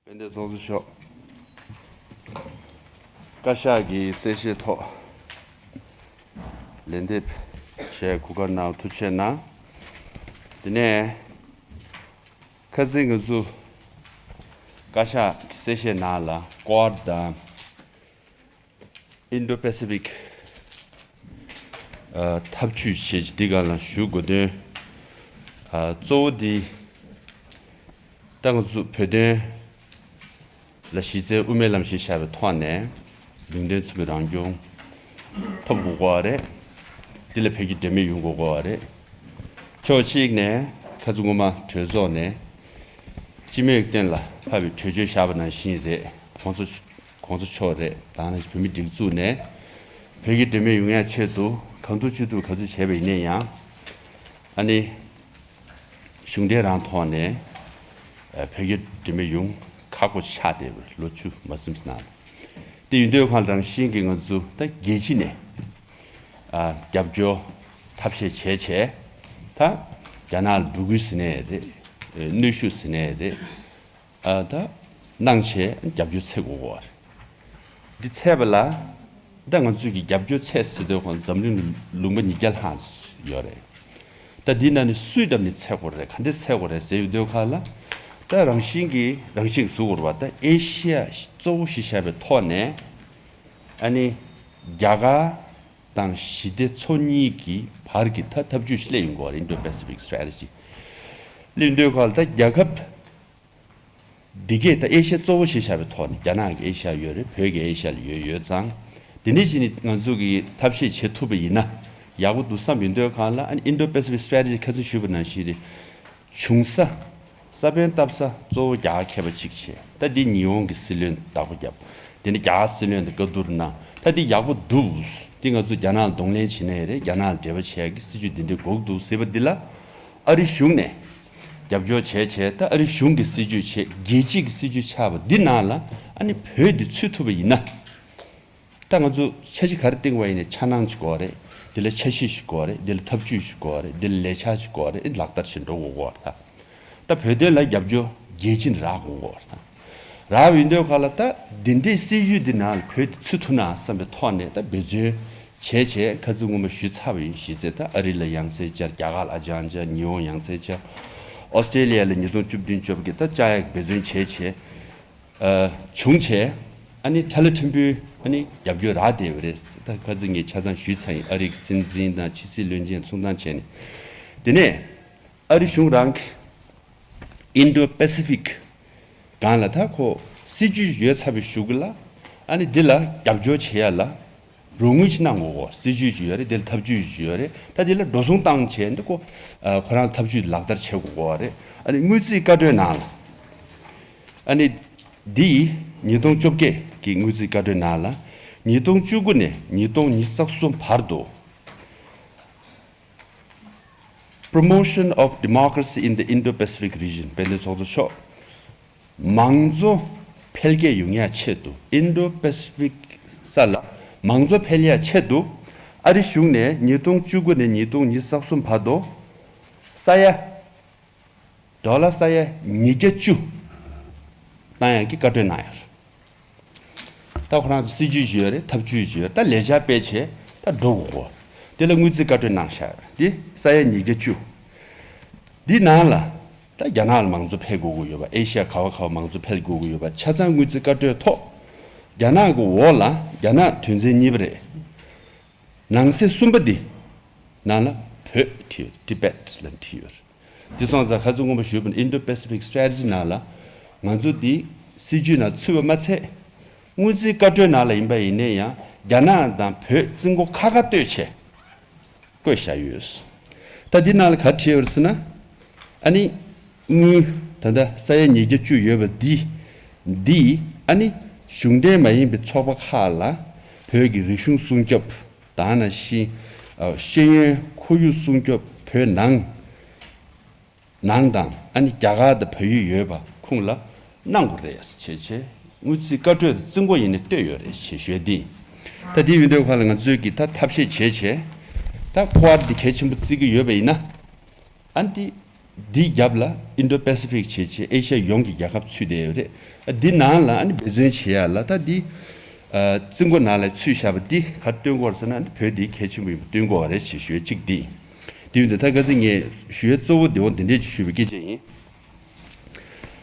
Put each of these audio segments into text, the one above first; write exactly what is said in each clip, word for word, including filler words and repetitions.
དཔལ་ལྡན་ཚོགས་གཙོ་མཆོག་བཀའ་ཤག་གི་གསལ་བཤད་ཐོག་ལན་འདེབས་བྱས་གོ་སྐབས་གནང་བ་ཐུགས་རྗེ་གནང་། དེ་ནས་ཁ་སང་ང་ཚོ་བཀའ་ཤག་གི་གསལ་བཤད་ནང་ལ་ཀོཌ་དང་། Indo-Pacific ཨ་འཐབ་ཇུས་བྱས་རྗེས་འདི་སྒང་ལ་ཞུ་དགོས་དོན། ཨ་གཙོ་བོ་འདི་ད་ང་ཚོ་བོད་དོན་ལ་གཞི་རྩའི་དབུ་མའི་ལམ་ཞེས་བྱ་བའི་ཐོག་ནས་ལུང་བསྟན་མཚོན་པའི་རང་སྐྱོང་ཐོབ་དགོས་ཀྱི་ཡོད་རེད། འདི་ལ་བོད་ཀྱི་འབྲེལ་མེད་ཡོང་དགོས་ཀྱི་ཡོད་རེད། ཕྱོགས་གཅིག་ནས་ཁ་སང་སྔོན་མ་གྲོས་ཚོགས་ནས་སྤྱི་མོས་གཏན་ལ་ཕབ་པའི་གྲོས་ཆོད་བཞག་པ་ནང་བཞིན་རེད། གོང་ས་གོང་ས་མཆོག་རེད། ད་ནང་བཞིན་བོད་མིའི་སྒྲིག་འཛུགས་ནས་བོད་ཀྱི་འབྲེལ་མེད་ཡོང་ཡ་ཆེད་དུ་གང་ཐུབ་ཅི་ཐུབ་ག་ཚོད་བྱས་པ་ཡིན་ན་ཡང་། ཨ་ནི་གཞུང་འབྲེལ་རང་ཐོག་ནས་ཨ་བོད་ཀྱི་འབྲེལ་མེད་ཡོང་ཁག་པོ་ཆགས་བསྡད་པའི་ལོ་བཅུ་མ་ཟིན་ཙམ་ནང་། དེ་ཡིན་དུས་ཁོང་རང་བཞིན་གྱིས་ང་ཚོ་ད་རྒྱལ་སྤྱི་ནས་ཨ་རྒྱབ་སྐྱོར་ཐབས་ཤེས་བྱས་བྱས་ད་རྒྱ་ནག་ལ་འབོད་སྐུལ་ཟེར་ནའི་རེད། གནོན་ཤུགས་ཟེར་ནའི་རེད། ཨ་ད་གནང་བྱས་རྒྱབ་སྐྱོར་འཚོལ་དགོས་ཀྱི་ཡོད་རེད། འདི་འཚོལ་བ་ལ་ད་ང་ཚོས་ཀྱི་རྒྱབ་སྐྱོར་འཚོལ་ཟེར་དུས་ཁོང་འཛམ་གླིང་ལུང་པ་ཉིས་བརྒྱ་ལྷག་ཡོད་རེད། ད་འདི་ནང་ནས་སུའི་འགྲམ་ནས་འཚོལ་དགོས་རེད། ག་འདྲས་འཚོལ་དགོས་རེད་ཟེར་ཡོང་དུས་ཁ་ལ་ད་རང་བཞིན་གྱིས་རང་བཞིན་བཟོ་དགོས་རེད་པ། ད་ཨེ་ཤི་ཡ་གཙོ་བོ་གཞི་བཞག་པའི་ཐོག་ནས་ཨ་ནི་རྒྱ་གར་དང་ཞི་བདེ་མཚོ་གཉིས་ཀྱི་བར་གྱི་ད་འཐབ་ཇུས་ཤིག་སླེབས་ཡོང་གི་ཡོད་རེད། Indo-Pacific Strategy སླེབས་ཡོང་དུས་ཁ་ལ་ད་རྒྱལ་ཁབ་འདི་གས་ད་ཨེ་ཤ་ཡ་གཙོ་བོ་ཞེས་བྱ་བའི་ཐོག་ནས་རྒྱ་ནག་གི་ཨེ་ཤ་ཡ་ཡོད་རེད། བོད་ཀྱི་ཨེ་ཤ་ཡ་ལ་ཡོད་ཡོད་ཙང་། དེ་ནས་ཅི་ནས་ང་ཚོ་གིས་ཐབས་ཤེས་བྱེད་ཐུབ་པ་ཡིན་ན་ཡག་པོ་འདུག་བསམ་ཡོང་དུས་ག་ལ། ཨ་ནི་Indo-Pacific Strategy ཁ་སང་ཞུས་པ་ནང་བཞིན་རེད། བྱུང་ས་ས་བོན་བཏབ་ས་གཙོ་བོ་རྒྱ་གར་མཁས་པ་གཅིག་བྱས། ད་འདི་ཉི་ཧོང་གི་སྲིད་བློན་བདག་པོ་བརྒྱབ། དེ་ནས་རྒྱ་གར་སྲིད་བློན་དང་བཀའ་བསྡུར་གནང་། ད་འདི་ཡག་པོ་འདུག་འདི་ང་ཚོ་རྒྱ་ནག་ལ་གདོང་ལེན་བྱེད་ནའི་རེད། རྒྱ་ནག་ལ་འབྲེལ་བ་བྱེད་ཡག་གི་སྲིད་ཇུས་འདི་འདྲའི་དགོས་འདུག་ཟེར་བ་འདི་ལ་ཨ་རི་གཞུང་ནས་རྒྱབ་སྐྱོར་བྱས་བྱས། ད་ཨ་རི་གཞུང་གི་སྲིད་ཇུས་བྱས། རྒྱལ་སྤྱི་གི་སྲིད་ཇུས་ཆགས་པ་འདི་ནང་ལ་ཨ་ནི་བོད་འདི་ཚུད་ཐུབ་པ་ཡིན་ན། ད་ང་ཚོ་འཆར་གཞི་ག་རེ་བཏིང་བ་ཡིན་ནའི་འཆར་སྣང་ཞིག་དགོས་རེད། འདི་ལ་འཆར་གཞི་ཞིག་དགོས་རེད། འདི་ལ་ཐབས་ཇུས་ཞིག་དགོས་རེད། འདི་ལ་ལས་འཆར་ཞིག་དགོས་རེད། ལག་བསྟར་བྱེད་འགྲོ་དགོས་ཀྱི་ཡོད་རེད། ད་ད་བོད་དོན་ལ་རྒྱབ་སྐྱོར་རྒྱལ་སྤྱི་ནས་རག་དགོས་ཀྱི་ཡོད་རེད། ད་རག་པ་ཡིན་དུས་ག་ལ་ད་འདི་འདྲའི་སྲིད་ཇུས་འདི་ནང་ལ་བོད་འདི་ཚུད་ཐུབ་ན་བསམ་པའི་ཐོག་ནས་ད་འབད་བརྩོན་བྱས་བྱས། ཁ་སང་སྔོན་མ་ཞུས་ཚར་བ་ཡིན། གཞི་རྩའི་ད་ཨ་རི་ལ་ཡང་སེ་བཅར། རྒྱ་གར་ལ་ཨ་ཅང་བཅར། ཉི་ཧོང་ཡང་སེ་བཅར། ཨོ་སི་ཀྲེ་ལི་ཡ་ལ་ཉིས་སྟོང་བཅུ་བདུན་བཅོ་བརྒྱད་ད་བཅར་ཡག་འབད་བརྩོན་བྱས་བྱས། ཨ་བྱུང་བྱས། ཨ་ནི་ཁྲ་ལ་ཕྲན་བུའི་ཨ་ནི་རྒྱབ་སྐྱོར་རག་བསྡད་ཡོད་རེད། ད་ཁ་སང་ངས་ཆ་ཚང་ཞུས་ཚར་ཡིན། ཨ་རི་གི་སྲིད་འཛིན་དང་ཕྱི་སྲིད་བློན་ཆེན་ཚོགས་གཙོ་བྱས་ནས། དེ་ནས་ཨ་རི་གཞུང་རང་གི་Indo-Pacific སྒང་ལ་ད་ཁོ་སྲིད་ཇུས་ཡོད་ཚར་བའི་གཞུག་གུ་ལ་ཨ་ནི་འདི་ལ་རྒྱབ་སྐྱོར་བྱེད་ཡ་ལ་རོགས་དངུལ་ཅིག་གནང་དགོས་གོ། སྲིད་ཇུས་ཅིག་ཡོད་རེད། འདི་ལ་ཐབས་ཇུས་ཅིག་ཡོད་རེད། ད་འདི་ལ་འགྲོ་སོང་བཏང་བྱས་འདི་ཁོ་ཨ་ཁོ་རང་ཐབས་ཇུས་ལག་བསྟར་བྱེད་དགོས་གོ་རེད། ཨ་ནི་དངུལ་རྩིས་བཀའ་འཁྲོལ་ནང་ལ་ཨ་ནི་འདི་ཉིས་སྟོང་བཅོ་བརྒྱད་ཀྱི་དངུལ་རྩིས་བཀའ་འཁྲོལ་ནང་ལ་ཉིས་སྟོང་བཅུ་དགུ་ནས་ཉིས་སྟོང་ཉི་ཤུ་རྩ་གསུམ་བར་དུ། Promotion of Democracy in the Indo-Pacific Region དཔལ་ལྡན་ཚོགས་གཙོ་མཆོག་མང་གཙོ་འཕེལ་རྒྱས་ཡོང་ཡ་ཆེད་དུ། Indo-Pacific ས་ལ་མང་གཙོ་འཕེལ་ཡ་ཆེད་དུ་ཨ་རི་གཞུང་ནས་ཉིས་སྟོང་བཅུ་དགུ་ནས་ཉིས་སྟོང་ཉི་ཤུ་རྩ་གསུམ་བར་དུ་ས་ཡ་ཌོ་ལར་ས་ཡ་ཉིས་བརྒྱ་བཅུ་བཏང་ཡག་གི་བཀའ་འཁྲོལ་གནང་ཡོད་རེད། ད་ཁོ་རང་ཚོ་སྲིད་ཇུས་ཅིག་ཡོད་རེད། ཐབས་ཇུས་ཅིག་ཡོད་རེད། ད་ལས་འཆར་སྤེལ་བྱས་ད་འགྲོ་དགོས་གོ། དེ་ལ་དངུལ་རྩིས་བཀའ་འཁྲོལ་གནང་བཞག་ཡོད་རེད། འདི་ས་ཡ་ཉིས་བརྒྱ་བཅུ། འདི་ནང་ལ་ད་རྒྱ་ནག་ལ་མང་གཙོ་འཕེལ་དགོས་ཀྱི་ཡོད་པ། ཨེ་ཤ་ཡ་ག་བ་ག་བ་མང་གཙོ་འཕེལ་དགོས་ཀྱི་ཡོད་པ་ཆ་ཚང་དངུལ་རྩིས་བཀའ་འཁྲོལ་ཐོག་རྒྱ་ནག་གི་འོག་ལ་རྒྱ་ནག་དོན་ཚན་གཉིས་པ་རེད། ནང་གསེས་གསུམ་པ་འདི་ནང་ལ་བོད་བྲིས་ཡོད། Tibet ལབ་བྲིས་ཡོད། དེ་སོང་ཙང་ཁ་སང་སྔོན་མ་ཞུས་པ་ནི་Indo-Pacific Strategy ནང་ལ་ང་ཚོ་འདི་སྲིད་ཇུས་ནང་ཚུད་པ་མ་ཚད། དངུལ་རྩིས་བཀའ་འཁྲོལ་ནང་ལ་ཡིན་པ་ཡིན་ནའི་ཡང་རྒྱ་ནག་དང་བོད་རྩིས་འགོ་ཁ་ཁ་གཏོད་བྱས་བཀོད་བཞག་ཡོད། ད་འདི་ནང་ལ་ག་བྲིས་ཡོད་ཟེར་ན། ཨ་ནི་དངུལ་ད་ལྟ་ས་ཡ་ཉིས་བརྒྱ་བཅུ་ཡོད་པ་འདི་འདི་ཨ་ནི་གཞུང་འབྲེལ་མ་ཡིན་པའི་ཚོགས་པ་ཁག་ལ་བོད་ཀྱི་རིག་གཞུང་སྲུང་སྐྱོབ། ད་ནང་བཞིན་ཤེས་ཡོན་ཁོར་ཡུག་སྲུང་སྐྱོབ། བོད་ནང་ནང་དང་ཨ་ནི་རྒྱ་གར་དང་བལ་ཡུལ་ཡོད་པ་ཁོང་ལ་གནང་དགོས་རེད་ཟེར་བྱས་བྱས། དངུལ་རྩིས་བཀའ་འཁྲོལ་དང་རྩིས་འགོ་ཡིན་ནའི་གཏོད་ཡོད་རེད་ཞེས་ཞུ་ཡ་འདི་ཡིན། ད་འདི་ཡིན་དུས་ཁ་ལ་ང་ཚོས་ཀྱི་ད་ཐབས་ཤེས་བྱས་བྱས། ད་ཀོཌ་འདི་གལ་ཆེན་པོ་བརྩི་གི་ཡོད་པ་ཡིན་ན། ཨ་ནི་འདི་ འདིའི་རྒྱབ་ལ་ཨིན་ཌོ་པེ་སི་ཕིག་བྱས་བྱས་ཨེ་ཤ་ཡ་ཡོངས་ཀྱི་རྒྱལ་ཁབ་ཚུད་བསྡད་ཡོད་རེད། འདི་ནང་ལ་ཨ་ནི་འབད་བརྩོན་བྱེད་ཡ་ལ་ད་འདི་རྩིས་འགོ་ནང་ལ་ཚུད་བཞག་པ་འདི་ག་རེ་སྟོན་གྱི་ཡོད་ཟེར་ན། ཨ་ནི་བོད་འདི་གལ་ཆེན་པོ་ཡིན་པ་སྟོན་གྱི་ཡོད་རེད་ཅེས་ཞུ་ཡ་གཅིག་འདི། དེ་ཡིན་དུས་ད་ཁ་སང་ངས་ཞུ་ཡ་གཙོ་བོ་འདི་འོ་འདི་འདྲས་ཅིག་ཞུས་པའི་སྐད་ཆ་ཡིན།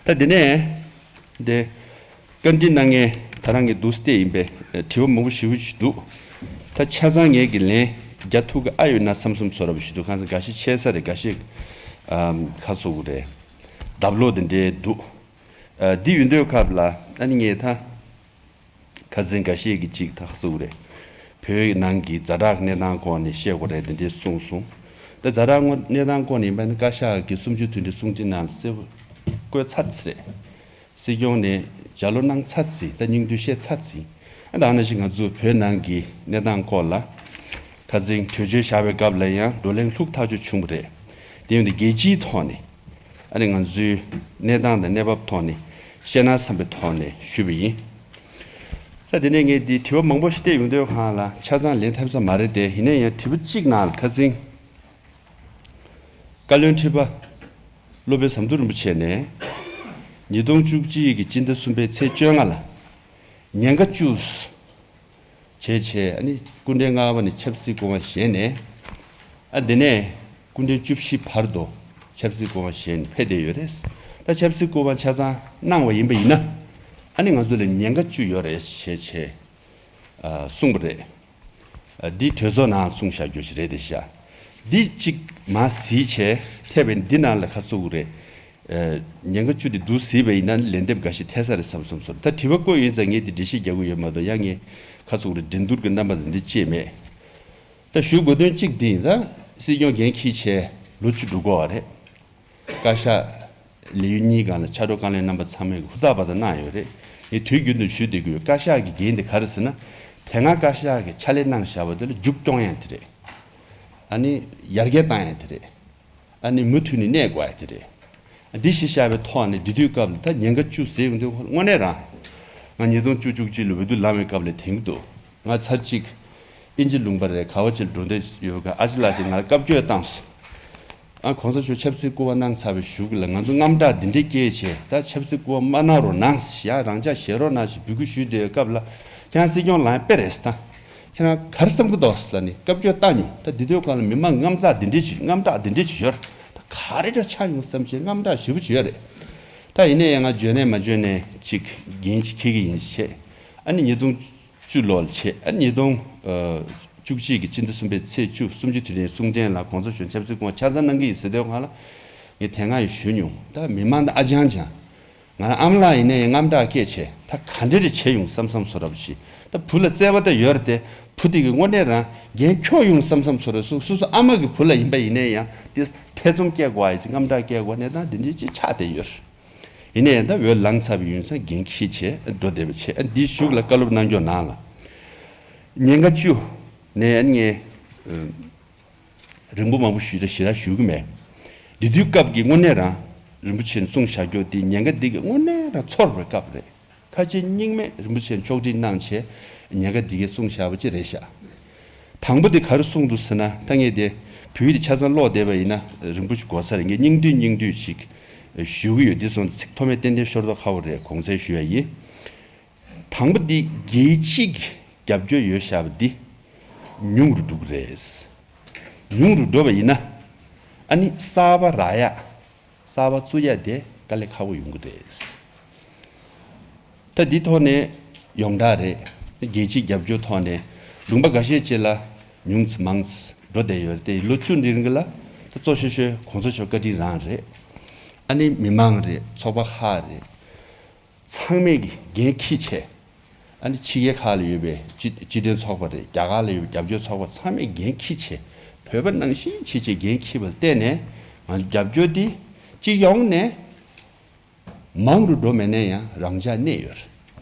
ད་དེ་ནས་དེ་བཀའ་འདྲི་གནང་མཁན་ད་རང་གི་འདུག་སྟེ་ཡིན་པས་དྲི་བ་མང་པོ་ཞེ་པོ་ཅིག་འདུག་ད་ཆ་ཚང་ངས་ཀྱི་ལན་རྒྱག་ཐུབ་ཀྱི་ཨ་ཡོད་ན་བསམ་བསམ་བཟོ་འདྲ་པོ་ཞིག་འདུག་གང་ཟེར་འགའ་ཤས་ཆད་ས་རེད། འགའ་ཤས་ཨམ་ཁ་གསོ་གི་རེད། ལྡབ་ལོག་དེ་འདྲའི་འདུག་ཨ་འདི་ཡོད་དུས་སྐབས་ལ་ཨ་ནི་ངས་ད་ཁ་སང་འགའ་ཤས་ཀྱིས་ཅིག་ད་གསུངས་རེད། བོད་ནང་གི་ཛ་དྲག་གནས་སྟངས་སྐོར་ནས་བཤད་དགོས་རེད་དེ་འདྲས་གསུངས་སོང་། ད་ཛ་དྲག་གནས་སྟངས་སྐོར་ནས་ཡིན་པ་ནི་བཀའ་ཤག་གིས་གསུམ་བཅུ་དོན་ཁྲིད་གསུང་ཆོས་ནང་ལ་གསལ་པོ་བཀོད་ཚར་ཚར་རེད། སྲིད་སྐྱོང་ནས་ལྗགས་ཀློག་གནང་ཚར་ཚར། ད་སྙིང་བསྡུས་བཤད་ཚར་ཚར། ཨ་ད་ནང་བཞིན་ང་ཚོ་བོད་ནང་གི་གནས་སྟངས་སྐོར་ལ་ཁ་སང་གྲོས་ཆོད་བཞག་པའི་སྐབས་ལ་ཡང་བགྲོ་གླེང་ལྷུག་ཐག་ཆོད་བྱུང་བ་རེད། དེ་ཡིན་དུས་རྒྱལ་སྤྱིའི་ཐོག་ནས་ཨ་ནི་ང་ཚོའི་གནས་སྟངས་དང་གནས་བབ་ཐོག་ནས་བཤད་ན་བསམ་པའི་ཐོག་ནས་ཞུས་པ་ཡིན། ད་དེ་ནས་ངས་འདི་དྲི་བ་མང་པོ་ཞིག་བལྟས་ཡོང་དུས་སྒང་ལ་ཆ་ཚང་ལན་ཐེབས་ས་མ་རེད་དེ། ཡིན་ན་ཡང་དྲི་བ་གཅིག་ནང་ལ་ཁ་སང་བཀའ་བློན་ཁྲི་པ་སློབ་དཔོན་ཟམ་གདོང་རིན་པོ་ཆེ་ནས་ཉིས་སྟོང་བཅུ་གཅིག་གི་སྤྱི་ཟླ་གསུམ་པའི་ཚེས་བཅོ་ལྔ་ལ་ཉེན་ཁ་བཅུ་བྱས་བྱས་ཨ་ནི་སྐུ་ཕྲེང་ལྔ་པ་ནས་ཆབ་སྲིད་སྐུ་དབང་བཞེས་ནས། ཨ་དེ་ནས་སྐུ་ཕྲེང་བཅུ་བཞི་བར་དུ་ཆབ་སྲིད་སྐུ་དབང་བཞེས་ནས་ཕེབས་བསྡད་ཡོད་རེད། ད་ཆབ་སྲིད་སྐུ་དབང་ཆ་ཚང་གནང་བ་ཡིན་པ་ཡིན་ན་ཨ་ནི་ང་ཚོ་ལ་ཉེན་ཁ་བཅུ་ཡོད་རེད་ཞེས་བྱས་ཨ་གསུངས་པ་རེད། ཨ་འདི་གྲོས་ཚོགས་ནང་གསུངས་བཞག་རྒྱུ་ཞིག་རེད་དེ་ཤག་འདི་གཅིག་མར་གཟིགས་བྱས་ཐེབས་པའི་འདི་ནང་ལ་ཁ་གསོ་གི་རེད། ཨ་ཉེན་ཁ་བཅུ་འདི་འདུག་གཟིགས་པ་ཡིན་ན་ལན་འདེབས་འགའ་ཞིག་ཐེབས་ས་རེད་བསམ་བསམ་བཟོ་རེད། ད་དྲི་བ་བཀོད་ཡིན་ཙང་ངས་འདི་འགྲེལ་བཤད་རྒྱག་གི་ཡོད་མ་གཏོགས་ཡང་ངས་ཁ་གསོ་གི་རེད། འགྲན་བསྡུར་གྱི་རྣམ་པ་དང་འདི་ཅི་མེད། ད་ཞུ་དགོས་དོན་གཅིག་འདི་ཡིན། ད་སྲིད་སྐྱོང་འགན་འཁྱེར་བྱས་ལོ་བཅུ་འགྲོ་གི་ཡོད་རེད། བཀའ་ཤག་ལས་ཡུན་གཉིས་སྒང་ལ་ཕྱག་རོགས་བཀའ་བློན་རྣམ་པ་ཚང་མས་ཧུར་ཐག་པ་དང་གནང་ཡོད་རེད། ངས་དུས་རྒྱུན་དུ་ཞུ་བསྡད་ཀྱི་ཡོད། བཀའ་ཤག་གི་འགན་དེ་ག་རེ་ཟེར་ན། དེ་སྔ་བཀའ་ཤག་གིས་ཕྱག་ལས་གནང་བཞག་པ་དེ་ལ་མཇུག་སྐྱོང་ཡ་དེ་རེད། ཨ་ནི་ཡར་རྒྱས་བཏང་ཡ་དེ་རེད། ཨ་ནི་མུ་མཐུད་ནས་གནས་དགོས་ཡ་དེ་རེད། འདི་གཞི་བཞག་པའི་ཐོག་ནས་འདི་དུས་སྐབས་ལ་ད་ཉེན་ཁ་བཅུ་ཟེར་ཡོང་དུས་དངོས་གནས་རང་ང་ཉིས་སྟོང་བཅུ་གཅིག་ལོ་འོས་བསྡུ་ལངས་པའི་སྐབས་ལ་དེང་དུ་ང་ཚར་གཅིག་དབྱིན་ཇི་ལུང་པ་རེད་ག་བ་ཅིག་འགྲོ་འདོད་ཡོད་ག་ཨ་ཅེ་ལགས་ཀྱིས་ང་ལ་བཀའ་བཀྱོན་བཏང་སོང་། ཨ་གོང་ས་མཆོག་ཆབ་སྲིད་སྐུ་དབང་གནང་ཚར་བའི་གཞུག་ལ་ང་ཚོ་དངངས་སྐྲག་འདི་འདྲས་སྐྱེས་བྱས་ད་ཆབ་སྲིད་སྐུ་དབང་མ་གནང་རོགས་གནང་ཞེས་རང་འཇགས་བཞེས་རོགས་གནང་ཞེས་འབོད་སྐུལ་ཞུས་བསྡད་པའི་སྐབས་ལ་ཁྱེད་རང་སྲིད་སྐྱོང་ལངས་དཔེ་རེད་ཟེར་ད། ཁྱེད་རང་ག་རེ་བསམ་གྱི་འདུག་ཟེར་ལབ་ནས་བཀའ་བཀྱོན་བཏང་མྱོང་། ད་འདི་དུས་སྒང་ལ་མི་མང་དངངས་སྐྲག་འདི་འདྲས་ཅིག་དངངས་སྐྲག་འདི་འདྲས་ཅིག་ཡོད་རེད། ད་ག་རེ་འདྲ་ཆགས་ཡོང་བསམ་བྱས་དངངས་སྐྲག་ཞེ་པོ་ཅིག་ཡོད་རེད། ད་ཡིན་ན་ཡང་ང་འཇོན་ནས་མ་འཇོན་ནས་ཅིག་འགན་ཅིག་འཁྱེར་གྱི་ཡིན་བྱས། ཨ་ནི་ཉིས་སྟོང་བཅུ་ལོར་བྱས། ཨ་ནི་ཉིས་སྟོང་བཅུ་གཅིག་གི་སྤྱི་ཟླ་གསུམ་པའི་ཚེས་བཅུ་གསུམ་བཅུའི་དུས་དྲན་གསུང་ཆེན་ལ་གོང་ས་མཆོག་ཆབ་སྲིད་སྐུ་དབང་ཆ་ཚང་གནང་གི་ཡིན་ཟེར་དུས་སྒང་ལ་ངས་དེ་སྔ་ཡང་ཞུས་མྱོང་། ད་མི་མང་ད་ཨ་ཅང་ཅང་། ང་རང་ཨ་མ་ལགས་ཡིན་ན་ཡང་དངངས་སྐྲག་སྐྱེས་བྱས་ད་ག་འདྲ་རེ་བྱས་ཡོང་བསམ་བསམ་བཟོ་འདྲ་པོ་ཞིག་ད་བུ་ལ་བརྩེ་བ་ད་ཡོད་རེད་དེ། བུ་དེ་གིས་དངོས་གནས་རང་འགན་འཁྱོག་ཡོང་བསམ་བསམ་བཟོ་འདྲ། སོ་སོ་སོ་ཨ་མ་གི་བུ་ལ་ཡིན་པ་ཡིན་ན་ཡང་དེ་ཐེ་ཚོམ་སྐྱེ་དགོས་ཡ་ཅིག་དངངས་སྐྲག་སྐྱེ་དགོས་གནས་སྟངས་དེ་འདྲ་ཅིག་ཆགས་བསྡད་ཡོད་རེད། ཡིན་ན་ཡང་ད་འོས་ལངས་ཚར་བའི་ཡུན་ཙམ་འགན་འཁྱེར་བྱས་འགྲོ་བསྡད་པ་བྱས། ཨ་འདིའི་གཞུག་ལ་བཀའ་སློབ་གནང་སྐྱོར་གནང་ལ། ཉེན་ཁ་བཅུ་ནས་ཨ་ནི་ངས་རིང་པོ་མང་པོ་ཞུས་ད་ཞེ་དྲག་ཞུ་གི་མེད། འདི་དུས་སྐབས་ཀྱི་དངོས་གནས་རང་རིན་པོ་ཆེས་གསུངས་བཞག་རྒྱུ་འདི་ཉེན་ཁ་འདི་གི་དངོས་གནས་རང་ཚོར་བའི་སྐབས་རེད། ཁ་ལྕེ་གཉིས་མེད་རིན་པོ་ཆེས་ཕྱོགས་སྒྲིག་གནང་བྱས་ཉེན་ཁ་འདི་གའི་གསུངས་བཞག་པ་ཅིག་རེད་ཤག་དང་པོ་འདི་ག་རེ་གསུངས་འདུག་ཟེར་ན། ད་ངས་དེ་བོད་ཡིག་དེ་ཆ་ཚང་ཀློག་བསྡད་པ་ཡིན་ན་རིང་པོ་ཞིག་འགོར་ས་རེད། ངས་སྙིང་བསྡུས་སྙིང་བསྡུས་ཤིག་ཞུ་གི་ཡོད། འདི་སོང་ཚིག་ཐོག་མའི་ཏན་ཏན་ཤོར་དོགས་ཁ་པོ་རེད། དགོངས་སེལ་ཞུ་ཡ་ཡིན། དང་པོ་འདི་རྒྱལ་སྤྱིའི་རྒྱབ་སྐྱོར་ཡོད་བཞག་པ་འདི་ཉུང་རུ་འགྲོ་གི་རེད། ཉུང་རུ་འགྲོ་བ་ཡིན་ན་ཨ་ནི་གསར་པ་རག་ཡ། གསར་པ་བཙུགས་ཡ་དེ་དཀའ་ལས་ཁག་པོ་ཡོང་གི་རེད། ད་འདི་ཐོག་ནས་ཡོངས་གྲགས་རེད། རྒྱལ་སྤྱིའི་རྒྱབ་སྐྱོར་ཐོག་ནས་ལུང་པ་འགའ་ཤས་ཅིག་ལ་ཉུང་ཙམ་མང་ཙམ་འགྲོ་བསྡད་ཡོད་རེད་དེ། ལོ་བཅུ་འདིའི་རིང་ལ་ད་གཙོ་ཤོས་ཤོས་གོང་ས་མཆོག་བཀའ་དྲིན་རང་རེད། ཨ་ནི་མི་མང་རེད། ཚོགས་པ་ཁག་རེད། ཚང་མས་ཀྱི་འགན་འཁྱེར་བྱས། ཨ་ནི་ཕྱི་རྒྱལ་ཁག་ལ་ཡོད་པའི་སྤྱི་སྤྱི་མཐུན་ཚོགས་པ་རེད། རྒྱ་གར་ལ་ཡོད་པའི་རྒྱབ་སྐྱོར་ཚོགས་པ་ཚང་མས་འགན་འཁྱེར་བྱས། བོད་པ་ནང་བཞིན་བྱས་བྱས་འགན་འཁྱེར་བ་ལ་བརྟེན་ནས་ང་ཚོ་རྒྱབ་སྐྱོར་འདི་སྤྱི་ཡོངས་ནས་མང་རུ་འགྲོ་མེད་ན་ཡང་རང་འཇགས་གནས་ཡོད་རེད།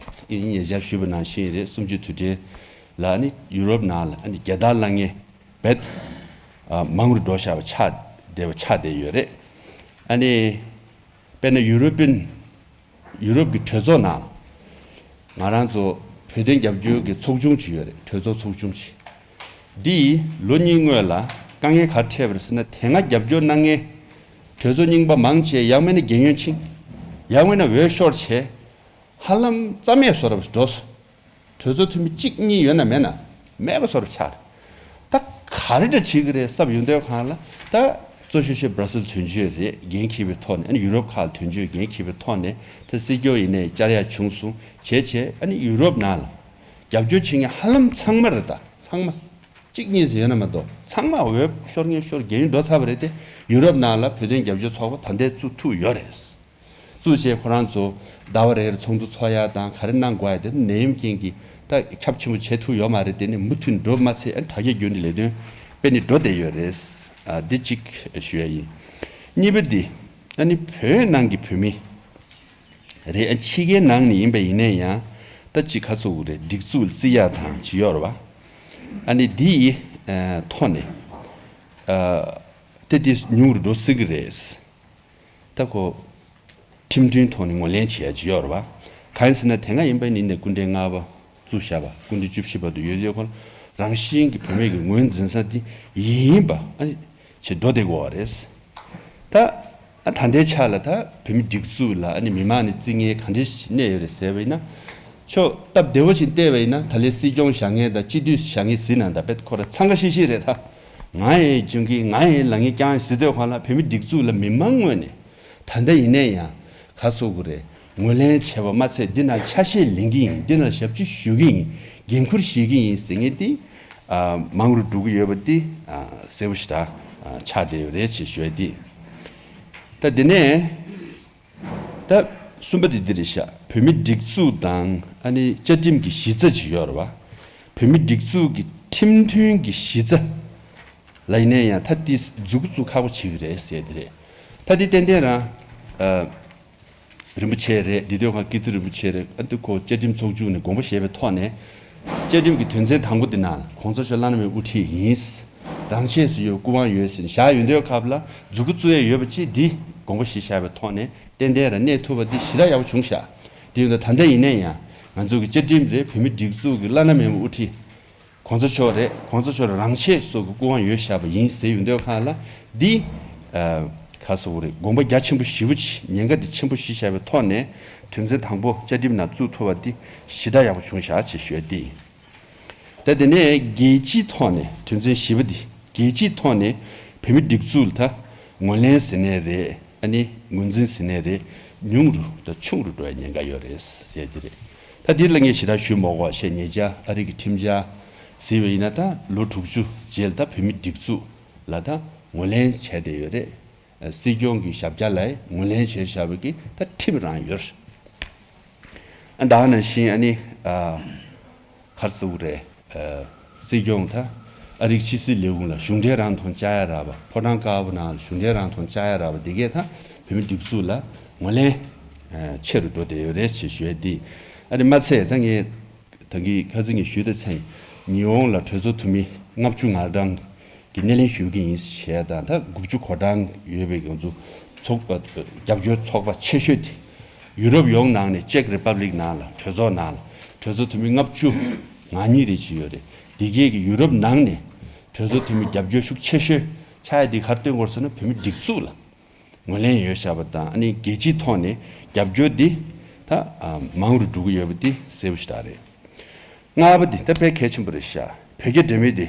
ཨིན་ཉེ་ཆར་ཞུས་པ་ནང་བཞིན་རེད། གསུམ་བཅུའི་དུས་དྲན་ལ་ཨ་ནི་ཡུ་རོབ་ནང་ལ་ཨ་ནི་རྒྱལ་དར་བསླང་མཁན་རྦད་མང་རུ་འགྲོ་བཞག་པ་ཆགས་བསྡད་པ་ཆགས་བསྡད་ཡོད་རེད། ཨ་ནི་དཔེར་ན་ཡུ་རོབ་པིན། ཡུ་རོབ་ཀྱི་གྲོས་ཚོགས་ནང་ང་རང་ཚོ་བོད་དོན་རྒྱབ་སྐྱོར་གྱི་ཚོགས་ཆུང་ཅིག་ཡོད་རེད། གྲོས་ཚོགས་ཚོགས་ཆུང་ཅིག་འདིས་ལོ་གཉིས་སྔོན་ལ་དཀའ་ངལ་ག་རེ་འཕྲད་པ་རེད་ཟེར་ན། དེ་སྔ་རྒྱབ་སྐྱོར་གནང་མཁན་ གྲོས་ཚོགས་རྙིང་པ་མང་ཆེ་ཡང་མིན་ན་རྒས་ཡོལ་ཕྱིན། ཡང་མིན་ན་འོས་ཤོར་བྱས། ཧ་ལམ་རྩ་མེད་བཟོ་འདྲ་འགྲོ་སོང་། གྲོས་ཚོགས་འཐུས་མི་གཅིག་གཉིས་ཡོད་ན་མེད་ན་མེད་པ་བཟོ་འདྲ་ཆགས་རེད། ད་ག་རེ་འདྲ་བྱེད་ཀྱི་རེད་བསམ་ཡོང་དུས་སྒང་ལ། ད་གཙོ་ཤོས་ཤོས་སྦྲ་སེལ་དོན་གཅོད་རེད། འགན་འཁྱེར་བའི་ཐོག་ནས། ཨ་ནི་ཡུ་རོབ་ཁག་ལ་དོན་གཅོད་འགན་འཁྱེར་བའི་ཐོག་ནས། ད་སྲིད་སྐྱོང་ཡིན་ནའི་བཅར་ཡག་བྱུང་སོང་བྱས་བྱས། ཨ་ནི་ཡུ་རོབ་ནང་ལ་རྒྱབ་སྐྱོར་བྱེད་མཁན་ཧ་ལམ་ཚང་མ་རེད། ད་ཚང་མ། གཅིག་གཉིས་ཟེར་ཡོད་ན་མ་གཏོགས་ཚང་མ་འོས་ཤོར་མཁན་ཤོར། རྒས་ཡོལ་འགྲོ་ཚར་བ་རེད་དེ། ཡུ་རོབ་ནང་ལ་བོད་དོན་རྒྱབ་སྐྱོར་ཚོགས་པ་ད་ལྟའི་བཙུགས་ཐུབ་ཡོད་རེད། བཙུགས་བྱས་ཁོ་རང་ཚོ་ཟླ་བ་རེར་ཚོགས་འདུ་ཚོགས་ཡག་དང་ག་རེ་གནང་དགོས་ཡག་དེ་ནད་ཡམས་རྐྱེན་གྱིས་ད་ཁྱབ་ཆེན་པོ་བྱེད་ཐུབ་ཡོད་མ་རེད། དེ་ནི་མུ་མཐུད་འགྲོ་མ་ཚད། ཨ་ནི་དྲ་རྒྱ་བརྒྱུད་ནས་ལས་དོན་སྤེལ་ནས་འགྲོ་བསྡད་ཡོད་རེད། ཨ་འདི་གཅིག་ཞུ་ཡ་ཡིན། གཉིས་པ་འདི། ཨ་ནི་བོད་ནང་གི་བོད་མི་རེད། ཨ་ཕྱི་རྒྱལ་ནང་ནས་ཡིན་པ་ཡིན་ན་ཡང་། ད་ཅིག་ག་ཚོད་རེད། སྒྲིག་འཛུགས་ལ་བརྩི་ཡག་དང་ཅིག་ཡོད་རེད་བ། ཨ་ནི་འདི་ཡི་ཨ་ཐོག་ནས་ཨ་ཏེ་ཏེ་ཉུང་རུ་འགྲོ་སྲིད་ཀྱི་རེད། ད་ཁོ་ཁྲིམས་མཐུན་ཐོག་ནས་ངོས་ལེན་བྱེད་ཡ་ཅིག་ཡོད་རེད་བ། གང་ཡིན་ཟེར་ན་དེ་སྔ་ཡིན་པ་ཡིན་ནའི་སྐུ་ཕྲེང་ལྔ་པ་བཙུགས་བཞག་པ། སྐུ་ཕྲེང་བཅུ་བཞི་བར་དུ་ཡོད་དུས་ཁོ་རང་བཞིན་གྱི་བུད་མེད་ཀྱི་ངོས་འཛིན་ས་དེ་ཡིན་པ་ཨ་ནི་ཆེ་འགྲོ་བསྡད་དགོས་པ་རེད། ད་ཨ་ད་ལྟའི་ཆ་ལ་ད་བོད་མི་སྒྲིག་འཛུགས་ལ་ཨ་ནི་མི་མང་ནས་རྩིས་ངན་ག་འདྲས་ཤིག་གནས་ཡོད་རེད་ཟེར་བ་ཡིན་ན། ཕྱོགས་སྟབས་བདེ་བོ་ཞིག་བལྟས་པ་ཡིན་ན། ད་ལན་སྲིད་སྐྱོང་བཞག་མཁན་དང་སྤྱི་འཐུས་བཞག་མཁན་ཟེར་ན་ད་དཔེ་ཁོ་རང་འཚང་ཁ་ཤིག་ཤིག་རེད། ད་ང་ཡི་སྦྱོང་གི། ང་ཡི་ལངས་ཀྱང་ཟེར་དུས་སྒང་ལ་བོད་མི་སྒྲིག་འཛུགས་ལ་མི་མང་ངོས་ནས་ད་ལྟ་ཡིན་ནའི་ཡང་ག་ཟེར་དགོས་རེད། ངོས་ལེན་བྱས་པ་མ་ཚད་འདི་ནང་ཆ་ཤས་ལེན་གྱི་ཡིན། འདི་ནང་ཞབས་ཕྱི་ཞུ་གི་ཡིན། འགན་འཁུར་བཞེས་ཀྱི་ཡིན་ཟེར་མཁན་དེ་ཨ་མང་རུ་འགྲོ་གི་ཡོད་པ་དེ་ཨ་གསལ་པོ་ཞེ་དྲག་ཨ་ཆགས་བསྡད་ཡོད་རེད་ཅེས་ཞུ་ཡ་དེ། ད་དེ་ནས་ད་གསུམ་པ་དེ་འདི་རེད་ཤག་བོད་མི་སྒྲིག་འཛུགས་དང་ཨ་ནི་བཅའ་ཁྲིམས་ཀྱི་གཞི་རྩ་ཅིག་ཡོད་རེད་བ། བོད་མི་སྒྲིག་འཛུགས་ཀྱི་ཁྲིམས་མཐུན་གྱི་གཞི་རྩ་ལ་ཡིན་ན་ཡང་ད་དེ་མཛུབ་གུ་བཙུགས་ཁག་པོ་བྱེད་ཀྱི་རེད་ཟེར་དེ་རེད། ད་དེ་ཏན་ཏན་རང་ཨ་རིན་པོ་ཆེ་རེད། འདི་དུས་སྒང་ཀིརྟི་རིན་པོ་ཆེ་རེད། ཨ་འདི་ཁོ་བཅའ་ཁྲིམས་ཚོགས་ཆུང་ནས་དགོངས་པ་བཞེས་པའི་ཐོག་ནས། བཅའ་ཁྲིམས་ཀྱི་དོན་ཚན་དང་པོ་འདི་ནང་ལ་གོང་ས་མཆོག་བླ་ན་མེད་པའི་དབུ་ཁྲིད་ཡིན། རང་ཆས་སུ་ཡོད། སྐུ་དབང་ཡོད་ཟེར་བཞག་ཡོད་དུས་སྐབས་ལ། མཛུབ་གུ་བཙུགས་ཡས་ཡོད་པ་ཅིག་འདི་དགོངས་པ་བཞེས་བཞག་པའི་ཐོག་ནས་ཏན་ཏན་རང་གནས་ཐུབ་པ་འདི་ཞེ་དྲག་ཡག་པོ་བྱུང་ཤག་དེ་ཡིན་ན་ད་ལྟ་ཡིན་ན་ཡང་ང་ཚོ་གི་བཅའ་ཁྲིམས་རེད། བོད་མི་སྒྲིག་འཛུགས་ཀྱི་བླ་ན་མེད་པའི་དབུ་ཁྲིད་གོང་ས་མཆོག་རེད། གོང་ས་མཆོག་རང་ཆས་སུ་གི་སྐུ་དབང་ཡོད་བཞག་པ་ཡིན་ཟེར་ཡོང་དུས་སྒང་ལ། འདི་ཨ་ག་ཟེར་དགོས་རེད། དགོངས་པ་རྒྱ་ཆེན་པོ་ཞེ་པོ་ཅིག་ཉེན་ཁ་འདི་ཆེན་པོ་ཞེ་བཞག་པའི་ཐོག་ནས་དོན་ཚན་དང་པོ་བཅའ་ཁྲིམས་ནང་བཙུགས་ཐུབ་པ་འདི་ཞེ་དྲག་ཡག་པོ་བྱུང་ཤག་ཅེས་ཞུ་ཡ་འདི་ཡིན། ད་དེ་ནས་རྒྱལ་སྤྱིའི་ཐོག་ནས་དོན་ཚན་བཞི་པ་འདི། རྒྱལ་སྤྱིའི་ཐོག་ནས་བོད་མི་སྒྲིག་འཛུགས་ལ་ད་ངོས་ལེན་ཟེར་ནའི་རེད། ཨ་ནི་ངོས་འཛིན་ཟེར་ནའི་རེད། ཉུང་རུ་དང་ཆུང་རུ་འགྲོ་བའི་ཉེན་ཁ་ཡོད་རེད་ཟེར་གྱི་རེད། ད་འདི་ལ་ངས་ཞེ་དྲག་ཞུ་མ་དགོས་པ་བཤད། ཉེ་ཆར་ཨ་རི་གི་ཁྲིམས་འཆར་ཟེར་བ་ཡིན་ན། ད་ལོ་དྲུག་ཅུ་རྗེས་ལ་ད་བོད་མི་སྒྲིག་འཛུགས་ལ་ད་ངོས་ལེན་བྱས་བསྡད་ཡོད་རེད། སྲིད་སྐྱོང་གི་ཞབས་བཀྱག་ལ་ངོས་ལེན་བྱས་བཞག་པའི་གི་ད་ཁྲིམས་རང་ཡོད། ཨ་ད་ག་ནང་བཞིན་ཨ་ནི་ཨ་ག་རེ་ཟེར་དགོས་རེད། ཨ་སྲིད་སྐྱོང་ད་ཨ་རིའི་ཕྱི་སྲིད་ལས་ཁུངས་ལ་གཞུང་འབྲེལ་རང་མཐོང་བཅར་ཡ་རག་པ། ཕོ་བྲང་དཀར་པོ་ནང་ལ་གཞུང་འབྲེལ་རང་མཐོང་བཅར་ཡ་རག་པ་འདི་གས་ད་བོད་མི་སྒྲིག་འཛུགས་ལ་ངོས་ལེན་ཨ་ཆེ་རུ་འགྲོ་བསྡད་ཡོད་རེད་ཅེས་ཞུ་ཡ་འདི། ཨ་ནི་མ་ཚད་ད་ངས་ད་གིན་ཁ་སང་ངས་ཞུས་དང་མཚུངས། ཉི་ཧོང་ལ་གྲོས་ཚོགས་འཐུས་མི་ལྔ་བཅུ་ང་གྲངས་ཀྱི་སྣེ་ལེན་ཞུ་གི་ཡིན་ཞེས་དང་། ད་དགུ་བཅུ་གོ་གྲངས་ཡོད་པའི་ང་ཚོ་ཚོགས་པ་རྒྱབ་སྐྱོར་ཚོགས་པ་ཆེ་ཤོས་དེ་ཡུ་རོབ་ཡོངས་ནང་ནས་ཅེཀ་རི་པབ་ལིག་ནང་ལ་གྲོས་ཚོགས་ནང་ལ་གྲོས་ཚོགས་འཐུས་མི་ལྔ་བཅུ་ང་གཉིས་རེ་བཞིན་ཡོད་རེད། འདི་གས་ཀྱི་ཡུ་རོབ་ནང་ནས་གྲོས་ཚོགས་འཐུས་མི་རྒྱབ་སྐྱོར་ཤུགས་ཆེ་ཤོས་ཆགས་ཡ་འདི་ག་རེ་སྟོན་དགོས་ཟེར་ན། བོད་མི་སྒྲིག་འཛུགས་ལ་ངོས་ལེན་ཡོད་བཞག་པ་དང་། ཨ་ནི་རྒྱལ་སྤྱིའི་ཐོག་ནས་རྒྱབ་སྐྱོར་འདི་ད་ཨ་མང་རུ་འགྲོ་གི་ཡོད་པ་འདི་གསལ་པོ་ཞེ་དྲག་རེད། ལྔ་པ་འདི་ད་དཔེ་གལ་ཆེན་པོ་རེད་ཤག་བོད་རྒྱ་འབྲེལ་མོལ་འདི་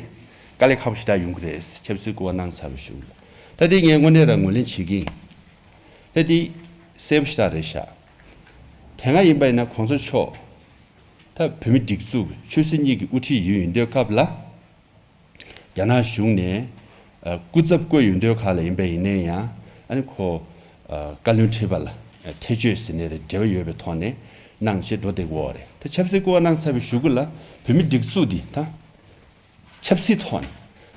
དཀའ་ལས་ཁག་པོ་ཞེ་དྲག་ཡོང་གི་རེད། ཆབ་སྲིད་སྐུ་དབང་གནང་ཚར་བའི་གཞུག་ལ། ད་འདི་ངས་དངོས་གནས་རང་ངོས་ལེན་བྱེད་ཀྱི་ཡིན། ད་འདི་གསལ་པོ་ཞེ་དྲག་རེད་ཤག་དེ་སྔ་ཡིན་པ་ཡིན་ན་གོང་ས་མཆོག་ད་བོད་མི་སྒྲིག་འཛུགས་ཆོས་སྲིད་གཉིས་ཀྱི་དབུ་ཁྲིད་ཡིན་ཡིན་དུས་སྐབས་ལ། རྒྱ་ནག་གཞུང་ནས་ཨ་སྐུ་ཚབ་བསྐོས་ཡོང་དུས་སྒང་ལ་ཡིན་པ་ཡིན་ན་ཡང་། ཨ་ནི་ཁོ་ཨ་བཀའ་བློན་ཁྲི་པ་ལ་ཨ་ཐེ་བྱུས་ཟེར་ནའི་རེད། འབྲེལ་བ་ཡོད་པའི་ཐོག་ནས་གནང་བྱས་འགྲོ་བསྡད་ཀྱི་ཡོད་རེད། ད་ཆབ་སྲིད་སྐུ་དབང་གནང་ཚར་བའི་གཞུག་གུ་ལ་བོད་མི་སྒྲིག་འཛུགས་འདི་ད་ཆབ་སྲིད་ཐོག་ནས་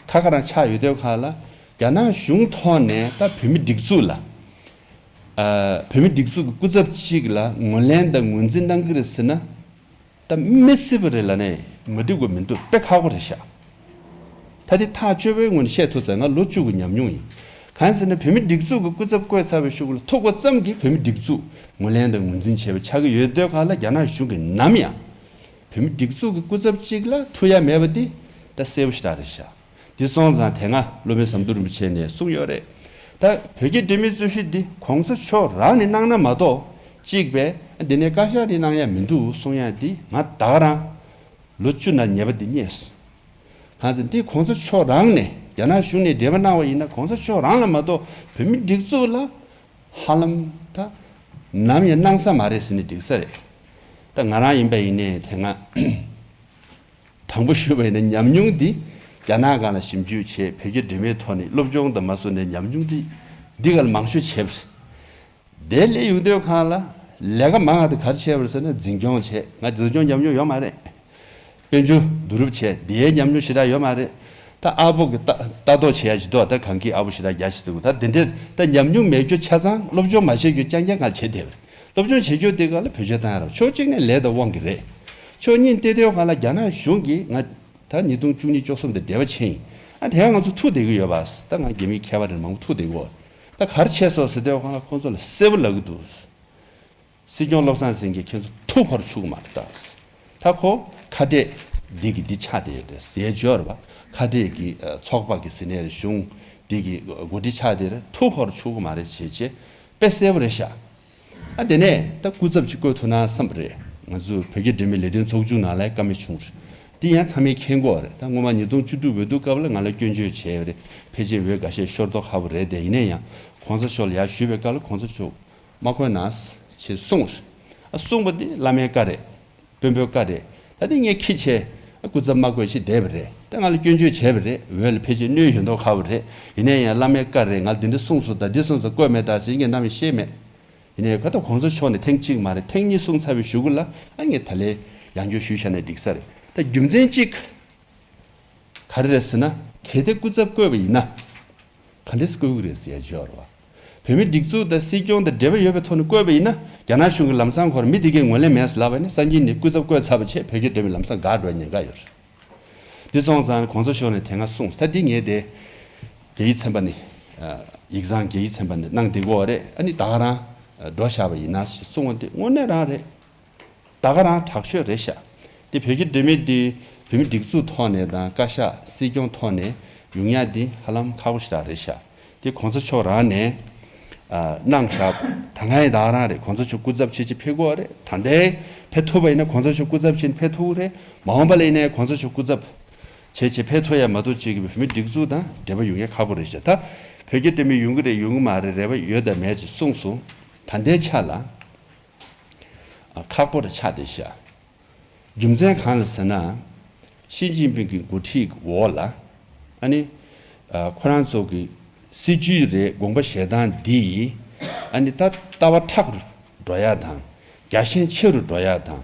ཁ་ཁ་རང་ཆགས་ཡོད་དུས་སྒང་ལ། རྒྱ་ནག་གཞུང་ཐོག་ནས་ད་བོད་མི་སྒྲིག་འཛུགས་ལ་ཨ་བོད་མི་སྒྲིག་འཛུགས་ཀྱི་སྐུ་ཚབ་ཅིག་ལ་ངོས་ལེན་དང་ངོས་འཛིན་གནང་གི་རེད་ཟེར་ན། ད་མི་སྲིད་པ་རེད་ལབ་ནས་མ་འགྲིག་པ་མི་འདུག་དཔེ་ཁག་པོ་རེད་ཤག་ད་དེ་ཐག་གཅོད་པའི་ངོས་ནས་བཤད་ཐུབ་ཚར། ང་ལོ་བཅུ་གི་ཉམས་མྱོང་ཡིན། གང་ཟེར་ན་བོད་མི་སྒྲིག་འཛུགས་ཀྱི་སྐུ་ཚབ་བསྐོས་ཚར་བའི་གཞུག་ལ་ཐུག་པ་ཙམ་གྱིས་བོད་མི་སྒྲིག་འཛུགས་ངོས་ལེན་དང་ངོས་འཛིན་བྱས་པ་ཆགས་ཀྱི་ཡོད་དུས་སྒང་ལ། རྒྱ་ནག་གཞུང་གིས་ནམ་ཡང་བོད་མི་སྒྲིག་འཛུགས་ཀྱི་སྐུ་ཚབ་ཅིག་ལ་ཐུག་ཡ་མེད་པ་དེ་ད་གསལ་པོ་ཞེ་དྲག་རེད་ཤག་འདི་སོང་ཙང་དེ་སྔ་སློབ་དཔོན་ཟམ་གདོང་རིན་པོ་ཆེ་ནས་གསུངས་ཡོད་རེད། ད་བོད་ཀྱི་འབྲེལ་མོལ་རྩོད་གཞི་འདི་གོང་ས་མཆོག་རང་ནས་གནང་ན་མ་གཏོགས་གཅིག་པས་འདི་ནས་བཀའ་ཤག་ནས་གནང་ཡ་མི་འདུག་གསུང་ཡ་འདི་ང་ད་ག་རང་ལོ་བཅུ་ནང་ཉེས་པ་འདི་རྙེད་སོང་། གང་ཟེར་འདི་གོང་ས་མཆོག་རང་ནས་རྒྱ་ནག་གཞུང་ནས་འབྲེལ་བ་གནང་བ་ཡིན་ན་གོང་ས་མཆོག་རང་ལ་མ་གཏོགས་བོད་མི་སྒྲིག་འཛུགས་ལ་ཧ་ལམ་ད་ནམ་ཡང་གནང་ས་མ་རེད་ཟེར་ནས་འགྲིག་ས་རེད། ད་ང་རང་ཡིན་པ་ཡིན་ནའི་དེ་སྔ་དྲང་པོ་ཞུས་པ་ཡིན་ན་ཉམས་མྱོང་འདི་རྒྱ་ནག་སྒང་ལ་ཞིབ་འཇུག་བྱས་བོད་རྒྱ་འབྲེལ་མོལ་ཐོག་ནས་སློབ་སྦྱོང་དང་མ་སོང་ནས་ཉམས་མྱོང་འདི་འདི་ག་ལ་མང་ཤོས་བྱས་པ་རེད། དེ་སླེབས་ཡོང་དུས་སྒང་ལ་ལས་ཀ་མང་བ་དེ་ག་རེ་བྱས་པ་རེད་ཟེར་ན་འཛིན་སྐྱོང་བྱས། ང་འཛིན་སྐྱོང་ཉམས་མྱོང་ཡོད་མ་རེད། དཔལ་འབྱོར་བསྡུ་རུབ་བྱས་དེའི་ཉམས་མྱོང་ཞེ་དྲག་ཡོད་མ་རེད། ད་ཨ་ཕོ་གི་ལྟ་ལྟ་རྟོག་བྱེད་ཡ་ཞིག་འདུག་ད་གང་གི་ཨ་ཕོ་ཞེ་དྲག་རྒྱ་ཞིག་འདུག་ད་དེ་འདྲའི་ད་ཉམས་མྱོང་མེད་རྒྱུ་ཆ་ཚང་སློབ་སྦྱོང་མ་བྱས་རྒྱུ་རྐྱང་རྐྱང་ག་བྱེད་བསྡད་པ་རེད། སློབ་སྦྱོང་བྱེད་རྒྱུ་དེ་ག་ལ་བེད་སྤྱོད་བཏང་ཡ་རེད། ཕྱོགས་གཅིག་ནས་ལས་དང་དབང་གིས་རེད། ཕྱོགས་གཉིས་བལྟས་དུས་སྒང་ལ་རྒྱ་ནག་གཞུང་གིས་ང་ད་ཉིས་སྟོང་བཅུ་གཉིས་བཅུ་གསུམ་དེ་འབྲེལ་བ་ཆད་ཡིན། ཨ་དེ་ཡང་ང་ཚོ་ཐུག་བསྡད་ཀྱི་ཡོད་པ། ད་ང་རྒྱ་མིའི་མཁས་པ་རེ་མང་པོ་ཐུག་བསྡད་ཀྱི་ཡོད་རེད། ད་ག་རེ་བྱས་སོང་ཟེར་དུས་སྒང་ལ་ཁོང་ཚོ་ལ་གསལ་པོ་ལབ་ཀྱི་འདུག་སྲིད་སྐྱོང་བློ་བཟང་སེང་གེ་ཁྱེད་ཚོ་ཐུག་ཧོར་ཆུག་མ་རེད་ད། ད་ཁོ་ཁ་བྲལ་འདི་གི་འདི་ཆགས་བསྡད་ཡོད་རེད་ཟེར་བརྗོད་རེད་པ། ཁ་བྲལ་གྱི་ཚོགས་པ་གི་ཟེར་ནས་རེད། གཞུང་འདི་གི་འགོ་ཁྲིད་ཆགས་བསྡད་རེད། ཐུག་ཧོར་ཆུག་མ་རེད་བྱས་བྱས་དཔེ་གསལ་པོ་རེད་ཤག་ཨ་དེ་ནས་ད་སྐུ་ཚབ་ཅིག་བསྐོས་ཐུབ་ན་བསམ་པ་རེད། ང་ཚོ་བོད་རྒྱ་འབྲེལ་མོལ་ལས་དོན་ཚོགས་ཆུང་ནང་ལ་བཀའ་མོལ་བྱུང་རེད། འདི་ཡང་ཚང་མས་མཁྱེན་གྱི་ཡོད་རེད། ད་སྔོན་མ་ཉིས་སྟོང་བཅུ་དྲུག་འོས་བསྡུ་སྐབས་ལ་ང་ལ་སྐྱོན་བརྗོད་བྱས་ཡོད་རེད། ཕལ་ཆེར་འོས་འགའ་ཤས་ཤོར་མདོག་ཁ་པོ་རེད་དེ། ཡིན་ན་ཡང་གོང་ས་མཆོག་ལ་ཡར་ཞུས་པའི་སྐབས་ལ་གོང་ས་མཆོག་མ་བསྐོས་ན་ཞེས་གསུངས་རེད། ཨ་གསུངས་པ་འདི་བླ་མའི་བཀའ་རེད། དཔོན་པོའི་བཀའ་རེད། ད་འདི་ངས་ཁྱི་བྱས་ཨ་སྐུ་ཚབ་མ་བསྐོས་ཞེས་བསྡད་པ་རེད། ད་ང་ལ་སྐྱོན་བརྗོད་བྱས་པ་རེད། འོས་ལ་ཕལ་ཆེར་གནོད་ཡོད་མདོག་ཁ་པོ་རེད། ཡིན་ན་ཡང་བླ་མའི་བཀའ་རེད། ང་ལ་འདི་འདྲ་གསུངས་སོང་ད་འདི་གསུངས་སོང་བསྐོས་མེད་ད་ཟེར་ངས་གནམ་མེད་ཤེས་མེད། ཡིན་ནའི་ཁ་ད་གོང་ས་མཆོག་ནས་ཐེངས་གཅིག་མ་རེད་ཐེངས་གཉིས་གསུངས་ཚར་བའི་གཞུག་གུ་ལ་ཨ་ངས་ད་ལན་ཡང་བསྐྱར་ཞུས་བཞག་ན་འགྲིག་ས་རེད། ད་རྒྱུ་མཚན་གཅིག་ག་རེ་རེད་ཟེར་ན། གལ་ཏེ་སྐུ་ཚབ་བསྐོས་པ་ཡིན་ན་ག་འདྲས་བསྐོ་གི་རེད་ཟེར་ཡ་བརྗོད་རེད་བ། བོད་མི་སྒྲིག་འཛུགས་དང་སྲིད་སྐྱོང་དང་འབྲེལ་བ་ཡོད་པའི་ཐོག་ནས་བསྐོས་པ་ཡིན་ན་རྒྱ་ནག་གཞུང་གི་ལམ་སང་ཁོར་མི་དེ་གའི་ངོས་ལེན་མེད་ཟེར་ལབ་པ་ནི་སང་ཉིན་ནས་སྐུ་ཚབ་བསྐོས་ཚར་བ་བྱས་བོད་རྒྱ་འབྲེལ་བའི་ལམ་སང་འགག་འགྲོ་ཉེན་ཁ་ཡོད་རེད། འདི་སོང་ཙང་གོང་ས་མཆོག་ནས་དེ་སྔ་གསུངས། ད་འདི་ངས་དེ་རྒྱ་ཡིག་ཚན་པ་ནས་ཡིག་ཚང་རྒྱ་ཡིག་ཚན་པ་ནས་གནང་བསྡད་ཀྱི་ཡོད་རེད། ཨ་ནི་ད་ག་རང་འགྲོ་བཞག་པ་ཡིན་ན་ཞེས་གསུངས་པ་འདི་དངོས་གནས་རང་རེད། ད་ག་རང་དྲག་ཤོས་རེད་ཤག་དེ་བོད་ཀྱི་འབྲེལ་མོལ་འདི་བོད་མི་སྒྲིག་འཛུགས་ཐོག་ནས་དང་བཀའ་ཤག་སྲིད་སྐྱོང་ཐོག་ནས་ཡོང་ཡ་འདི་ཧ་ལམ་ཁག་པོ་ཞེ་དྲག་རེད་ཤག་དེ་གོང་ས་མཆོག་རང་ནས་ཨ་གནང་བཞག་ད་སྔ་ཡི་ད་ག་རང་རེད། གོང་ས་མཆོག་སྐུ་ཚབ་བྱེད་ཅིག་ཕེབས་དགོས་རེད། ད་ལྟའི་ཕེབས་ཐུབ་པ་ཡིན་ན་གོང་ས་མཆོག་སྐུ་ཚབ་བྱེད་ཕེབས་ཐུབ་རེད། མ་འོངས་པ་ལ་ཡིན་ནའི་གོང་ས་མཆོག་སྐུ་ཚབ་བྱེད་ཅིག་ཕེབས་ཐུབ་ཡ་མ་གཏོགས་ཅིག་གི་བོད་མི་སྒྲིག་འཛུགས་དང་འབྲེལ་བ་ཡོང་ཡ་ཁག་པོ་རེད་ཤག་ད་བོད་རྒྱ་འབྲེལ་མོལ་ཡོང་གི་རེད་ཡོང་གི་མ་རེད་རེ་བ་ཡོད་དང་མེད་ཅིག་གསུངས་སོང་། ད་ལྟའི་ཆ་ལ་ཨ་ཁག་པོ་རེ་ཆགས་བསྡད་ཤག་རྒྱུ་མཚན་གང་ལ་ཟེར་ན། ཞི་ཅིན་ཕིང་གི་འགོ་ཁྲིད་འོག་ལ་ཨ་ནི་ཨ་ཁོ་རང་ཚོ་གི་སྲིད་ཇུས་རེད་དགོངས་པ་བཞེས་སྟངས་འདི་ཨ་ནི་ད་ལྟ་བ་མཁྲེགས་རུ་འགྲོ་ཡ་དང་རྒྱ་ཞེན་ཆེ་རུ་འགྲོ་ཡ་དང་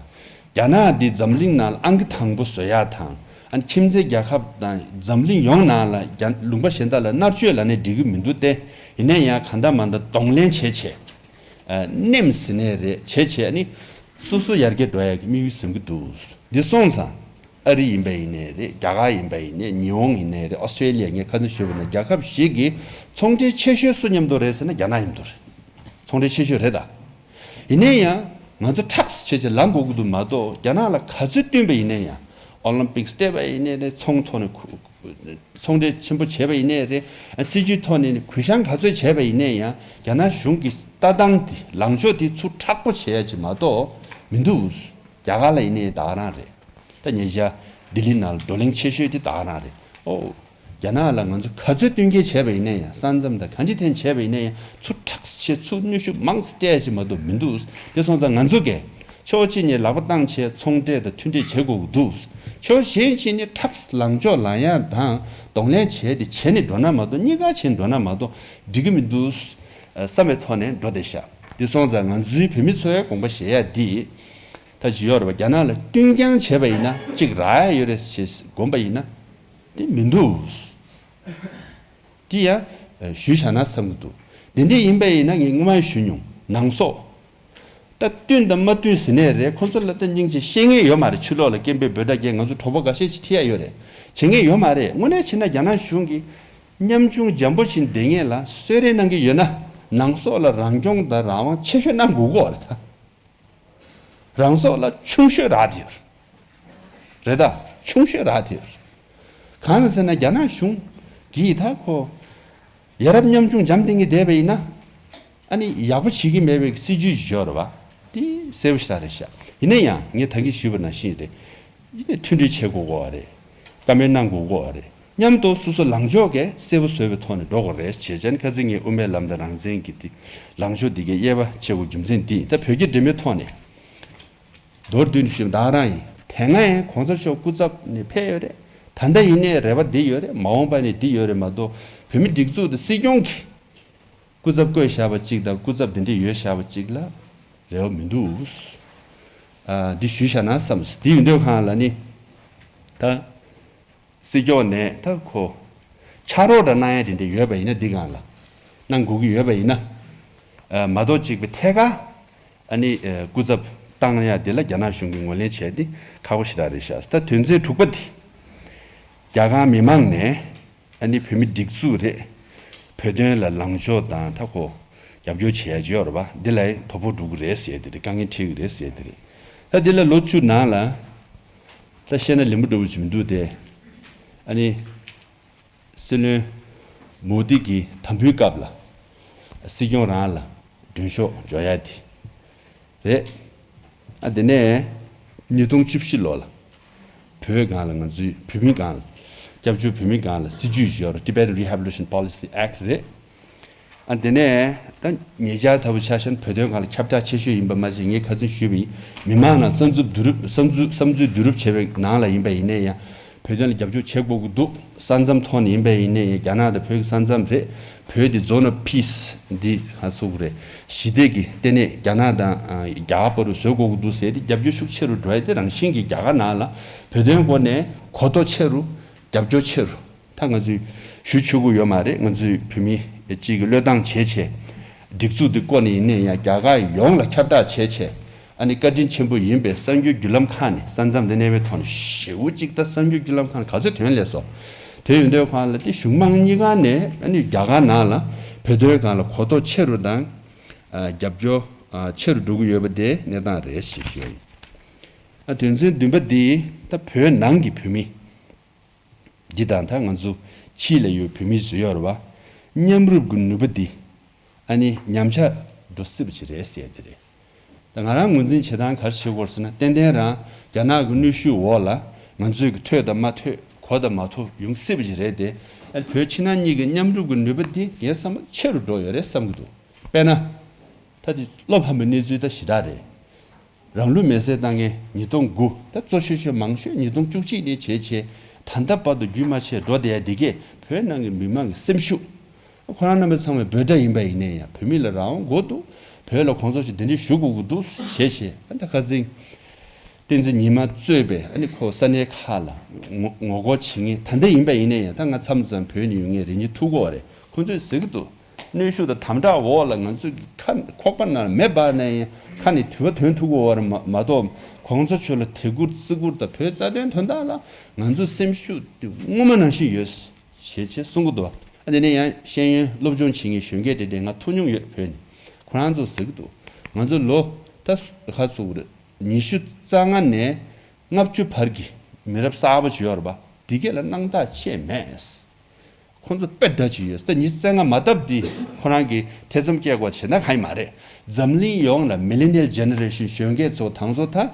རྒྱ་ནག་འདི་འཛམ་གླིང་ནང་ཨང་ཀི་དང་པོ་བཟོ་ཡ་དང་ཨ་ནི་ཁྱིམ་མཚེས་རྒྱལ་ཁབ་དང་འཛམ་གླིང་ཡོངས་ནང་ལ་རྒྱ་ལུང་པ་གཞན་དག་ལ་མནར་གཅོད་ལབ་ནས་འགྲིག་གི་མི་འདུག་སྟེ། ཡིན་ན་ཡང་གང་ལྟར་མ་ལྟར་གདོང་ལེན་བྱེད་བྱེད། ཨ་ནེམ་ཟེར་ནས་རེད་བྱས་བྱས་ནི་སོ་སོ་ཡར་རྒྱས་འགྲོ་ཡག་གི་དམིགས་ཡུལ་ཟིན་གྱི་འདུག་འདི་སོང་ཙང་ཨ་རི་ཡིན་པ་ཡིན་ནའི་རེད། རྒྱ་གར་ཡིན་པ་ཡིན་ནའི་ཉི་ཧོང་ཡིན་ནའི་རེད། ཨོ་སི་ཀྲེ་ལི་ཡ་ངས་ཁ་སང་ཞུས་པ་ནང་རྒྱལ་ཁབ་བཞི་གི་ཚོང་འབྲེལ་ཆེ་ཤོས་སུ་མཉམ་དུ་རེད་ཟེར་ན་རྒྱ་ནག་མཉམ་དུ་རེད། ཚོང་འབྲེལ་ཆེ་ཤོས་རེད་ད། ཡིན་ནའི་ཡང་ང་ཚོ་ཁྲག་བྱས་བྱས་ལངས་དགོས་ཀྱི་འདུག་མ་གཏོགས་རྒྱ་ནག་ལ་ག་ཚོད་བསྟུན་པ་ཡིན་ནའི་ཡང་ཨོ་ལིམ་པིག་སྤྲད་པ་ཡིན་ནའི་རེད། ཚོང་ཐོག་ནས་ཁུ་ཚོང་འབྲེལ་ཆེན་པོ་བྱས་པ་ཡིན་ནའི་རེད། སྲིད་ཇུས་ཐོག་ནས་ནི་གུས་ཞང་ག་ཚོད་བྱས་པ་ཡིན་ནའི་ཡང་རྒྱ་ནག་གཞུང་གི་ལྟ་སྟངས་དེ་ལངས་ཕྱོགས་དེ་ཚུར་མཁྲེགས་པོ་བྱེད་ཡ་ཅིག་མ་གཏོགས་མི་འདུག་རྒྱ་གར་ལ་ཡིན་ནའི་ད་ག་རང་རེད། ད་ཉེ་ཆར་ལྡི་ལི་ནང་ལ་བགྲོ་གླེང་ཆེ་ཤོས་དེ་ད་ག་རང་རེད། ཨོ། རྒྱ་ནག་ལ་ང་ཚོ་ག་ཚོད་བསྟུན་མཁས་བྱས་པ་ཡིན་ནའི་ཡང་ས་མཚམས་དང་གང་ཅི་ཐད་བྱས་པ་ཡིན་ནའི་ཡང་ཚུར་མཁྲེགས་བྱས་ཚུར་གནོན་ཤུགས་མང་ཙམ་སྤྲད་ཡ་ཅིག་མ་གཏོགས་མི་འདུག་དེ་སོང་ཙང་ང་ཚོ་གས་ཕྱོགས་གཅིག་ནས་ལག་པ་བཏང་བྱས་ཚོང་འབྲེལ་དང་མཐུན་འབྲེལ་བྱེད་དགོས་ཀྱི་འདུག་ཕྱོགས་གཞན་གཅིག་ནས་མཁྲེགས་ལངས་ཕྱོགས་ལངས་ཡ་དང་གདོང་ལེན་བྱས་ཏེ་བྱས་ནས་འགྲོ་ན་མ་གཏོགས་གཉིས་ཀ་བྱས་ནས་འགྲོ་ན་མ་གཏོགས་འགྲིག་གི་མི་འདུག་བསམ་པའི་ཐོག་ནས་འགྲོ་བསྡད་ཤག་དེ་སོང་ཙང་ང་ཚོའི་བོད་མི་ཚོས་དགོངས་པ་བཞེས་ཡ་འདི་ད་ཅི་ཡོད་རེད་པ། རྒྱ་ནག་ལ་བསྟུན་རྐྱང་བྱས་པ་ཡིན་ན་གཅིག་རག་ཡ་ཡོད་རེད་ཅེས་དགོངས་པ་ཡིན་ན་དེ་མི་འདུག་དེ་ཡང་ཞུས་བཞག་ན་བསམ་གྱི་འདུག་དེ་འདྲ་ཡིན་པ་ཡིན་ན་ངས་སྔོན་མ་ཞུས་མྱོང་། ནང་སོག་ད་བསྟུན་དང་མ་བསྟུན་ཟེར་ནའི་རེད། ཁོ་ཚོ་ལ་ད་སྙིང་རྗེ་བཤད་མཁན་ཡོད་མ་རེད། ཕྱི་ལོགས་ལ་སྐད་འབོད་འབོད་སྒྲ་རྒྱག་ང་ཚོ་གྲོགས་པོ་འགའ་ཤས་ཅིག་ཁྲིད་ཡ་ཡོད་རེད། བྱེད་མཁན་ཡོད་མ་རེད། དངོས་གནས་བྱས་ན་རྒྱ་ནག་གཞུང་གིས་ཉམ་ཆུང་འཇམ་པོ་ཞིག་བསྡད་མཁན་ལ་གསོལ་རས་གནང་གི་ཡོད་ན་ནང་སོག་ལ་རང་སྐྱོང་དང་རང་དབང་ཆེ་ཤོས་གནང་དགོས་ཀྱི་ཡོད་རེད་ད། རང་སོག་ལ་ཆུང་ཤོས་རག་དེ་ཡོད་རེད་ད། ཆུང་ཤོས་རག་དེ་ཡོད་རེད། གང་ཟེར་ན་རྒྱ་ནག་གཞུང་གིས་ད་ཁོ་ ཡ་རབས་ཉམ་ཆུང་འཇམ་ཐིང་ངེ་བསྡད་པ་ཡིན་ན། ཨ་ནི་ཡག་པོ་བྱེད་ཀྱི་མེད་པའི་སྲིད་ཇུས་ཤིག་ཡོད་རེད་བ། དེ་གསལ་པོ་ཞེ་དྲག་རེད་ཤག་ཡིན་ན་ཡང་ངས་ད་གིན་ཞུས་པ་ནང་བཞིན་རེད། ཡིན་ནའི་མཐུན་སྒྲིལ་བྱེད་དགོས་ཀྱི་ཡོད་རེད། བཀའ་མོལ་གནང་དགོས་ཀྱི་ཡོད་རེད། མཉམ་དུ་སོ་སོ་ལངས་ཕྱོགས་གས་གསལ་པོ་བཟོས་པའི་ཐོག་ནས་འགྲོ་དགོས་རེད་ཅེས་བྱས་ནས། ཁ་སང་ངས་དབུ་མའི་ལམ་དང་རང་བཙན་གྱི་དེ་ལངས་ཕྱོགས་འདི་གའི་དབྱེ་བ་ཕྱེ་དགོས་རྒྱུ་མཚན་འདི་ད་བོད་ཀྱི་འབྲེལ་མོལ་ཐོག་ནས། མདོར་བསྡུས་ནས་ཞུས་ན་བདག་རང་ཡིན། དེ་སྔ་ཡང་གོང་ས་མཆོག་སྐུ་ཚབ་ནས་ཕེབས་ཡོད་རེད། ད་ལྟ་ཡིན་ནའི་རེ་བ་འདི་ཡོད་རེད། མ་འོངས་པ་ནས་འདི་ཡོད་རེད་མ་གཏོགས། བོད་མི་སྒྲིག་འཛུགས་དང་སྲིད་སྐྱོང་གིས་སྐུ་ཚབ་བསྐོས་བཞག་པ་གཅིག་དང་སྐུ་ཚབ་འདི་འདྲས་ཡོད་བཞག་པ་གཅིག་ལ་རེ་བ་མི་འདུག་ཨ། འདི་ཞུས་བཞག་ན་བསམ། འདི་ཡིན་དུས་གང་ལ་ནི་ད། སྲིད་སྐྱོང་ནས་ད་ཁོ་ཕྱག་རོགས་འདྲ་གནང་ཡ་དེ་འདྲ་ཡོད་པ་ཡིན་ན། འདི་སྒང་ལ་གནང་དགོས་ཀྱི་ཡོད་པ་ཡིན་ན། ཨ། མ་གཏོགས་གཅིག་པའི་ཐད་ཀར་ཨ་ནི་ཨ་སྐུ་ཚབ་བཏང་ཡ་དེ་ལ་རྒྱ་ནག་གཞུང་གིས་ངོས་ལེན་བྱས་ཏེ་ཁག་པོ་ཞེ་དྲག་རེད་ཤག་ད་དོན་ཚན་དྲུག་པ་དེ། རྒྱ་གར་མི་མང་ནས་ཨ་ནི་བོད་མི་སྒྲིག་འཛུགས་རེད། བོད་དོན་ལ་ལངས་ཕྱོགས་དང་ད་ཁོ་རྒྱབ་སྐྱོར་བྱེད་ཡ་ཅིག་ཡོད་རེད་པ། འདི་ལ་དོ་ཕོག་འགྲོ་གི་རེད་ཟེར་དེ་རེད། དཀའ་ངལ་འཕྲད་ཀྱི་རེད་ཟེར་དེ་རེད། ད་འདི་ལ་ལོ་བཅུ་ནང་ལ། ད་བཤད་ན་ལེན་པོ་འགྲོ་བོ་ཅིག་མི་འདུག་སྟེ། ཨ་ནི། སྲིད་བློན་མོ་དི་གི་དམ་འབུལ་སྐབས་ལ། སྲིད་སྐྱོང་རང་ལ་མགྲོན་ཤོག་འབྱོར་ཡ་དེ་རེད། ཨ། དེ་ནས་ཉིས་སྟོང་བཅུ་བཞི་ལོ་ལ་བོད་སྒང་ལ་ང་ཚོའི་བོད་མི་སྒང་ལ། སྐྱབས་བཅོལ་བོད་མི་སྒང་ལ་སྲིད་ཇུས་ཤིག་ཡོད་རེད། Tibetan Rehabilitation Policy Act རེད། ཨ། དེ་ནས་ད་ཉེ་ཆར་ལྟ་བུ་ཆ་བཞག་ན་བོད་དོན་སྒང་ལ་ཁྱབ་བསྒྲགས་ཆེ་ཤོས་ཡིན་པ་མ་ཟད། ངས་ཁ་སང་ཞུས་པ་ཡིན། མི་མང་ནང་བསམ་ཚུལ་བསྡུ་རུབ་བསམ་ཚུལ་བསམ་ཚུལ་བསྡུ་རུབ་བྱས་པའི་ནང་ལ་ཡིན་པ་ཡིན་ན་ཡང་། བོད་དོན་ལ་རྒྱབ་སྐྱོར་བྱེད་དགོས་ཀྱི་འདུག་ས་མཚམས་ཐོག་ནས་ཡིན་པ་ཡིན་ན་ཡང་། རྒྱ་ནག་དང་བོད་ཀྱི་ས་མཚམས་རེད། བོད་འདི་Zone of Peace འདི་ཧ་སུ་གུ་རེད། ཞི་བདེ་གི་ལྟེ་གནས། རྒྱ་ནག་དང་ཨ་རྒྱ་གར་བར་དུ་བཟོ་དགོས་ཀྱི་འདུག་ཟེར་ཏེ་རྒྱབ་སྐྱོར་ཤུགས་ཆེ་རུ་འགྲོ་ཡ་དེ་རང་བཞིན་གྱིས་རྒྱ་གར་ནང་ལ་བོད་དོན་སྐོར་ནས་གོ་རྟོགས་ཆེ་རུ། རྒྱབ་སྐྱོར་ཆེ་རུ། ད་ང་ཚོས་ཞུ་ཆོག་གི་ཡོད་མ་རེད། ང་ཚོས་བོད་མི་གཅིག་གི་བློས་བཏང་བྱས་བྱས། སྒྲིག་འཛུགས་འདི་བསྐོ་ནས་ཡིན་ནའི་ཡང་རྒྱ་གར་ཡོངས་ལ་ཁྱབ་བསྒྲགས་བྱས་བྱས། ཨ་ནི་བཀའ་དྲིན་ཆེན་པོ་ཡིན་པའི་གསར་འགྱུར་བརྒྱུད་ལམ་ཁག་ནས། ས་མཚམས་འདི་གནས་པའི་ཐོག་ནས་ཞེ་པོ་ཅིག་ད་གསར་འགྱུར་བརྒྱུད་ལམ་ཁག་ནས་ག་ཚོད་ཐོན་སླེབས་སོང་། དེ་ཡོད་དུས་གང་ལ་དེ་གཞུང་མང་གཉིས་ཀ་ནས་ཨ་ནི་རྒྱ་གར་ནང་ལ་བོད་དོན་སྒང་ལ་གོ་རྟོགས་ཆེ་རུ་དང་། ཨ། རྒྱབ་སྐྱོར་ཨ་ཆེ་རུ་འགྲོ་གི་ཡོད་པ་དེ་གནས་སྟངས་རེད་ཞེས་ཞུ་ཡ་ཡིན། ཨ། དོན་ཚན་བདུན་པ་འདི་ད་བོད་ནང་གི་བོད་མི། འདི་དང་ད་ང་ཚོ་ཕྱི་ལ་ཡོད་བོད་མི་ཚོ་ཡོད་རེད་བ། མཉམ་རུབ་ཀྱི་ནུས་པ་འདི་ཨ་ནི་ཉམས་ཆག་འགྲོ་སྲིད་པ་ཅིག་རེད་ཟེར་དེ་རེད། ད་ང་རང་ངོས་འཛིན་བྱེད་སྟངས་ག་རེ་བྱེད་དགོས་ཟེར་ན། ཏན་ཏན་རང་རྒྱ་ནག་གི་གནོན་ཤུགས་འོག་ལ་ང་ཚོའི་གི་ཐོས་དང་མ་ཐོས། གོ་དང་མ་གོ་ཡོང་སྲིད་པ་ཅིག་རེད་དེ། ཨ་ནི་བོད་ཕྱི་ནང་གཉིས་ཀྱི་མཉམ་རུབ་ཀྱི་ནུས་པ་འདི་ངའི་བསམ་པར་ཆེ་རུ་འགྲོ་ཡོད་རེད་བསམ་གྱི་འདུག་དཔེར་ན། ད་དེ་བློ་ཕམ་པའི་གནས་ཚུལ་ད་ཞེ་དྲག་རེད། རང་ལུས་མེར་སྲེག་བཏང་མཁན་ཉིས་སྟོང་དགུ། ད་གཙོ་ཆེ་ཤོས་མང་ཤོས་ཉིས་སྟོང་བཅུ་གཅིག་ནས་བྱས་བྱས་ད་ལྟ་བར་དུ་རྒྱུན་མ་ཆད་འགྲོ་བསྡད་ཡ་འདི་གས་བོད་ནང་གི་མི་མང་གི་སེམས་ཤུགས། ཁོ་རང་རྣམ་པ་ཚང་མའི་འབོད་སྒྲ་ཡིན་པ་ཡིན་ནའི་ཡང་། བོད་མི་ལ་རང་དབང་དགོས་འདུག་བོད་ལ་གོང་ས་མཆོག་འདི་འདྲས་བཞུགས་དགོས་ཀྱི་འདུག་ཞེས་བྱས། ཨ། ད་ཁ་སང་བསྟན་འཛིན་ཉི་མ་གཙོས་པའི་ཨ་ནི་ཁོ་ས་གནས་ཁག་ལ་ངོ་ངོ་རྒོལ་བྱེད་མཁན་ད་ལྟ་ཡིན་པ་ཡིན་ནའི་ཡང་། ད་ང་མཚམས་མཚམས་བོད་ནས་ཡོང་མཁན་རེ་གཉིས་ཐུག་གི་ཡོད་རེད། ཁོ་ཚོས་ཟེར་གྱི་འདུག་གནོན་ཤུགས་དང་དམ་དྲག་འོག་ལ་ང་ཚོ་གི་ཁ་ཁོག་པ་ནང་མེ་འབར་ན་ཡང་ཁ་ནས་དུ་བ་ཐོན་ཐུབ་ཀྱི་ཡོད་རེད་མ་མ་གཏོགས། གོང་ས་མཆོག་ལ་དད་བཀུར་བརྩི་བཀུར་དང་བོད་རྩ་དོན་དོན་དག་ལ་ང་ཚོ་སེམས་ཤུགས་དེ་སྔོན་མ་ནང་བཞིན་ཡོད་ཞེས་བྱས་གསུང་གི་འདུག་ཨ། དེ་ནས་ཡང་ཤེས་ཡོན་སློབ་སྦྱོང་བྱེད་མཁན་གཞོན་སྐྱེས་དེ་འདྲས་ང་ཐུག་མྱོང་ཡོད། བོད་ནས། ཁོ་རང་ཚོ་ཟེར་གྱི་འདུག་ང་ཚོ་ལོ་ད་ག་ཚོད་རེད། ཉི་ཤུ་རྩ་ལྔ་ནས་ལྔ་བཅུ་བར་གྱི་མི་རབས་གསར་པ་ཅིག་ཡོད་རེད་པ། འདི་གས་ལ་སྣང་དག་ཅིག་མེད། ཁོང་ཚོ་དཔེ་འདྲ་ཅིག་ཡོད། ད་ཉི་ཤུ་རྩ་ལྔ་མ་བཏབ་དེ་ཁོ་རང་གིས་ཐེ་ཚོམ་སྐྱེ་དགོས་བྱས་ན་གང་ཡང་མ་རེད། འཛམ་གླིང་ཡོངས་ལ་Millennial Generation གཞོན་སྐྱེས་ཚོ་དང་ཚོ་ད།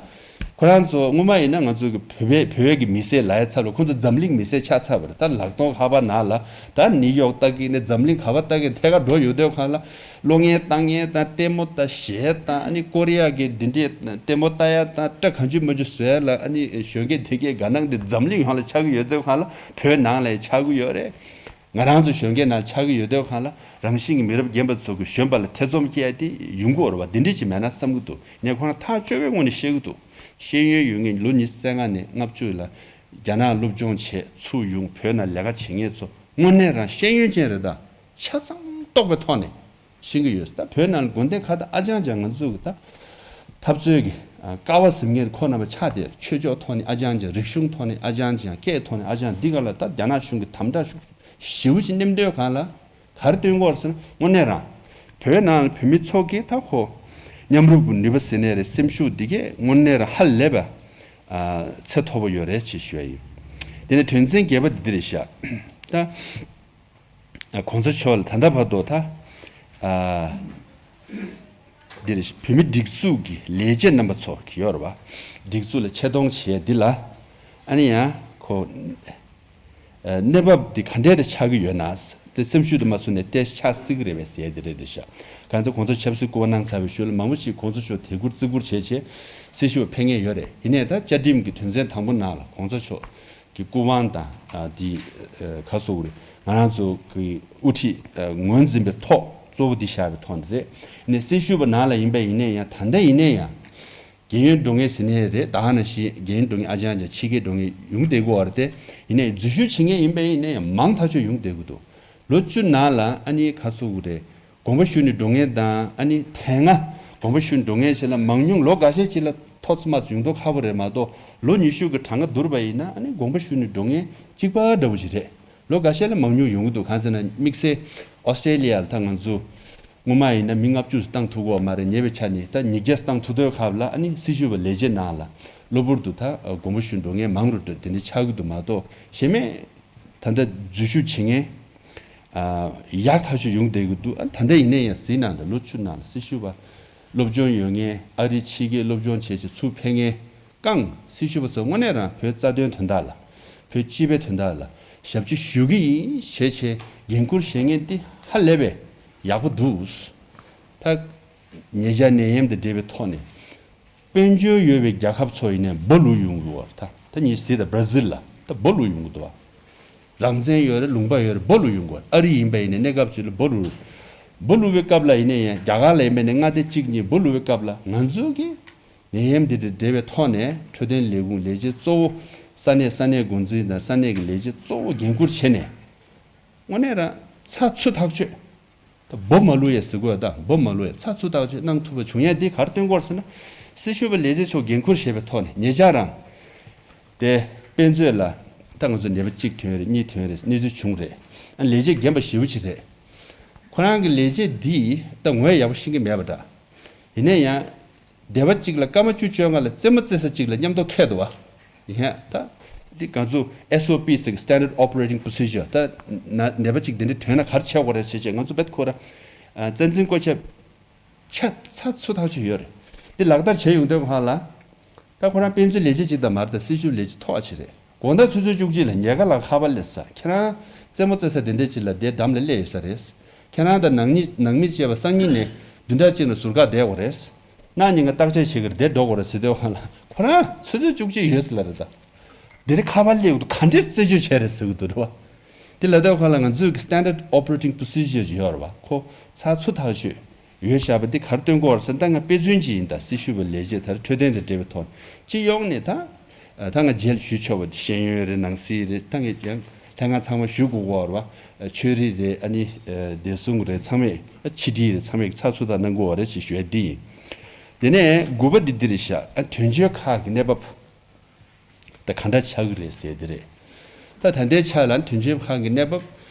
ཁོ་རང་ཚོ་སྔོན་མ་ཡིན་ན་ང་ཚོ་གི་བོད་པའི་བོད་ཀྱི་མི་སེར་ལབ་ཡ་ཚར་བ། ཁོང་ཚོ་འཛམ་གླིང་མི་སེར་ཆགས་ཚར་བ་རེད། ད་ལྷག་དོན་ཧར་བར་ནང་ལ་ད་ནིའུ་ཡོག་ལྟ་གི་ནས་འཛམ་གླིང་ག་པར་ལྟ་གི་ཐད་ཀར་འགྲོ་ཡོད་དུས་གང་ལ། གློག་བརྙན་ལྟ་མཁན་དང་ལྟད་མོ་ལྟ་གཞས་དང་། ཨ་ནི་ཀོ་རི་ཡ་གི་འདི་འདྲས་ལྟད་མོ་ལྟ་ཡ་དང་། སྐྲ་གང་བྱུང་མང་བྱུང་བཟོ་ཡ་ལ། ཨ་ནི་གཞོན་སྐྱེས་དེ་གས་དགའ་སྣང་དེ་འཛམ་གླིང་ཡོངས་ལ་ཆགས་ཀྱི་ཡོད་དུས་གང་ལ། བོད་ནང་ལ་ཡང་ཆགས་ཀྱི་ཡོད་རེད། ང་རང་ཚོ་གཞོན་སྐྱེས་ནང་ཆགས་ཀྱི་ཡོད་དུས་གང་ལ། རང་བཞིན་གྱི་མི་རབས་རྒན་པ་ཚོ་གི་གཞོན་པ་ལ་ཐེ་ཚོམ་སྐྱེ་ཡ་དེ་ཡོང་གི་ཡོད་རེད་པ། འདི་འདྲས་ཅིག་མེད་ན་བསམ་གྱི་འདུག་ངས་ཁོ་རང་ཐག་ཆོད་པའི་ངོས་ནས་བཤད་ཀྱི་འདུག་ཤེས་ཡོན་ཡོད་མཁན་ལོ་ཉི་ཤུ་རྩ་ལྔ་ནས་ལྔ་བཅུ་ལ་རྒྱ་ནག་སློབ་སྦྱོང་བྱས་ཚུར་ཡོང་བོད་ནང་ལས་ཀ་བྱེད་མཁན་ཚོ་དངོས་གནས་རང་ཤེས་ཡོན་ཅན་རེད། ད་ཆ་ཚང་རྟོགས་པའི་ཐོག་ནས་ཤེས་ཀྱི་ཡོད། ད་བོད་ནང་དགོན་སྡེ་ཁག་ད་ཨ་ཅང་ཅང་ང་ཚོ་གི་ད་འཐབ་རྩོད་ཀྱི་ཨ་ཀ་བ་ཟིན་མཁན་ཁོ་རྣམ་པ་ཆགས་བསྡད། ཆོས་ཕྱོགས་ཐོག་ནས་ཨ་ཅང་ཅང་། རིག་གཞུང་ཐོག་ནས་ཨ་ཅང་ཅང་། སྐད་ཐོག་ནས་ཨ་ཅང་། འདི་ག་ལ་ད་རྒྱ་ནག་གཞུང་གི་དམ་དྲག་ཤུགས་ཞེ་པོ་ཅིག་མནན་དུས་གང་ལ། ག་རེ་སྟོན་གྱི་ཡོད་ཟེར་ན། དངོས་གནས་རང་བོད་ནང་བོད་མི་ཚོ་གིས་ད་ཁོ་མཉམ་རུབ་ཀྱི་ནུས་པ་ཟེར་ནའི་རེད། སེམས་ཤུགས་འདི་གས་དངོས་གནས་རང་ཧ་ལས་པ་ཨ་ཚད་མཐོ་པོ་ཡོད་རེད་ཅེས་ཞུ་ཡ་ཡིན། དེ་ནས་དོན་ཚན་བརྒྱད་པ་འདི་འདི་རེད་ཤག་ད་ གོང་ས་མཆོག་ལ་ད་ལྟ་བར་དུ་ད། ཨ། འདིར་བོད་མི་སྒྲིག་འཛུགས་ཀྱི་ལས་བྱེད་རྣམ་པ་ཚོ་ཡོད་རེད་བ། སྒྲིག་འཛུགས་ལ་ཆེ་མཐོང་བྱེད་འདི་ལ། ཨ་ནི་ཡང་ཁོ། ཨ། གནས་བབ་འདི་ག་འདྲས་དེ་ཆགས་ཀྱི་ཡོད་ན། དེ་སེམས་ཤུགས་དུ་མ་སོང་ནས་ཏེ་ཆགས་སྲིད་ཀྱི་རེད་པས་ཟེར་དེ་རེད་དེ་ཤག་གང་ཚེ་གོང་ས་ཆབ་སྲིད་སྐུ་པར་གནང་ཚར་བའི་ཤུལ་ལ་མང་པོ་ཞིག་གོང་ས་མཆོག་དད་བཀུར་བརྩི་བཀུར་བྱས་བྱས་སྲི་ཞུ་བ་ཕེབས་མཁན་ཡོད་རེད། ཡིན་ནའི་ད་བཅའ་ཁྲིམས་ཀྱི་དོན་ཚན་དང་པོ་ནང་ལ་གོང་ས་མཆོག་གི་སྐུ་དབང་དང་། ཨ། དེ། ཨ། ག་སོགས་རེད། ང་རང་ཚོ་གི་དབུ་ཁྲིད། ཨ། ངོས་འཛིན་པའི་ཐོག་གཙོ་བོ་འདི་བཞག་པའི་ཐོག་ནས་རེད། ནས་སྲི་ཞུ་བ་ནང་ལ་ཡིན་པ་ཡིན་ནའི་ཡང་ད་ལྟ་ཡིན་ནའི་ཡང་རྒན་ཡོལ་འགྲོ་མཁན་ཟེར་ནའི་རེད། ད་ག་ནང་བཞིན་རྒན་ཡོལ་འགྲོ་མཁན་ཨ་ཅང་ཅང་ཕྱི་རྒྱལ་འགྲོ་མཁན་ཡོང་བསྡད་ཀྱི་ཡོད་རེད་དེ། ཡིན་ནའི་འཛུལ་ཞུགས་བྱེད་མཁན་ཡིན་པ་ཡིན་ནའི་ཡང་མང་ཐག་ཆོད་ཡོང་བསྡད་ཀྱི་འདུག་ལོ་བཅུ་ནང་ལ་ཨ་ནི་ག་སོགས་རེད། དགོངས་པ་ཞུས་ནས་འགྲོ་མཁན་དང་། ཨ་ནི་དེ་སྔ་དགོངས་པ་ཞུས་ནས་འགྲོ་མཁན་ཞིག་ལ་མང་ཉུང་ལོ་འགའ་ཤས་ཅིག་ལ་ཐོག་མ་ཡོང་མདོག་ཁ་པོ་རེད་མ་གཏོགས། ལོ་ཉི་ཤུ་གི་གྲངས་ཀ་བསྡུར་བ་ཡིན་ན་ཨ་ནི་དགོངས་པ་ཞུས་ནས་འགྲོ་མཁན་གཅིག་པ་འདྲ་བོ་ཞིག་རེད། ལོ་འགའ་ཤས་ལ་མང་ཉུང་ཡོང་གི་འདུག་གང་ཟེར་ན་དམིགས་བསལ་ཨོ་སི་ཀྲེ་ལི་ཡ་ལ་ད་ང་ཚོ་སྔོན་མ་ཡིན་ན་མི་ལྔ་བཅུ་བཏང་ཐུབ་ཀྱི་ཡོད་མ་རེད། ཉེ་བའི་ཆ་ནས་ད་ཉིས་བརྒྱ་བཏང་ཐུབ་དུས་སྐབས་ལ་ཨ་ནི་སྲི་ཞུ་བ་ལས་བྱེད་ནང་ལ་གློ་བུར་དུ་ད་དགོངས་པ་ཞུས་འགྲོ་མཁན་མང་རུ་འགྲོ་དེ་འདྲ་ཆགས་ཀྱི་འདུག་མ་གཏོགས་གཞན་མེད། ད་ལྟ་འཛུལ་ཞུགས་བྱེད་མཁན། ཨ། ཡག་ཐག་ཆོད་ཡོང་བསྡད་ཀྱི་འདུག་ཨ། ད་ལྟ་ཡིན་ནའི་ཡང་ཟིན་ནང་དང་ལོ་བཅུ་ནང་ལ་སྲི་ཞུ་བ་སློབ་སྦྱོང་ཡོད་མཁན། ཨ་རི་ཕྱི་རྒྱལ་སློབ་སྦྱོང་བྱས་བྱས་ཚུར་ཕེབས་མཁན་གང་སྲི་ཞུ་བ་ཚོ་དངོས་གནས་རང་བོད་རྩ་དོན་དོན་དག་ལ། བོད་སྤྱི་པའི་དོན་དག་ལ་ཞབས་ཕྱི་ཞུ་གི་ཡིན་བྱས་བྱས་འགན་འཁུར་བཞེས་མཁན་དེ་ཧ་ལས་པའི་ཡག་པོ་འདུག་ད་ཉེ་ཆར་ནད་ཡམས་དང་འབྲེལ་བའི་ཐོག་ནས། དཔལ་འབྱོར་ཡོད་པའི་རྒྱལ་ཁབ་ཚོ་ཡིན་ནའི་སྦོ་ལུག་ཡོང་གི་ཡོད་རེད། ད་ད་ཉིན་ཟེར་ད་བྷར་ཛིལ་ལ་ད་སྦོ་ལུག་ཡོང་གི་འདུག་བ། རང་བཙན་ཡོད་རེད། ལུང་པ་ཡོད་རེད། སྦོ་ལུག་ཡོང་གི་ཡོད་རེད། ཨ་རི་ཡིན་པ་ཡིན་ནའི་གནས་སྐབས་ཅིག་ལ་སྦོ་ལུག་སྦོ་ལུག་པའི་སྐབས་ལ་ཡིན་ནའི་ཡང་རྒྱ་གར་ལ་ཡིན་པ་ཡིན་ནའི་མངའ་སྡེ་གཅིག་གཉིས་སྦོ་ལུག་པའི་སྐབས་ལ་ང་ཚོ་གི་ནད་ཡམས་འདི་དང་འབྲེལ་བའི་ཐོག་ནས་འཕྲོད་བསྟེན་ལས་ཁུངས་ལས་བྱེད་གཙོ་བོ་ས་གནས་ས་གནས་འགོ་འཛིན་དང་ས་གནས་ཀྱི་ལས་བྱེད་གཙོ་བོ་འགན་འཁུར་བྱས་ནས་དངོས་གནས་རང་ཚགས་ཚུད་ཐག་ཆོད། ད་སྦོ་མ་ལུག་ཡ་ཟེར་དགོས་ད་སྦོ་མ་ལུག་ཡ་ཚགས་ཚུད་ཐག་ཆོད་གནང་ཐུབ་པ་བྱུང་ཡ་འདི་ག་རེ་སྟོན་གྱི་ཡོད་ཟེར་ན། སྲི་ཞུ་བ་ལས་བྱེད་ཚོ་འགན་འཁུར་བཞེས་པའི་ཐོག་ནས་ཉེ་ཆར་རང་དེ་དཔེ་མཛོད་ལ་ད་ང་ཚོ་ནད་པ་གཅིག་ཐོན་རེད། གཉིས་ཐོན་རེད། གནས་ཚུལ་བྱུང་རེད། ཨ་ལས་བྱེད་རྒན་པ་ཞེ་པོ་ཅིག་རེད། ཁོ་རང་གི་ལས་བྱེད་འདིས་ད་ངོས་ཡག་པོ་ཤེས་ཀྱི་མེད་པ་འདྲ། ཡིན་ན་ཡང་སྡེ་བ་གཅིག་ལ་སྐར་མ་བཅུ་བཅོ་ལྔ་ལ་རྩེད་མོ་རྩེ་ས་གཅིག་ལ་མཉམ་དུ་འཁེལ་འདུག་བ། ཡིན་ད། འདི་ང་ཚོ་S O P ཟེར་གི་Standard Operating Procedure ད་ན་ནད་པ་གཅིག་དེ་འདྲ་ཐོན་ན་ག་རེ་བྱེད་དགོས་རེད་ཟེར་བྱས་ང་ཚོ་བེད་ཁོ་ར། ཨ། བཙན་འཛིན་བཀོད་ཁྱབ་ཆ་ཚ་ཚུ་ཐག་ཆོད་ཡོད་རེད། འདི་ལག་བསྟར་བྱས་ཡོང་དུས་སྒང་ལ། ད་ཁོ་རང་དཔེ་མཛོད་ལས་བྱེད་ཅིག་དང་མ་རེད། ད་སྲི་ཞུ་ལས་བྱེད་མཐོ་བ་ཅིག་རེད། དགོང་དག་ཆུ་ཚོད་བཅུ་གཅིག་ལ་ཉལ་ཁ་ལ་ཁ་པར་སླེབས་ས། ཁྱེད་རང་རྩེད་མོ་རྩེ་ས་དེ་འདྲ་ཅིག་ལ་དེ་འགྲམ་ལ་སླེབས་ཡོད་ས་རེད། ཁྱེད་རང་དང་ནང་མི་ནང་མི་བཅས་པ་སང་ཉིན་ནས་བདུན་ཕྲག་གཅིག་ལ་ཟུར་བཀག་བསྡད་དགོས་རེད། གནངས་ཉིན་ང་བརྟག་དཔྱད་བྱེད་ཀྱི་རེད། དེ་འགྲོ་དགོས་རེད་ཟེར་དུས་སྒང་ལ་ཁོ་རང་ཆུ་ཚོད་བཅུ་གཅིག་ཡོད་ས་ལ་རེད་ད། དེ་རིང་ཁ་པར་སླེབས་འདུག་ག་འདྲས་རྩད་གཅོད་བྱས་རེད་ཟེར་གྱི་འདུག་རེད་བ། དེ་ལ་དུས་སྒང་ལ་ང་ཚོས་ཀྱི་Standard Operating Procedure ཡོད་རེད་བ། ཁོ་ཚགས་ཚུད་ཐག་ཆོད་ཡོད་བཞག་པ་འདི་ག་རེ་སྟོན་གྱི་ཡོད་རེད་ཟེར་ན། ད་ང་དཔེ་མཚོན་ཅིག་ཡིན། ད་སྲི་ཞུ་བ་ལས་བྱེད་ད་རེས་འཕྲོད་བསྟེན་དང་འབྲེལ་བའི་ཐོག་ནས་སྤྱི་ཡོངས་ནས་ད། ད་ང་རྗེས་ལ་ཞུ་ཆོག་པ་འདི་ཤེས་ཡོན་རེད། ནང་སྲིད་རེད། ད་ངས་ཀྱང་ལྷན་ཁང་ཚང་མ་ཞུ་དགོས་ཀྱི་ཡོད་རེད་བ། ཆོས་རིག་རེད། ཨ་ནི་བདེ་སྲུང་རེད། ཚང་མས་ཕྱི་དྲིལ་རེད། ཚང་མས་ཚགས་ཚུད་ད་གནང་གི་ཡོད་རེད་ཅེས་ཞུ་ཡ་འདི་ཡིན། དེ་ནས་དགུ་པ་འདི་འདི་རེད་ཤག་ཨ། དོན་གཅོད་ཁག་གི་གནས་བབ། ད་ག་འདྲ་ཆགས་ཀྱི་རེད་ཟེར་དེ་རེད། ད་ད་ལྟའི་ཆ་ལ་དོན་གཅོད་ཁང་གི་གནས་བབ་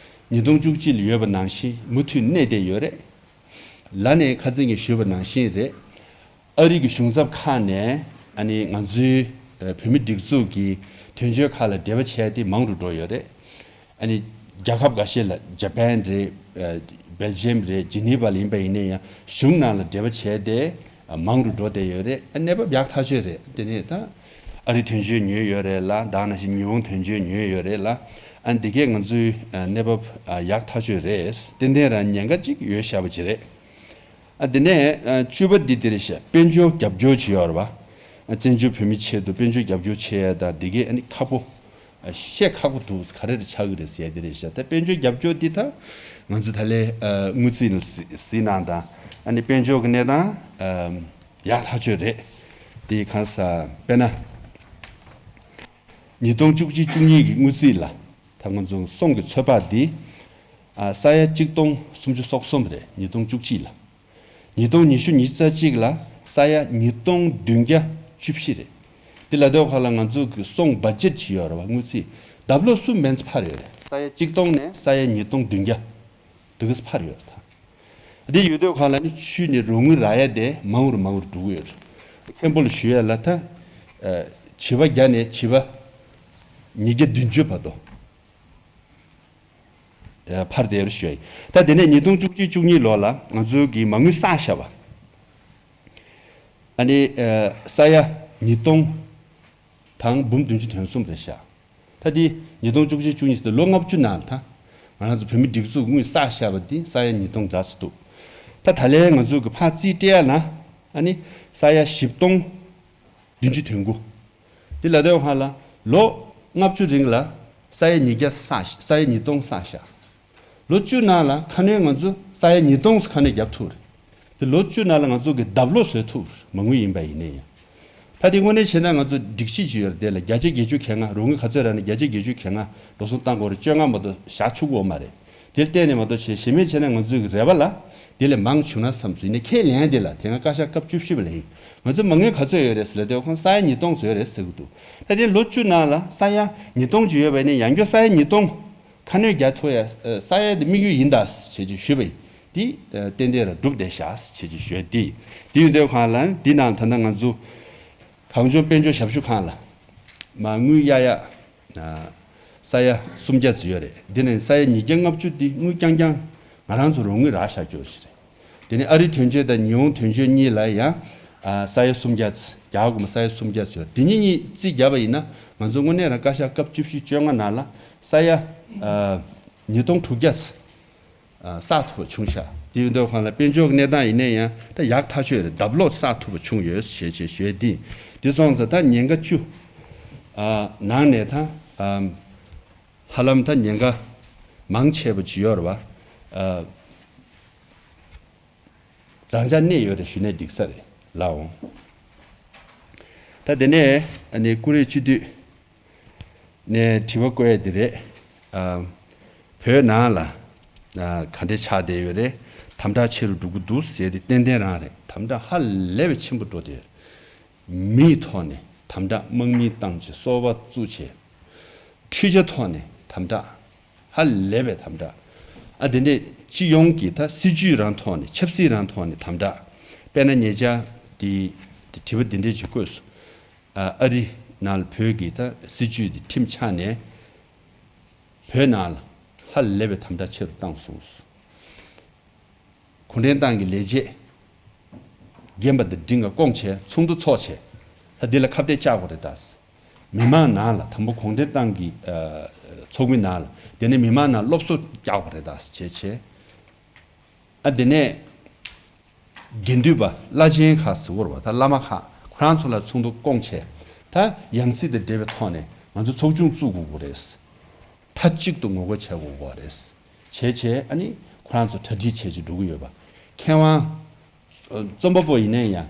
ཉིས་སྟོང་བཅུ་གཅིག་ལ་ཡོད་པ་ནང་བཞིན་མུ་མཐུད་གནས་བསྡད་ཡོད་རེད། ལ་ནས་ཁ་སང་ངས་ཞུས་པ་ནང་བཞིན་རེད། ཨ་རི་གི་གཞུང་ཚབ་ཁག་ནས་ཨ་ནི་ང་ཚོའི་ཨ་བོད་མི་སྒྲིག་འཛུགས་ཀྱི་དོན་གཅོད་ཁག་ལ་འབྲེལ་བ་བྱས་ཏེ་མང་རུ་འགྲོ་ཡོད་རེད། ཨ་ནི་རྒྱལ་ཁབ་འགའ་ཤས་ལ་ཇ་པན་རེད། ཨ་སྦེལ་ཇམ་རེད། ཇི་ནི་ཝ་ལ་ཡིན་པ་ཡིན་ན་ཡང་གཞུང་ནང་ལ་འབྲེལ་བ་བྱས་ཏེ་མང་རུ་འགྲོ་བསྡད་ཡོད་རེད། ཨ་གནས་བབ་ཡག་ཐག་ཆོད་རེད། དེ་ནས་ད་ཨ་རི་དོན་གཅོད་ཉོས་ཡོད་རེད་ལ། ད་ག་ནང་བཞིན་ཉི་ཧོང་དོན་གཅོད་ཉོས་ཡོད་རེད་ལ། ཨ་འདི་གས་ང་ཚོའི་ཨ་གནས་བབ་ཨ་ཡག་ཐག་ཆོད་རེད། ཏན་ཏན་རང་ཉེན་ཁ་ཅིག་ཡོད་བཞག་པ་ཅིག་རེད། ཨ་དེ་ནས་ཨ་བཅུ་པ་འདི་འདི་རེད་ཤག་དཔལ་འབྱོར་རྒྱབ་སྐྱོར་བྱེད་ཡོད་རེད་བ། ཨ་བཙན་བྱོལ་བོད་མི་ཆེད་དུ་དཔལ་འབྱོར་རྒྱབ་སྐྱོར་བྱེད་ཡ་དང་འདི་གས་ཨ་ནི་ཁག་པོ། ཨ་བཤད་ཁག་པོ་འདུག་ག་རེ་རེ་ཆགས་ཀྱི་རེད་ཟེར་ཡ་འདི་རེད་ཤག་ད་དཔལ་འབྱོར་རྒྱབ་སྐྱོར་འདི་ད་ང་ཚོ་ད་ལས་ཨ་དངུལ་རྩིས་ལ་གཟིགས་གནང་དང་། ཨ་ནི་དཔལ་འབྱོར་གྱི་གནས་སྟངས་ཨ་ཡག་ཐག་ཆོད་རེད། དེ་གང་ཟག་དཔེར་ན། ཉིས་སྟོང་བཅུ་གཅིག་བཅུ་གཉིས་ཀྱི་དངུལ་རྩིས་ལ་ད་ང་ཚོ་སོང་གི་ཚོད་དཔག་འདི་ཨ་ས་ཡ་གཅིག་སྟོང་སུམ་ཅུ་སོ་གསུམ་རེད། ཉིས་སྟོང་བཅུ་གཅིག་ལ། ཉིས་སྟོང་ཉི་ཤུ་ཉི་ཤུ་རྩ་གཅིག་ལ་ས་ཡ་ཉིས་སྟོང་བདུན་བརྒྱ་བཅུ་བཞི་རེད། འདི་ལ་དོ་ཁ་ལ་ང་ཚོ་གི་སོང་བ་ཇེཊ་བྱས་ཡོད་རེད་བ། དངུལ་རྩིས་ལྡབ་ལོག་གསུམ་མན་ཙམ་འཕར་ཡོད་རེད། ས་ཡ་གཅིག་སྟོང་ནས་ས་ཡ་ཉིས་སྟོང་བདུན་བརྒྱ་དེ་ག་ཙམ་འཕར་ཡོད་རེད་ད། འདི་ཡོད་དོ་ཁ་ལ་ནི་ཆུ་ནི་རོགས་དངུལ་རག་ཡ་དེ་མང་རུ་མང་རུ་འགྲོ་གི་ཡོད་རེད། མཁན་པོ་ལ་ཞུ་ཡ་ལ་ད། ཨ་བྱིས་པ་བརྒྱ་ནས་བྱིས་པ་ཉིས་བརྒྱ་བདུན་ཅུ་བར་དུ། ཕར་དེར་ཞུས། ད་དེ་ནས་ཉིས་སྟོང་བཅུ་གཅིག་བཅུ་གཉིས་ལོ་ལ་ང་ཚོའི་གི་མ་དངུལ་བསགས་བཞག་པ། ཨ་ནི་ས་ཡ་ཉིས་སྟོང་དང་འབུམ་བདུན་ཅུ་དོན་གསུམ་རེད་ཤག་ད་དེ་ཉིས་སྟོང་བཅུ་གཅིག་བཅུ་གཉིས་ཟེར་ལོ་ལྔ་བཅུ་ནང་ལ་ད་ང་རང་ཚོ་བོད་མི་སྒྲིག་འཛུགས་དངུལ་བསགས་བཞག་པ་དེ་ས་ཡ་ཉིས་སྟོང་འཛག་ཚུལ་འདུག་ད་ད་ལན་ང་ཚོའི་གི་ཕར་རྩིས་སྤྲད་ཡ་ན་ཨ་ནི་ས་ཡ་བཞི་སྟོང་བདུན་ཅུ་དོན་དགུ། འདི་ལ་དོན་ཧ་ལ་ལོ་ལྔ་བཅུ་རིང་ལ་ས་ཡ་ཉིས་བརྒྱ་བསགས་ཤག་ས་ཡ་ཉིས་སྟོང་བསགས་ཤག་ལོ་བཅུ་ནང་ལ་ཁ་སྣོན་ང་ཚོ་ས་ཡ་ཉིས་སྟོང་ཁ་སྣོན་བརྒྱབ་ཐུབ་རེད། དེ་ལོ་བཅུ་ནང་ལ་ང་ཚོ་གི་ལྡབ་ལོག་བཟོས་ཐུབ་རེད། མ་དངུལ་ཡིན་པ་ཡིན་ནའི་ཡང་། ད་དེ་དངོས་གནས་བྱས་ན་ང་ཚོ་སྒྲིག་གཞི་ཅིག་ཡོད་རེད། དེ་ལ་བརྒྱ་ཆ་བརྒྱད་ཅུ་གྱ་ལྔ་རོགས་དངུལ་ག་ཚོད་རག་ན་བརྒྱ་ཆ་བརྒྱད་ཅུ་གྱ་ལྔ་འགྲོ་སོང་བཏང་དགོས་རེད། བཅོ་ལྔ་མ་གཏོགས་བཞག་ཆོག་གི་ཡོད་མ་རེད། དེ་ལ་བརྟེན་ནས་མ་གཏོགས་བྱས་གཞན་མིན་བྱས་ན་ང་ཚོའི་གི་རེ་བ་ལ་དེ་ལས་མང་བྱུང་ན་བསམ་ཚུལ་ཡིན་ན་ཁས་ལེན་དེ་ལ་དེ་སྔ་བཀའ་ཤག་སྐབས་བཅུ་བཞི་པ་ལ་ཡིན། ང་ཚོའི་མ་དངུལ་ག་ཚོད་ཡོད་རེད་ཟེར་ལ་དེ་ཁོང་ས་ཡ་ཉིས་སྟོང་ཙམ་ཡོད་རེད་ཟེར་གི་འདུག་ད་དེ་ལོ་བཅུ་ནང་ལ་ས་ཡ་ཉིས་སྟོང་ཅིག་ཡོད་པ་ཡིན་ན་ཡང་སྐྱོ་ས་ཡ་ཉིས་སྟོང་ཁ་སྣོན་རྒྱག་ཐུབ་ཡ་ས་ཡ་དེ་དམིགས་ཡུལ་ཡིན་ད་ཟེར་བྱས་ཅིག་ཞུས་པ་ཡིན། དེ་ཏན་ཏན་ར་འགྲུབ་བསྡད་ཤག་ཟེར་བྱས་ཅིག་ཞུས་ཏེ། དེ་ཡིན་དུས་ཁོང་ལ་འདི་ནང་ད་ལྟ་ང་ཚོ་གངས་ལྗོངས་དཔལ་འབྱོར་ཞབས་ཞུ་ཁང་ལ་མ་དངུལ་གཡར་ཡ་ས་ཡ་སུམ་བརྒྱ་ཙམ་ཡོད་རེད། འདི་ནས་ས་ཡ་ཉིས་བརྒྱ་ལྔ་བཅུ་འདི་དངུལ་རྐྱང་རྐྱང་ང་རང་ཚོ་རོགས་དངུལ་རག་བཞག་རྒྱུ་ཞིག་རེད། དེ་ནས་ཨ་རིའི་དོན་གཅོད་དང་ཉི་ཧོང་དོན་གཅོད་གཉིས་ལ་ཡང་ས་ཡ་སུམ་བརྒྱ་ཙམ། རྒྱ་གར་གོང་མ་ས་ཡ་སུམ་བརྒྱ་ཙམ་ཡོད། དེ་གཉིས་གཉིས་རྩིས་བརྒྱབ་པ་ཡིན་ན་ང་ཚོ་དངོས་གནས་རང་བཀའ་ཤག་སྐབས་བཅུ་བཞི་བཅོ་ལྔ་ནང་ལ་ས་ཡ་ཉིས་སྟོང་དྲུག་བརྒྱ་ཙམ། བསགས་ཐུབ་པ་བྱུང་ཤག་དེ་ཡིན་དུས་ཁོང་ལ་དཔལ་འབྱོར་གྱི་གནས་སྟངས་ཡིན་ནའི་ཡང་ད་ཡག་ཐག་ཆོད་རེད། ལྡབ་ལོག་བསགས་ཐུབ་པ་བྱུང་ཡོད་ཞེས་བྱས་ཞུས་ཏེ། དེ་སོང་ཙང་ད་ཉེན་ཁ་བཅུ་ནང་ནས་ད་ཧ་ལམ་ད་ཉེན་ཁ་མང་ཆེ་བ་ཅིག་ཡོད་རེད་བ། རང་འཇགས་གནས་ཡོད་རེད་ཞུས་ནས་འགྲིག་ས་རེད་ལགས་འོང་། ད་དེ་ནས་ཨ་ནི་ཀུ་རེ་སྤྱི་འཐུས་ནས་དྲི་བ་བཀོད་ཡ་དེ་རེད། ཨ། བོད་ནང་ལ་ཨ་ག་འདྲས་ཆགས་བསྡད་ཡོད་རེད། དམ་དྲག་ཆེ་རུ་འགྲོ་གི་འདུག་ཟེར་དེ་ཏན་ཏན་རང་རེད། དམ་དྲག་ཧ་ལས་པའི་ཆེན་པོ་འགྲོ་བསྡད་ཡོད་རེད། མིའི་ཐོག་ནས་དམ་དྲག་དམག་མིའི་བཏང་བྱས་སོ་པ་བཙུགས་བྱས། འཕྲུལ་ཆས་ཐོག་ནས་དམ་དྲག་ཧ་ལས་པའི་དམ་དྲག་ཨ་དེ་འདྲས་སྤྱི་ཡོངས་ཀྱི་ད་སྲིད་ཇུས་རང་ཐོག་ནས་ཆབ་སྲིད་རང་ཐོག་ནས་དམ་དྲག་དཔེར་ན་ཉེ་ཆར་དེ་དེ་དྲི་བ་འདི་འདྲས་ཅིག་བཀོད་སོང་། ཨ་ཨ་རི་ནང་ལ་བོད་ཀྱི་ད་སྲིད་ཇུས་དེ་ཁྲིམས་ཆགས་ནས་བོད་ནང་ལ་ཧ་ལས་པའི་དམ་དྲག་ཆེ་རུ་བཏང་སོང་། གུང་ཁྲན་ཏང་གི་ལས་བྱེད་རྒན་པ་དང་འབྲིང་བ་བསྐོངས་བྱས་ཚོགས་འདུ་ཚོགས་བྱས། ད་འདི་ལ་ཁ་གཏད་བཅག་དགོས་རེད་ད། མི་མང་ནང་ལ་དང་པོ་གུང་ཁྲན་ཏང་གི་ཚོགས་མི་ནང་ལ་དེ་ནས་མི་མང་ནང་སློབ་གསོ་རྒྱག་དགོས་རེད་ད་བྱས་བྱས། ཨ་དེ་ནས་དགེ་འདུན་པ་བླ་ཆེན་ཁག་ཟེར་བ་རེད་བ། ད་བླ་མ་ཁག་ཁོ་རང་ཚོ་ལ་ཚོགས་འདུ་བསྐོངས་བྱས། ད་ཡང་སྲིད་དང་འབྲེལ་བའི་ཐོག་ནས་ང་ཚོ་ཚོགས་ཆུང་བཙུགས་དགོས་དགོས་རེད། མཐའ་གཅིག་ཏུ་ངོ་རྒོལ་བྱེད་དགོས་དགོས་རེད། བྱས་བྱས་ཨ་ནི་ཁོ་རང་ཚོ་གྲ་སྒྲིག་བྱས་བྱས་འགྲོ་གི་ཡོད་པ། མཁས་དབང་རྩོམ་པ་པོ་ཡིན་ནའི་ཡང་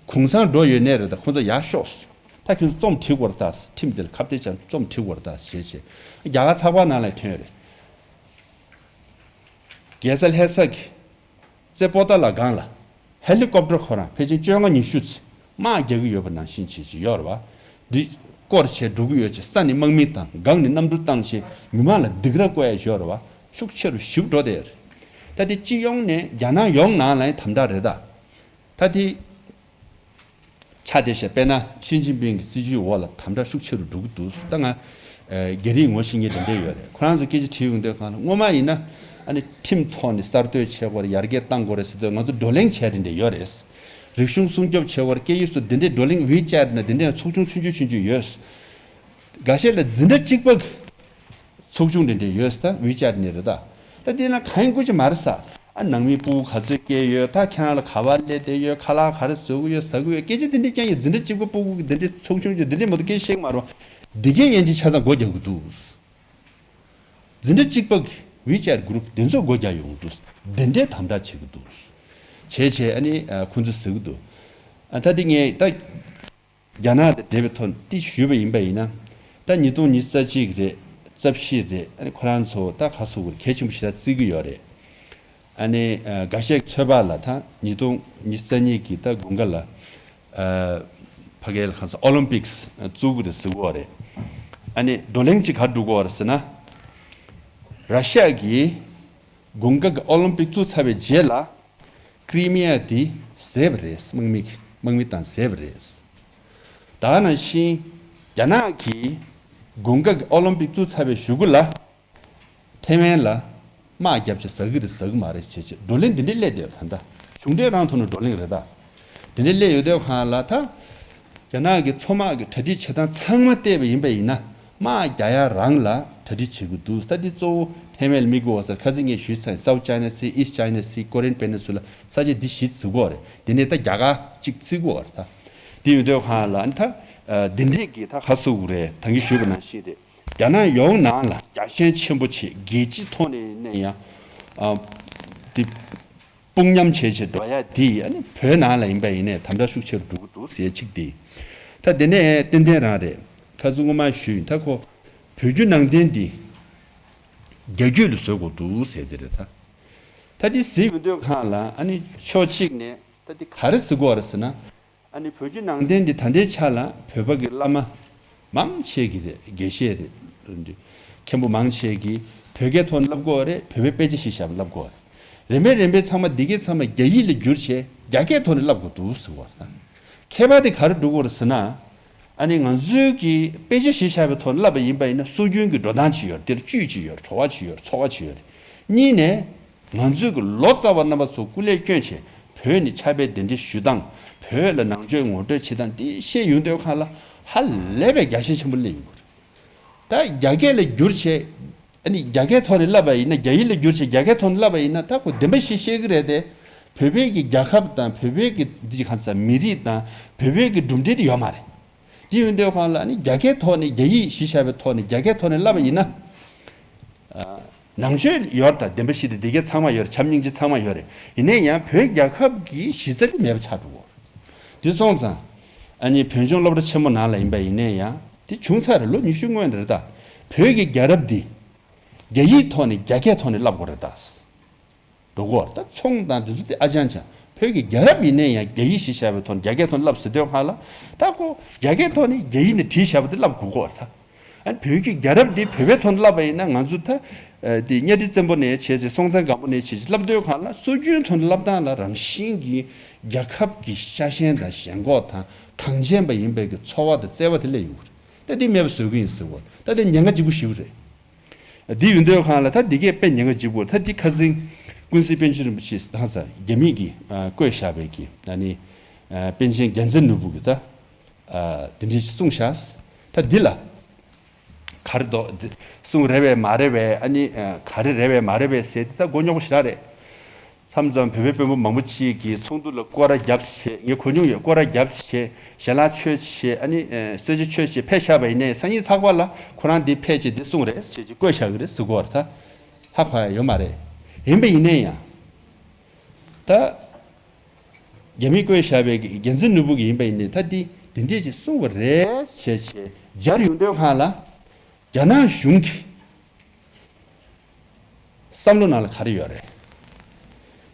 གུང་སེང་འགྲོ་ཡོད་ནའི་རེད། ད་ཁོ་ཚོ་ཡར་ཤོག་ད་ཁྱོད་ཚོ་རྩོམ་བྲིས་དགོས་རེད་ད། ཁྲིམས་དེ་ལ་ཁ་གཏད་བཅག་རྩོམ་བྲིས་དགོས་རེད་ད་བྱས་བྱས། རྒྱ་གར་ཚགས་པར་ནང་ལ་ཐོན་ཡོད་རེད། རྒྱལ་ས་ལྷ་ས་གི་རྩེ་པོ་ཏཱ་ལ་སྒང་ལ་ཧེ་ལི་ཀོབ་ཊར་ཁོ་རང་ཕལ་ཆེར་བཅོ་ལྔ་ཉི་ཤུ་ཙམ་དམག་རྒྱག་གི་ཡོད་པ་ནང་བཞིན་བྱེད་ཀྱི་ཡོད་རེད་བ། འདི་སྐོར་བྱས་འགྲོ་གི་ཡོད་ཅེས་ས་ནས་དམག་མི་དང་སྒང་ནས་གནམ་གྲུ་བཏང་བྱས་མི་མང་ལ་སྡིགས་ར་བསྐུལ་ཡ་ཡོད་རེད་བ། ཤུགས་ཆེ་རུ་ཞིབ་འགྲོ་བསྡད་ཡོད་རེད། ད་དེ་སྤྱི་ཡོངས་ནས་རྒྱ་ནག་ཡོངས་ནང་ལ་ཡང་དམ་དྲག་རེད་ད། ད་དེ། ཆ་དེ་བཞག་དཔེར་ན་ཞི་ཅིན་ཕིང་གི་སྲིད་ཇུས་འོག་ལ་དམ་དྲག་ཤུགས་ཆེ་རུ་འགྲོ་གི་འདུག་ད་ང་རྒྱ་རིགས་ངོ་ཤེས་མཁན་དེ་འདྲས་ཡོད་རེད། ཁོ་རང་ཚོ་སྐད་ཆ་དྲིས་ཡོང་དུས་གང་ལ་སྔོན་མ་ཡིན་ན་ཨ་ནི་ཁྲིམས་ཐོག་ནས་གསར་གཏོད་བྱེད་དགོས་རེད། ཡར་རྒྱས་གཏང་དགོས་རེད་ཟེར་དུས་ང་ཚོ་བགྲོ་གླེང་བྱས་དེ་འདྲས་ཡོད་རེད། རིག་གཞུང་སྲུང་སྐྱོབ་བྱེད་དགོས་རེད། སྐད་ཡིག་སོགས་དེ་འདྲས་བགྲོ་གླེང་ཝི་ཅེཊ་ན་དེ་འདྲས་ཚོགས་ཆུང་ཆུང་ཆུང་ཆུང་ཆུང་ཡོད། འགའ་ཤས་ལ་འཛིན་གྲྭ་གཅིག་པ་གི་ཚོགས་ཆུང་དེ་འདྲས་ཡོད་ས་ཝི་ཅེཊ་ནས་རེད་ད། ད་དེ་ན་གང་ཡིན་དགོས་ཀྱི་མ་རེད་ས། ཨ་ནང་མི་སྤུ་གུ་ག་ཚོད་སྐྱེས་ཡོད། ད་ཁྱེད་རང་ལ་ག་པར་སླེབས་བསྡད་ཡོད། ཁ་ལག་ག་རེ་བཟོ་གི་ཡོད་ཟ་གི་ཡོད། སྐད་ཆ་དེ་འདྲས་ཀྱང་ཡིན། འཛིན་གྲྭ་གཅིག་པ་སྤུ་གུ་གི་དེ་འདྲས་ཚོགས་ཆུང་ཡོད། དེ་འདྲས་མ་གཏོགས་སྐད་ཆ་བཤད་ཀྱི་མ་རེད། འདི་གའི་ཡན་ཆད་ཆ་ཚང་སྒོ་རྒྱག་གི་འདུག་འཛིན་གྲྭ་གཅིག་པ་གི་ཝི་ཅེཊ་གུ་རུབ་དེ་ཚོ་སྒོ་རྒྱག་ཡོང་གི་འདུག་དེ་འདྲས་དམ་དྲག་བྱེད་ཀྱི་འདུག་བྱས་བྱས་ཨ་ནི་ཁོ་ཚོས་ཟེར་གི་འདུག་ཨ་ད་དེ་ངས་ད། རྒྱ་ནག་དང་འབྲེལ་བའི་ཐོག་ཏི་ཞུས་པ་ཡིན་པ་ཡིན་ན། ད་ཉིས་སྟོང་ཉི་ཤུ་རྩ་གཅིག་རེད། རྩ་བཞི་རེད། ཨ་ནི་ཁོ་རང་ཚོ་ད་ག་སོ་གོ་གལ་ཆེན་པོ་ཞེ་དྲག་བརྩི་གི་ཡོད་རེད། ཨ་ནི་འགའ་ཤས་ཚོད་དཔག་ལ་ད་ཉིས་སྟོང་ཉི་ཤུ་རྩ་གཉིས་ཀྱི་ད་དགུན་ཁ་ལ་ཕ་གི་ལ་གང་ས་ཨོ་ལིམ་པིག་སི་བཙུགས་གི་རེད་ཟེར་གི་ཡོད་རེད། ཨ་ནི་བགྲོ་གླེང་ཅིག་ག་འགྲོ་གི་ཡོད་རེད་ཟེར་ན། ར་ཤ་གིས་དགུན་ཁ་གི་ཨོ་ལིམ་པིག་བཙུགས་ཚར་བའི་རྗེས་ལ། ཀྲི་མི་ཡ་དེ་བཟས་པ་རེད། དམག་མི་དམག་མི་དང་བཟས་པ་རེད། ད་ནང་བཞིན་རྒྱ་ནག་གིས་དགུན་ཁ་གི་ཨོ་ལིམ་པིག་བཙུགས་ཚར་བའི་གཞུག་གུ་ལ་ཐེ་ཝན་ལ་ དམག་རྒྱབ་བྱས་ཟ་གི་རེད་ཟ་གི་མ་རེད་བྱས་བྱས་བགྲོ་གླེང་འདི་འདྲས་སླེབས་བསྡད་པ་ད་ལྟ་གཞུང་འབྲེལ་རང་ཐོག་ནས་བགྲོ་གླེང་རེད་ད། དེ་འདྲས་སླེབས་ཡོད་དུས་སྒང་ལ་ད། རྒྱ་ནག་གི་མཚོ་དམག་གི་གྲ་སྒྲིག་བྱེད་སྟངས་ཚང་མ་བལྟས་པ་ཡིན་པ་ཡིན་ན་དམག་རྒྱག་ཡ་རང་ལ་གྲ་སྒྲིག་བྱེད་དགོས་འདུག་ད་འདི་གཙོ་བོ་ཐའེ་ཝན་ལ་དམིགས་དགོས་པ་ཟེར་ཁ་སང་ངས་ཞུས་ཚར། South China Sea, East China Sea, Korean Peninsula ས་ཆ་འདི་བཞི་ཟེར་གོ་རེད། དེ་ནས་ད་རྒྱ་གར་གཅིག་བརྩི་གོ་རེད་ད། དེ་ཡོད་དུས་སྒང་ལ་ཨ་ནི་ད། འདི་འདྲས་ཀྱི་ད་ཁ་གསོ་དགོས་རེད། ད་གིན་ཞུས་པ་ནང་བཞིན་རེད། རྒྱ་ནག་ཡོངས་ནང་ལ་རྒྱ་ཞེན་ཆེན་པོ་བྱེད་རྒྱལ་སྤྱི་ཐོག་ནས་ནས་ཡང་། ཨ། འདི། དཔུང་མཉམ་བྱས་བྱས་འགྲོ་ཡ་འདི་ཨ་ནི་བོད་ནང་ལ་ཡིན་པ་ཡིན་ནའི་དམ་དྲག་ཤུགས་ཆེ་རུ་འགྲོ་གི་འདུག་ཟེར་གཅིག་འདི། ད་དེ་ནས་ཏན་ཏན་རང་རེད། ཁ་སང་སྔོན་མ་ཞུས་ཡིན་ད་ཁོ། བོད་བརྒྱུད་ནང་བསྟན་འདི། རྒྱ་བརྒྱུད་ལ་བཟོ་དགོས་འདུག་ཟེར་དེ་རེད་ད། ད་འདི་ཟེར་ཡོང་དུས་སྒང་ལ་ཨ་ནི་ཕྱོགས་གཅིག་ནས་ད་འདི་ག་རེ་ཟེར་དགོས་རེད་ཟེར་ན། ཨ་ནི་བོད་བརྒྱུད་ནང་བསྟན་འདི་ད་ལྟའི་ཆ་ལ་བོད་པ་གི་བླ་མ་མང་ཆེ་གི་རེད། དགེ་བཤེས་རེད། མཁན་པོ་མང་ཆེ་གིས་བོད་སྐད་ཐོག་ནས་བསླབ་དགོས་རེད། བོད་པའི་དཔེ་ཆ་གཞི་བཞག་པ་བསླབ་དགོས་རེད། རིམ་པས་རིམ་པས་ཚང་མ་འདི་གའི་ཚང་མ་རྒྱ་ཡིག་ལ་བསྒྱུར་བྱས་རྒྱ་སྐད་ཐོག་ནས་བསླབ་དགོས་འདུག་ཟེར་བ་དང་། ཁྱད་པར་དེ་ག་རེ་འགྲོ་དགོས་རེད་ཟེར་ན། ཨ་ནི་ང་ཚོའི་གི་དཔེ་ཆ་གཞི་བཞག་པའི་ཐོག་ནས་བསླབ་པ་ཡིན་པ་ཡིན་ན་སྲོལ་རྒྱུན་གྱི་འགྲོ་སྟངས་ཅིག་ཡོད་རེད། དེ་ལ་བཅུད་ཅིག་ཡོད་རེད། བྲོ་བ་ཅིག་ཡོད་རེད། ཚོར་བ་ཅིག་ཡོད་རེད། གཉིས་ནས། ང་ཚོས་ཀྱི་ལོ་ཙཱ་བ་རྣམ་པ་ཚོ་སྐུ་ལས་བསྐྱོན་བྱས་བོད་ནས་ཕྱག་དཔེ་གདན་འདྲེན་ཞུ་སྟངས། བོད་ལ་ནང་ཆོས་ངོ་སྤྲོད་བྱེད་སྟངས་འདི་བཤད་ཡོང་དུས་སྒང་ལ་ཧ་ལས་པའི་རྒྱ་ཞེན་ཆེན་པོ་སླེབས་ཡོང་གི་རེད། ད་རྒྱ་སྐད་ལ་བསྒྱུར་བྱས། ཨ་ནི་རྒྱ་སྐད་ཐོག་ནས་བསླབ་པ་ཡིན་ན་རྒྱ་ཡིག་ལ་བསྒྱུར་བྱས་རྒྱ་སྐད་ཐོག་ནས་བསླབ་པ་ཡིན་ན་ད་ཁོ་བདེན་པ་ཞིག་བཤད་ཀྱི་རེད་དེ། བོད་པའི་གི་རྒྱལ་ཁབ་དང་བོད་པའི་གི་འདི་གང་ཟེར་མི་རིགས་དང་བོད་པའི་གི་གྲུབ་འབྲས་དེ་ཡོད་མ་རེད། དེ་ཡོང་དུས་སྒང་ལ་ཨ་ནི་རྒྱ་སྐད་ཐོག་ནས་རྒྱ་ཡིག་གཞི་བཞག་པའི་ཐོག་ནས་རྒྱ་སྐད་ཐོག་ནས་བསླབ་པ་ཡིན་ན། ཨ། ནང་ཆོས་ཡོད་རེད་ད། བདེན་པ་བཞི་དང་སྡེ་བརྒྱད་ཚང་མ་ཡོད་རེད། བྱམས་སྙིང་རྗེ་ཚང་མ་ཡོད་རེད། ཡིན་ནའི་ཡང་བོད་རྒྱལ་ཁབ་ཀྱི་གཞི་རྩ་དེ་མེད་པ་ཆགས་འགྲོ་གི་རེད། དེ་སོང་ཙང་། ཨ་ནི་བོད་ལྗོངས་སློབ་གྲྭ་ཆེན་མོ་ནང་ལ་ཡིན་པ་ཡིན་ནའི་ཡང་དེ་བྱུང་ཚར་རེད། ལོ་ཉི་ཤུ་སྔོན་རེད་ད། བོད་ཀྱི་རྒྱལ་རབས་འདི། རྒྱ་ཡིག་ཐོག་ནས་རྒྱ་སྐད་ཐོག་ནས་བསླབ་དགོས་རེད་ད། འགྲོ་གོ་ད་ཚོང་དང་འདི་ཚོ་དེ་ཨ་ཅང་ཅང་བོད་ཀྱི་རྒྱལ་རབས་ཡིན་ནའི་ཡང་རྒྱ་ཡིག་གཞི་བཞག་པའི་ཐོག་ནས་རྒྱ་སྐད་ཐོག་ནས་བསླབ་ཟེར་དུས་སྒང་ལ། ད་ཁོ་རྒྱ་སྐད་ཐོག་ནས་རྒྱ་ཡིག་ནས་བྲིས་བཞག་པ་དེ་བསླབ་དགོས་གོ་ད། ཨ་ནི་བོད་ཀྱི་རྒྱལ་རབས་འདི་བོད་པའི་ཐོག་ནས་བསླབ་པ་ཡིན་ན་ང་ཚོ་ད། ཨ། དེ་གཉའ་ཁྲི་བཙན་པོ་ནས་བྱས་ཚེ་སྲོང་བཙན་སྒམ་པོ་ནས་བྱས་ཚེ་བསླབ་དུས་སྒང་ལ་སྲོལ་རྒྱུན་ཐོག་ནས་བསླབ་སྟངས་ལ་རང་བཞིན་གྱི་རྒྱལ་ཁབ་ཀྱི་ཤ་ཞེན་དང་ཞེན་ཁོག་དང་གངས་ཅན་པ་ཡིན་པའི་གི་ཚོར་བ་དང་བརྩེ་བ་དེ་སླེབས་ཡོང་གི་རེད། ད་དེ་མེད་པ་བཟོ་གི་ཡིན་ཟེར་གོ་ད་དེ་ཉེན་ཁ་ལྗིད་པོ་ཞེ་པོ་རེད། འདི་ཡོང་དུས་སྒང་ལ་ད་འདི་གས་དཔེ་ཉེན་ཁ་ལྗིད་པོ། ད་འདི་ཁ་སང་ཀུན་གཟིགས་པཎ་ཆེན་རིན་པོ་ཆེས་ད་ས་རྒྱ་མི་གིས་བཀོད་བཞག་པའི་གི་ཨ་ནི་པཎ་ཆེན་རྒྱལ་མཚན་ནོར་བུ་གིས་ད་འདི་འདྲ་ཞིག་གསུངས་བཞག་ད་འདི་ལ་ག་རེ་འདུག་འདི་གསུང་རེད་པས་མ་རེད་པས། ཨ་ནི་ག་རེ་རེད་པས་མ་རེད་པས་ཟེར་དེ་ད་མགོ་རྙོག་པོ་ཞེ་དྲག་རེད། མཚམས་མཚམས་བོད་པའི་དཔོན་པོ་མང་པོ་ཅིག་གིས་ཚོགས་འདུ་ལ་སྐོར་ར་བརྒྱབ་བྱས། ངས་གོ་མྱོང་ཡོད། སྐོར་ར་བརྒྱབ་བྱས་ཞལ་ལག་མཆོད་བྱས། ཨ་ནི་ཨ་གསོལ་ཇ་མཆོད་བྱས་ཕེབས་བཞག་པ་ཡིན་ནའི་སང་ཉིན་ཚགས་པར་ལ་ཁོ་རང་འདི་ཕེབས་བྱས་འདི་གསུངས་རེད་ཟེར་བྱས་བཀོད་བཞག་གི་རེད་ཟེར་གོ་བ་རེད། ད་ཧ་གོ་ཡ་ཡོད་མ་རེད། ཡིན་པ་ཡིན་ནའི་ཡང་ད་རྒྱ་མིས་བཀོད་བཞག་པའི་རྒྱལ་མཚན་ནོར་བུ་གི་ཡིན་པ་ཡིན་ནའི་ད་འདི་འདི་འདྲས་ཅིག་གསུངས་པ་རེད་བྱས་བྱས་སྦྱར་ཡོང་དུས་སྒང་ལ། རྒྱ་ནག་གཞུང་གི་བསམ་བློ་ནང་ལ་ག་རེ་ཡོད་རེད།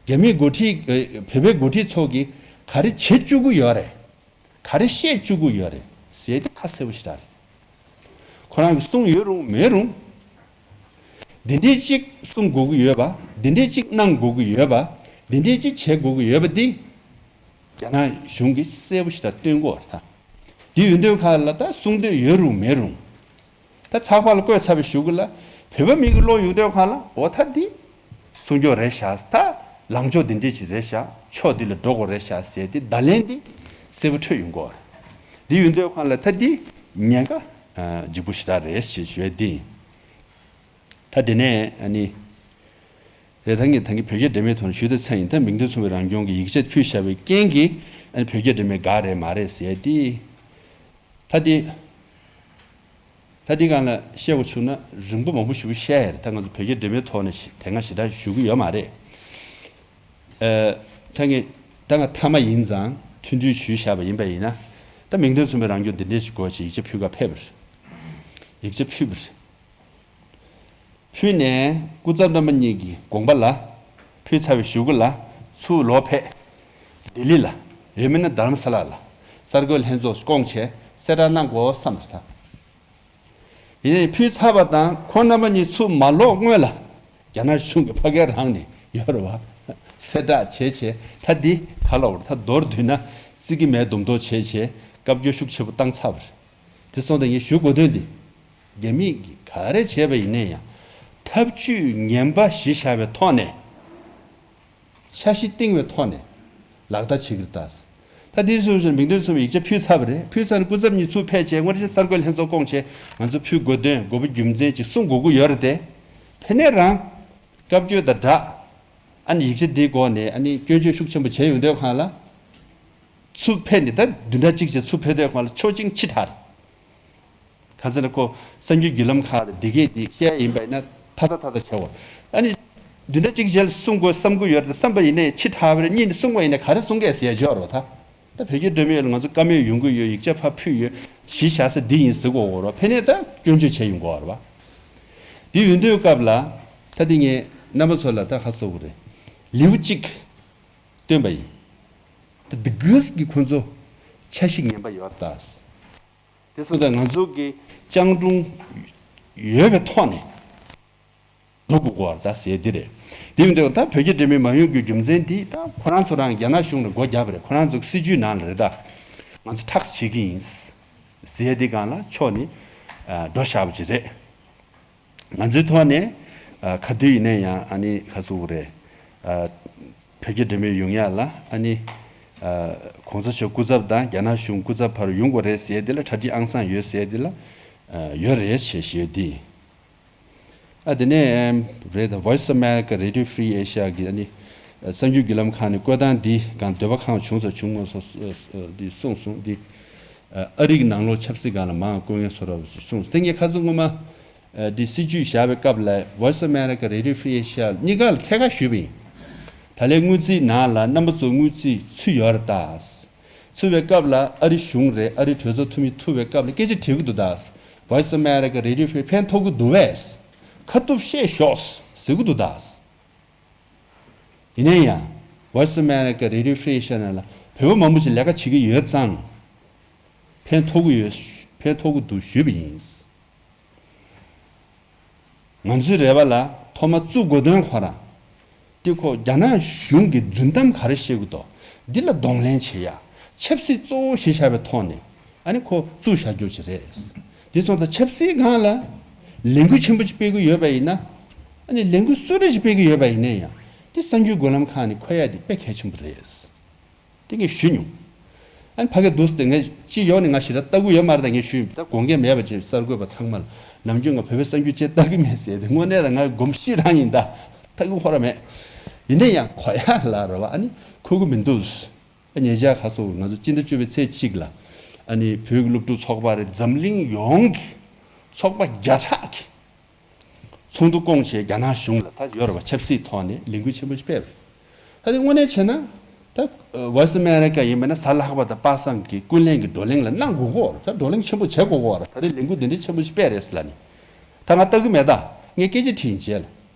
རྒྱ་མིའི་འགོ་ཁྲིད་ཨ་བོད་པའི་འགོ་ཁྲིད་ཚོ་གིས་ག་རེ་བྱེད་བཅུག་གི་ཡོད་རེད། ག་རེ་བཤད་བཅུག་གི་ཡོད་རེད་ཟེར་དེ་ཁ་གསལ་པོ་ཞེ་དྲག་རེད། ཁོ་རང་གིས་གསུངས་ཡོད་རུང་མེད་རུང་། འདི་འདྲས་ཅིག་གསུང་དགོས་ཀྱི་ཡོད་པ། འདི་འདྲས་ཅིག་གནང་དགོས་ཀྱི་ཡོད་པ། འདི་འདྲས་ཅིག་བྱེད་དགོས་ཀྱི་ཡོད་པ་འདི། རྒྱ་ནག་གཞུང་གིས་གསལ་པོ་ཞེ་དྲག་སྟོན་གྱི་ཡོད་རེད་ད། འདི་ཡོང་དུས་སྒང་ལ་ད་གསུང་འདོད་ཡོད་རུང་མེད་རུང་། ད་ཚགས་པར་ལ་བཀོད་ཚར་བའི་གཞུག་གུ་ལ་བོད་པ་མི་གི་བློ་ཡོང་དུས་སྒང་ལ་འོ་ད་འདི་སྲུང་སྐྱོབ་རེད་ཤག་ད་ལངས་ཕྱོགས་འདི་འདྲས་ཅིག་རེད་ཤག་ཕྱོགས་འདི་ལ་འགྲོ་དགོས་རེད་ཤག་ཟེར་ཏེ་བརྡ་ལན་འདི་གསལ་པོ་འཕྲོད་ཡོང་གི་ཡོད་རེད། འདི་ཡོང་དུས་སྒང་ལ་ད་འདི་ཉེན་ཁ་ལྗིད་པོ་ཞེ་དྲག་རེད་ཞེས་ཞུ་ཡ་འདི་ཡིན། ད་དེ་ནས་ཨ་ནི། རེད། ད་ངས་ད་གིན་བོད་རྒྱ་འབྲེལ་མོལ་ཐོག་ནས་ཞུས་དེ་ཚར་ཡིན། ད་མིང་དོན་མཚུངས་པའི་རང་སྐྱོང་གི་ཡིག་ཆ་ཕུལ་བཞག་པའི་རྐྱེན་གྱིས་ཨ་ནི་བོད་རྒྱ་འབྲེལ་མོལ་འགག་རེད་མ་རེད་ཟེར་ཏེ། ད་དེ། ད་དེ་སྒང་ལ་བཤད་དགོས་བྱུང་ན་རིང་པོ་མང་པོ་ཞེ་པོ་བཤད་ཡ་རེད། ད་ང་ཚོ་བོད་རྒྱ་འབྲེལ་མོལ་ཐོག་ནས་ཞི་དེ་སྔ་ཞེ་དྲག་ཞུ་གི་ཡོད་མ་རེད། ཨ། ད་ངས་ད་ང་མཐའ་མ་ཡིན་ཙང་མཐུན་སྒྲིལ་ཞུས་བཞག་པ་ཡིན་པ་ཡིན་ན། ད་མིང་དོན་མཚུངས་པའི་རང་སྐྱོང་འདི་འདྲས་ཞིག་དགོས་ཞེས་ཡིག་ཆ་ཕུལ་ག་ཕེབས་པ་རེད། ཡིག་ཆ་ཕུལ་བ་རེད། ཕུལ་ནས་སྐུ་ཚབ་རྣམ་པ་གཉིས་ཀྱི་དགོངས་པ་ལ། ཕུལ་ཚར་བའི་གཞུག་གུ་ལ་ཚུར་ལོག་ཕེབས། ལྡི་ལི་ལ། ཡང་མིན་ན་དྷ་རམ་ས་ལ་ལ་གསར་འགོད་ལྷན་ཚོགས་བསྐོངས་བྱས་གསལ་བསྒྲགས་གནང་དགོས་བསམ་པ་རེད་ད། ཡིན་ནའི་ཕུལ་ཚར་བ་དང་ཁོང་རྣམ་པ་གཉིས་ཚུར་མ་ལོག་སྔོན་ལ་རྒྱ་ནག་གཞུང་གི་ཕ་གིར་རང་ནས་ཡོད་རེད་བ། གསལ་བསྒྲགས་བྱས་བྱས་ད་འདི་ག་ལ་བར་ད་མདོར་བསྡུས་ན་བརྩི་གི་མེད་མདོག་མདོག་བྱས་བྱས་བཀའ་བཀྱོན་ཤུགས་ཆེ་པོ་བཏང་ཚར་བ་རེད། དེ་སོང་ཙང་ངས་ཞུ་དགོས་དོན་འདི། རྒྱ་མིས་ཀྱིས་ག་རེ་བྱས་པ་ཡིན་ནའི་ཡང་ ཐབས་ཇུས་ངན་པ་གཞི་བཞག་པའི་ཐོག་ནས། འཆར་གཞི་བཏིང་བའི་ཐོག་ནས་ལག་བསྟར་བྱེད་ཀྱི་རེད་ད། ད་དེའི་སོ་སོའི་མིང་དོན་མཚུངས་པའི་ཡིག་ཆ་ཕུལ་ཚར་བ་རེད། ཕུལ་ཚར་ནས་སྐུ་ཚབ་གཉིས་ཚུར་ཕེབས་བྱས། དངོས་གཞི་གསར་འགོད་ལྷན་ཚོགས་བསྐོངས་བྱས། ང་ཚོ་ཕུལ་དགོས་དོན། དགོས་པ་རྒྱུ་མཚན་ཅིག་གསུང་དགོས་ཀྱི་ཡོད་རེད་དེ། ཕེབས་ནས་རང་སྐབས་བཅོལ་དང་སྦྲགས། ཨ་ནི་ཡིག་ཆ་འདིའི་སྒོ་ནས་ཨ་ནི་སྐྱོན་བརྗོད་ཤུགས་ཆེན་པོ་བྱས་ཡོང་དུས་སྒང་ལ། ཚུར་ཕེབས་ནས་ད་བདུན་ཕྲག་གཅིག་བྱས་ཚུར་ཕེབས་དུས་སྒང་ལ་ཆོག་མཆན་ཕྱིར་བསྒྲགས་རེད། གང་ཟེར་ན་ཁོ་གསར་འགྱུར་བརྒྱུད་ལམ་ཁག་ལ་འདི་གས་འདི་བཤད་ཡིན་པ་ཡིན་ན་ཐ་ཐ་ཐ་ཐ་བྱའོ། ཨ་ནི་བདུན་ཕྲག་གཅིག་རྗེས་ལ་གསུང་དགོས་བསམ་གྱི་ཡོད་རེད་བསམ་པ་ཡིན་ནའི་ཕྱིར་བསྒྲགས་པ་རེད། གཉིས་ནས་གསུང་བ་ཡིན་ནའི་ག་རེ་གསུང་གས་ཟེར་ཡ་ཅིག་ཡོད་རེད་བ། ད་ད་བོད་རྒྱ་འབྲེལ་མོལ་ལ་ང་ཚོ་བཀའ་མོལ་ཡོང་གི་ཡོད། ཡིག་ཆ་ཕར་ཕུལ་ཡོད། གཞི་བཞག་ས་འདི་ཡིན་ཟེར་གྱི་ཡོད་རེད་བ། ཕེབས་ནས་ད་སྐྱོན་བརྗོད་བྱས་ཡོང་གི་ཡོད་རེད་བ། འདི་ཡོང་དུས་སྐབས་ལ་ད་འདི་ངས་རྣམ་པ་ཚོ་ལ་ད་ཁ་གསོ་གི་རེད། ལེའུ་གཅིག་བཏོན་པ་ཡིན། ད་འདི་གུས་ཀྱི་ཁོ་ཚོ་འཆར་གཞི་ངན་པ་ཡོད་ད། དེ་སོང་ཙང་ང་ཚོ་གི་སྤྱང་གྲུང་ཡོད་པའི་ཐོག་ནས་འགྲོ་དགོས་ཀྱི་ཡོད་རེད་ད་ཟེར་འདི་རེད། དེ་མིན་དུ་ད་བོད་རྒྱ་འབྲེལ་མོལ་མ་ཡོང་རྒྱུའི་རྒྱུ་མཚན་འདི་ད་ཁོ་རང་ཚོ་རང་རྒྱ་ནག་གཞུང་ལ་སྒོ་བརྒྱབ་པ་རེད། ཁོ་རང་ཚོ་གི་སྲིད་ཇུས་ནང་ལ་རེད་ད། ང་ཚོ་ཐག་བཅད་ཀྱི་ཡིན་ཟེར་འདི་སྒང་ལ་ཕྱོགས་ནས་འགྲོ་བཞག་པ་ཅིག་རེད། ང་ཚོའི་ཐོག་ནས་ག་དུས་ཡིན་ན་ཡང་ཨ་ནི་ག་ཟེར་དགོས་རེད། བོད་རྒྱ་འབྲེལ་མོལ་ཡོང་ཡ་ལ་ཨ་ནི་གོང་ས་མཆོག་སྐུ་ཚབ་དང་རྒྱ་ནག་གཞུང་སྐུ་ཚབ་བར་ཡོང་དགོས་རེད་ཟེར་དེ་ལ་གྲ་སྒྲིག་ཨང་སང་ཡོད་ཟེར་དེ་ལ་ཡོད་རེད་ཞེས་ཞུ་ཡ་དེ་ཡིན། ཨ་དེ་ནས་རེད་ད། Voice of America Radio Free Asia གི་ཨ་ནི་གསར་འགྱུར་བརྒྱུད་ལམ་ཁང་ནས་བཀོད་སྟངས་འདི་སྒང་འདོད་པ་གང་བྱུང་ས་བྱུང་མ་སོང་འདི་གསུངས་སོང་འདི། ཨ་རི་གི་ནང་ལོགས་ཆབ་སྲིད་སྒང་ལ་མང་བཀོད་མཁན་བཟོ་འདྲ་གསུངས་སོང་། དེ་ངས་ཁ་སང་སྔོན་མ། ཨ་འདི་སྲིད་ཇུས་བཞག་པའི་སྐབས་ལ་Voice of America Radio Free Asia གཉིས་ཀ་ལ་ཐད་ཀར་ཞུས་པ་ཡིན། ད་ལན་དངུལ་རྩིས་ནང་ལ་རྣམ་པ་ཚོ་དངུལ་རྩིས་ཚུད་ཡོད་རེད་ད། ཚུད་པའི་སྐབས་ལ་ཨ་རི་གཞུང་རེད། ཨ་རི་གྲོས་ཚོགས་འཐུས་མི་ཐུག་པའི་སྐབས་ལ་སྐད་ཆ་དྲི་གི་འདུག་ད། Voice of America Radio Free ཕན་ཐོགས་ཀྱི་འདུག་བས། ཁ་ཐུབ་བཤད་ཤོག་ཟེར་གི་འདུག་ད། ཡིན་ན་ཡང་Voice of America Radio Free Asia ནང་ལ་བོད་པ་མང་པོ་ཞིག་ལས་ཀ་བྱེད་ཀྱི་ཡོད་ཙང་། ཕན་ཐོགས་ཀྱི་ཡོད། ཕན་ཐོགས་ཀྱི་འདུག་ཞུས་པ་ཡིན། ང་ཚོའི་རེ་བ་ལ་ཐོག་མ་བཙུགས་དགོས་དོན་ཁོ་རང་། དེ་ཁོ་རྒྱ་ནག་གཞུང་གི་རྫུན་གཏམ་ག་རེ་བཤད་ཀྱི་འདུག་འདི་ལ་གདོང་ལེན་བྱེད་ཡ། ཆབ་སྲིད་གཙོ་བོ་གཞི་བཞག་པའི་ཐོག་ནས་ཨ་ནི་ཁོ་བཙུགས་བཞག་རྒྱུ་ཅིག་རེད། འདི་སོང་ཙང་ཆབ་སྲིད་སྒང་ལ་ལས་འགུལ་ཆེན་པོ་ཅིག་སྤེལ་གྱི་ཡོད་པ་ཡིན་ན། ཨ་ནི་ལས་འགུལ་སུ་རེ་ཞིག་སྤེལ་གྱི་ཡོད་པ་ཡིན་ན་ཡང་དེ་གསར་འགྱུར་བརྒྱུད་ལམ་ཁག་ནས་འཁོད་ཡ་དེ་དཔེ་གལ་ཆེན་པོ་རེད། དེ་ངས་ཞུས་མྱོང་། ཨ་ནི་ཕ་གི་འདུག་སྟེ་ངས་སྤྱི་ཡོངས་ནས་ང་ཞེ་དྲག་ལྟ་གི་ཡོད་མ་རེད། ད་ངས་ཞུས་ཡིན། ད་དགོངས་འགལ་མེད་པ་བྱས་གསར་འགོད་པ་ཚང་མ་ལ་ནམ་རྒྱུན་ང་བོད་པའི་གསར་འགྱུར་ཅེས་ལྟ་གི་མེད་ཟེར་ཏེ་དངོས་གནས་ལ་ང་གོམས་གཤིས་རང་ཡིན། ད་ལྟ་གི་ཧོ་ར་མེད། ཡིན་ན་ཡང་གོ་ཡ་ལ་རེད་བ། ཨ་ནི་ཁུག་གི་མི་འདུག་ཨ་ཉེ་ཆར་ཁ་སོ་ང་ཚོ་སྤྱི་ཟླ་བཅུ་པའི་ཚེས་གཅིག་ལ་ཨ་ནི་བོད་ཀྱི་སློབ་ཕྲུག་ཚོགས་པ་རེད། འཛམ་གླིང་ཡོངས་ཀྱི་ཚོགས་པ་བརྒྱ་ཕྲག་གི་ཚོགས་འདུ་བསྐོངས་བྱས་རྒྱ་ནག་གཞུང་ལ་ད་ཡོད་རེད་བ། ཆབ་སྲིད་ཐོག་ནས་ལས་འགུལ་ཆེན་པོ་ཞིག་སྤེལ་བ་རེད། ད་དེ་དངོས་གནས་བྱས་ན་ད་Voice of America ཡིན་པ་ན་གཟའ་ལྷག་པ་དང་པ་སངས་ཀྱི་ཀུན་གླེང་གི་བགྲོ་གླེང་ལ་གནང་དགོས་ཀྱི་ཡོད་རེད། ད་བགྲོ་གླེང་ཆེན་པོ་བྱེད་དགོས་ཀྱི་ཡོད་རེད། ད་རེས་ལས་འགུལ་འདི་འདྲའི་ཆེན་པོ་ཞིག་སྤེལ་རེད་ཟེར་ལབ་ནས། ད་ང་ལྟ་གི་མེད། ད་ངས་སྐད་ཆ་དྲིས་ཡིན་རྗེས་ལ།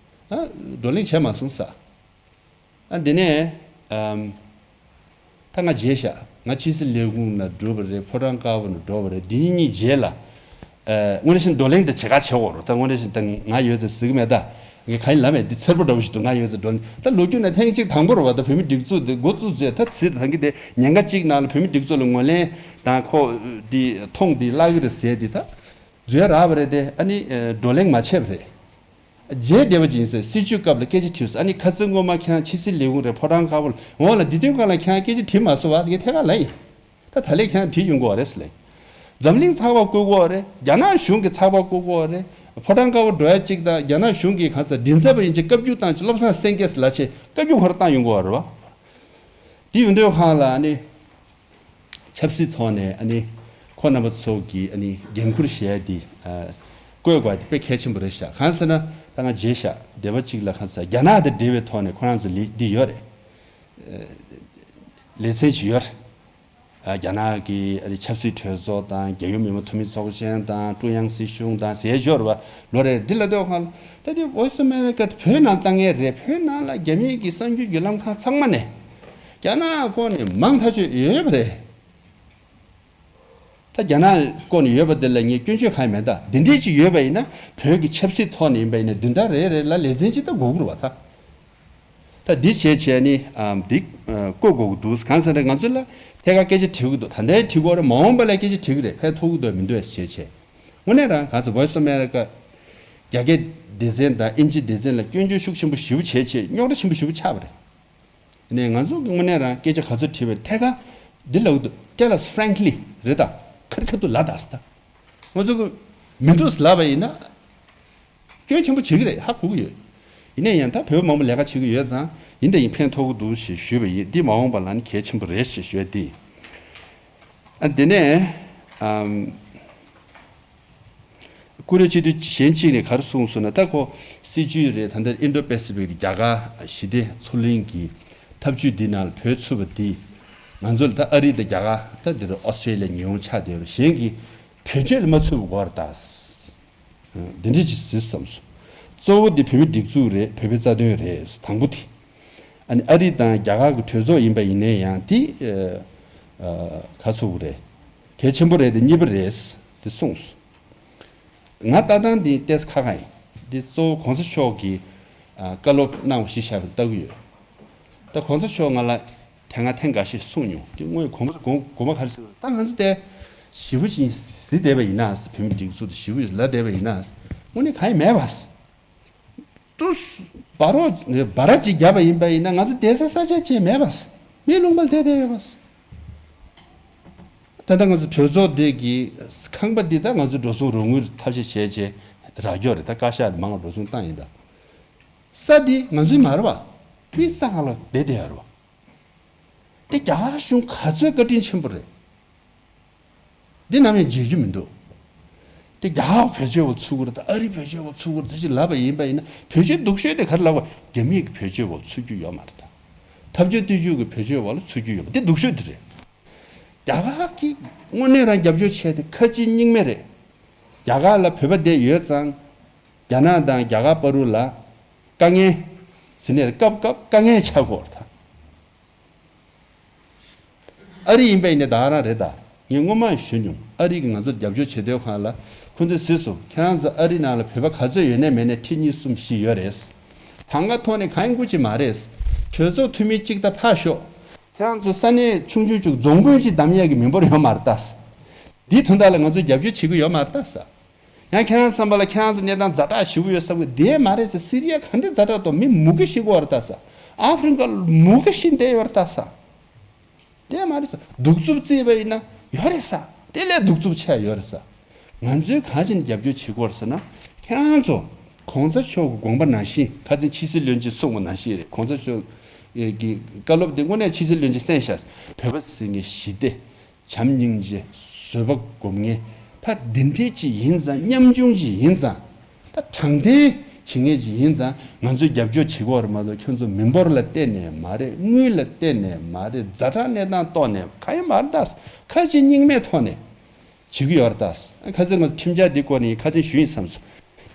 ཨ་བགྲོ་གླེང་བྱས་མ་སོང་ཟེར། ཨ་འདི་ནས་ཨམ། ད་ང་བརྗེད་ཤག་ང་ཕྱི་སྲིད་ལས་ཁུངས་ནང་འགྲོ་བ་རེད། ཕོ་བྲང་དཀར་པོ་ནང་འགྲོ་བ་རེད། འདི་གཉིས་གཉིས་རྗེས་ལ། ཨ་དངོས་གནས་བྱས་ན་བགྲོ་གླེང་དེ་བྱེད་ག་བྱེད་དགོས་རེད། ད་དངོས་གནས་བྱས་ན་ད་ང་ཡོད་ཚད་ཟེར་གི་མེད། ད་ངས་གང་ཡིན་ལབ་མེད། འདི་འཚེར་པོ་འདྲ་བོ་ཞིག་འདུག་ང་ཡོད་ཚད་བགྲོ་གླེང་ད་ལོ་རྒྱུས་ནང་ཐེངས་གཅིག་དང་པོ་རེད་བ། ད་བོད་མི་སྒྲིག་འཛུགས་དེ་འགོ་བཙུགས་ཚེ་ད་ཚིག་ད་གི་དེ་ཉེན་ཁ་གཅིག་ནང་ལ་བོད་མི་སྒྲིག་འཛུགས་ལ་ངོས་ལེན་དང་ཁོ་དེ་མཐོང་དེ་བརླག་གི་རེད་ཟེར་དེ་ད་འཛུལ་ཡ་རག་པ་རེད་དེ། ཨ་ནི་བགྲོ་གླེང་མ་བྱས་པ་རེད། རྗེས་འདེད་པ་ཅིག་ཡིན་ཟེར། སྲིད་བྱུས་སྐབས་ལ་སྐད་ཆ་དྲིས་སོང་། ཨ་ནི་ཁ་སང་སྔོན་མ་ཁྱེད་རང་ཕྱི་སྲིད་ལས་ཁུངས་རེད། ཕོ་བྲང་དཀར་པོ་ལ་འོང་ལ་འདི་དུས་སྒང་ལ་ཁྱེད་རང་སྐད་ཆ་དྲིས་མ་སོང་བ་ཟེར་ངས་ཐད་ཀར་ལབ་ཡིན། ད་ད་ལས་ཁྱེད་རང་དྲིས་ཡོང་གི་ཡོད་རེད་ཟེར་ལབ་ཡིན། འཛམ་གླིང་ཚགས་པར་བཀོད་ཀྱི་ཡོད་རེད། རྒྱ་ནག་གཞུང་གི་ཚགས་པར་བཀོད་ཀྱི་ཡོད་རེད། ཕོ་བྲང་དཀར་པོ་འགྲོ་ཡ་གཅིག་དང་རྒྱ་ནག་གཞུང་གི་གང་ཟེར་མགྲིན་ཚབ་པ་ཡིན་ཅིག་བཀའ་བཀྱོན་བཏང་ཅིག་བློ་བཟང་སེང་གེ་ཟེར་ལབ་བྱས་བཀའ་བཀྱོན་ཁོ་རང་བཏང་ཡོང་གི་ཡོད་རེད་བ། དེ་ཡོང་དུས་སྒང་ལ་ཨ་ནི། ཆབ་སྲིད་ཐོག་ནས་ཨ་ནི་ཁོ་རྣམ་པ་ཚོ་གི་ཨ་ནི་འགན་འཁུར་བཞེས་དེ་ཨ་བཀོད་དགོས་དེ་དཔེ་གལ་ཆེན་པོ་རེད་ཤག་གང་ཟེར་ན་ད་ང་བརྗེད་ཤག་སྡེ་པ་གཅིག་ལ་གང་ཟེར་རྒྱ་ནག་དང་འབྲེལ་བའི་ཐོག་ནས་ཁོ་རང་ཚོ་ལས་འདི་ཡོད་རེད། ཨ་ལེ་ཚན་ཅིག་ཡོད་རེད། ཨ་རྒྱ་ནག་གི་ཨ་ནི་ཆབ་སྲིད་གྲོས་ཚོགས་དང་རྒྱལ་ཡོངས་མི་དམངས་འཐུས་མི་ཚོགས་ཆེན་དང་ཀྲུང་དབྱང་སྲིད་གཞུང་དང་ཟེར་ཡོད་རེད་བ། ལོ་རེ་འདི་ལ་ལྟོས་གང་ད་དེ་Voice of America དེ་བོད་ནང་བཏང་ཡས་རེད། བོད་ནང་ལ་རྒྱ་མིའི་གི་གསར་འགྱུར་བརྒྱུད་ལམ་ཁག་ཚང་མ་ནས་རྒྱ་ནག་སྐོར་ནས་མང་ཐག་ཆོད་ཡོད་པ་རེད། ད་རྒྱ་ནག་སྐོར་ནས་ཡོད་པ་དེ་ལ་ངས་སྐྱོན་བརྗོད་གང་ཡང་མེད། ད་འདི་འདྲས་ཅིག་ཡོད་པ་ཡིན་ན་བོད་ཀྱི་ཆབ་སྲིད་ཐོག་ནས་ཡིན་པ་ཡིན་ན་བདུན་ཕྲག་རེ་རེ་ལ་ལེ་ཚན་གཅིག་ད་དགོས་ཀྱི་རེད་བ། ད་ད་འདི་བྱས་བྱས་ནི་ཨམ་འདི་བཀོད་དགོས་ཀྱི་འདུག་གང་ཟེར་ན་ང་ཚོ་ལ་ཐད་ཀར་སྐད་ཆ་དྲི་གི་འདུག་ད་ལྟའི་དྲི་གི་ཡོད་རེད། མ་འོངས་པ་ལ་སྐད་ཆ་དྲི་གི་རེད། ཕན་ཐོགས་ཀྱི་འདུག་མི་འདུག་ཟེར་བྱས་བྱས། དངོས་གནས་རང་གང་ཟེར་Voice of America རྒྱ་སྐད་སྡེ་ཚན་དང་ཨིན་ཇི་སྡེ་ཚན་ལ་སྐྱོན་བརྗོད་ཤུགས་ཆེན་པོ་ཞེ་པོ་བྱས་བྱས་རྙོག་དྲ་ཆེན་པོ་ཞེ་པོ་ཆགས་པ་རེད། ནས་ང་ཚོ་གི་དངོས་གནས་རང་སྐད་ཆ་ག་ཚོད་དྲིས་པའི་ཐད་ཀར་འདི་ལབ་འདུག tell us frankly རེད་ད། ཁ་རི་ཁ་ཐུག་ལབ་ད་ཟེར་ད། ང་ཚོ་གི་མི་འདུག་ལབ་པ་ཡིན་ན་སྐྱོན་ཆེན་པོ་བྱེད་ཀྱི་རེད། ཧ་གོ་གི་ཡོད། ཡིན་ནའི་ཡང་ད་བོད་མང་པོ་ལས་ཀ་བྱེད་ཀྱི་ཡོད་ཙང་ཡིན་ད་ཡིན་ཕན་ཐོགས་ཀྱི་འདུག་ཞེས་ཞུས་པ་ཡིན། འདི་མ་འོངས་པ་ལ་ནི་གལ་ཆེན་པོ་རེད་ཞེས་ཞུས་ཏེ། ཨ་འདི་ནས་ཨམ། ཀུ་རེ་སྤྱི་འཐུས་གཞན་གཅིག་ནས་ག་རེ་གསུངས་སོང་ན། ད་ཁོ་སྲིད་ཇུས་རེད། ད་ལྟ་ཨིན་ཌོ་པེ་སི་ཕིག་རྒྱ་གར་ཞི་བདེ་མཚོ་གླིང་གི་འཐབ་ཇུས་འདི་ནང་ལ་བོད་ཚུད་པ་འདི་ང་ཚོ་ལ་ད་ཨ་རི་དང་རྒྱ་གར་ད་འདི་རུ་ཨོ་སི་ཀྲེ་ལི་ཡ་ཉེ་འོང་ཆགས་བསྡད་རུ་གཞན་གྱིས་བོད་ཆོས་ལ་མ་ཚུད་པ་དགོས་རེད་ད། འདི་འདྲ་ཅིག་ཟེར་བསམ་སོང་། གཙོ་བོ་འདི་བོད་མི་སྒྲིག་འཛུགས་རེད། བོད་པའི་རྩ་དོན་རེད། དང་པོ་དེ། ཨ་ནི་ཨ་རི་དང་རྒྱ་གར་གྱི་གྲོས་ཚོགས་ཡིན་པ་ཡིན་ནའི་ཡང་དེ་ཨ་ཨ་ག་ཚོད་རེད། གལ་ཆེན་པོ་རེད་དེ། གཉིས་པ་རེད་དེ་གསུངས་སོང་། ང་ལྟ་སྟངས་འདི་ཏོག་ཙམ་ཁག་ཁག་ཡིན། འདི་གཙོ་བོ་གོང་ས་མཆོག་གིས་ཨ་བཀའ་སློབ་གནང་བ་གཞི་བཞག་པའི་ལྟ་གི་ཡོད། ད་གོང་ས་མཆོག་ང་ལ་དེ་སྔ་ཐེངས་འགའ་ཞིག་གསུངས་མྱོང་། དེ་དངོས་གོང་མ་གོང་གོང་མ་ག་རེ་ཟེར། ད་ང་ཚོ་དེ་ཞེ་པོ་ཅིག་གཟིགས་བསྡད་པ་ཡིན་ན། བོད་མི་སྒྲིག་འཛུགས་དེ་ཞེ་པོ་ལབ་བསྡད་པ་ཡིན་ན། དངོས་གནས་གང་ཡང་མེད་པ། ཏུ་སྦ་རོག་སྦ་ར་ཅིག་བརྒྱབ་པ་ཡིན་པ་ཡིན་ན་ང་ཚོ་བསྡད་ས་ས་ཆ་ཅིག་མེད་པ། མི་ལུང་པར་བསྡད་བསྡད་ཡོད་པ། ད་ལྟ་ང་ཚོ་གྲོས་ཚོགས་འདི་གི་ཁང་པ་འདི་ད་ང་ཚོ་འགྲོ་སོང་རོགས་དངུལ་ཐབས་ཤེས་བྱས་བྱས་རག་རྒྱུ་རེད། ད་བཀའ་ཤག་མང་འགྲོ་སོང་བཏང་ཡིན་ད། ས་འདི་ང་ཚོའི་མ་རེད་པ། མི་ས་གང་ལ་བསྡད་བསྡད་ཡོད་རེད་པ། དེ་རྒྱ་གར་གཞུང་ག་ཚོད་བཀའ་དྲིན་ཆེན་པོ་རེད། འདི་ནམ་ཡང་བརྗེད་རྒྱུ་མི་འདུག་དེ་རྒྱ་གར་བེད་སྤྱོད་འོག་ཚུད་ཀྱི་རེད་ད། ཨ་རི་བེད་སྤྱོད་འོག་ཚུད་ཀྱི་རེད་ད་ཅེས་ལབ་པ་ཡིན་པ་ཡིན་ན། བེད་སྤྱོད་སྡུག་ཤོས་དེ་ག་རེ་ལབ་དགོས། རྒྱ་མིས་ཀྱི་བེད་སྤྱོད་འོག་ཚུད་རྒྱུ་ཡོད་མ་རེད་ད། འཐབ་ཇུས་སྟོབས་ཤུགས་ཀྱི་བེད་སྤྱོད་འོག་ལ་ཚུད་རྒྱུ་ཡོད་པ་འདི་སྡུག་ཤོས་དེ་རེད། རྒྱ་གར་གྱིས་དངོས་གནས་རང་རྒྱབ་སྐྱོར་བྱས་ཏེ་ཁ་ཅིག་རྙིང་མ་རེད། རྒྱ་གར་ལ་བོད་པ་བསྡད་ཡོད་ཙང་རྒྱ་ནག་དང་རྒྱ་གར་བར་དུ་ལ་དཀའ་ངལ་ཟེར་ནས་སྐབས་སྐབས་དཀའ་ངལ་ཆགས་ཀྱི་ཡོད་རེད་ད། ཨ་རི་ཡིན་པ་ཡིན་ན་ད་ག་རང་རེད་ད། ངས་སྔོན་མ་ཞུས་མྱོང་། ཨ་རི་གིས་ང་ཚོར་རྒྱབ་སྐྱོར་བྱེད་དུས་སྒང་ལ་ཁོ་ཚོས་གཟིགས་སོང་། ཁྱེད་རང་ཚོ་ཨ་རི་ནང་ལ་བོད་པ་ག་ཚོད་ཡོད་ནའི་མེད་ནའི་ཁྲི་གཉིས་གསུམ་བཞི་ཡོད་རེད། ཐང་ག་ཐོག་ནས་གང་ཡང་དགོས་ཀྱི་མ་རེད། གྲོས་ཚོགས་འཐུས་མི་གཅིག་ད་ཕར་ཞོག་ཁྱེད་རང་ཚོ་ས་གནས་ཆུང་ཆུང་ཅིག་རྫོང་དཔོན་ཅིག་བདམས་ཡས་ཀྱི་མི་འབོར་ཡོད་མ་རེད་ད། འདིའི་དོན་དག་ལ་ང་ཚོས་རྒྱབ་སྐྱོར་བྱེད་ཀྱི་ཡོད་མ་རེད་ད། ཡང་ཁྱེད་རང་བསམ་པ་ལ་ཁྱེད་རང་ཚོ་གནས་སྟངས་ཛ་དྲག་ཞེ་པོ་ཡོད་བསམ་གི། དེ་མ་རེད་ཟེར། སི་རི་ཡ་ག་འདྲ་ཛ་དྲག་འདུག་མི་མུ་གེ་ཤི་གི་ཡོད་རེད་ད་ཟེར། ཨ་ཧྥི་རི་ཀ་མུ་གེ་ཤི་བསྡད་ཡོད་རེད་ད་ཟེར། དེ་མ་རེད་ཟེར། གདུག་རྩུབ་བརྩིས་པ་ཡིན་ན་ཡོད་རེད་ཟེར། དེ་ལས་གདུག་རྩུབ་ཆེ་ཡོད་རེད་ཟེར། ང་ཚོས་གང་བྱས་ནས་རྒྱབ་སྐྱོར་བྱེད་དགོས་རེད་ཟེར་ན། ཁྱེད་རང་ཚོ་གོང་ས་མཆོག་གི་དགོངས་པ་ནང་བཞིན། ཁ་སང་ཕྱི་སྲིད་བློན་ཆེན་གསུངས་པ་ནང་བཞིན་རེད། གོང་ས་མཆོག་གི་བཀའ་སློབ་དེ་དངོས་གནས་ཕྱི་སྲིད་བློན་ཆེན་གསན་ཤག་བོད་པ་ཟེར་མཁན་ཞི་བདེ། བྱམས་སྙིང་རྗེ། བཟོད་པ་སྒོམ་མཁན། ད་འདི་འདྲས་ཅིག་ཡིན་ཙང་། ཉམ་ཆུང་ཅིག་ཡིན་ཙང་། ད་དྲང་བདེན་བྱེད་མཁན་ཅིག་ཡིན་ཙང་། ང་ཚོས་རྒྱབ་སྐྱོར་བྱེད་དགོས་རེད་མ་གཏོགས། ཁྱོད་ཚོ་མི་འབོར་ལ་བལྟས་ནས་མ་རེད། དངུལ་ལ་བལྟས་ནས་མ་རེད། ཛ་དྲག་གནས་སྟངས་ཐོག་ནས་གང་ཡང་མ་རེད་ད། ཁ་ཅིག་རྙིང་མའི་ཐོག་ནས་བྱེད་ཀྱི་ཡོད་རེད་ད། ཁ་སང་ང་ཚོ་ཁྲིམས་འཆར་འདི་སྐོར་ནས་ཁ་སང་ཞུས་ཡིན་བསམ་སོང་།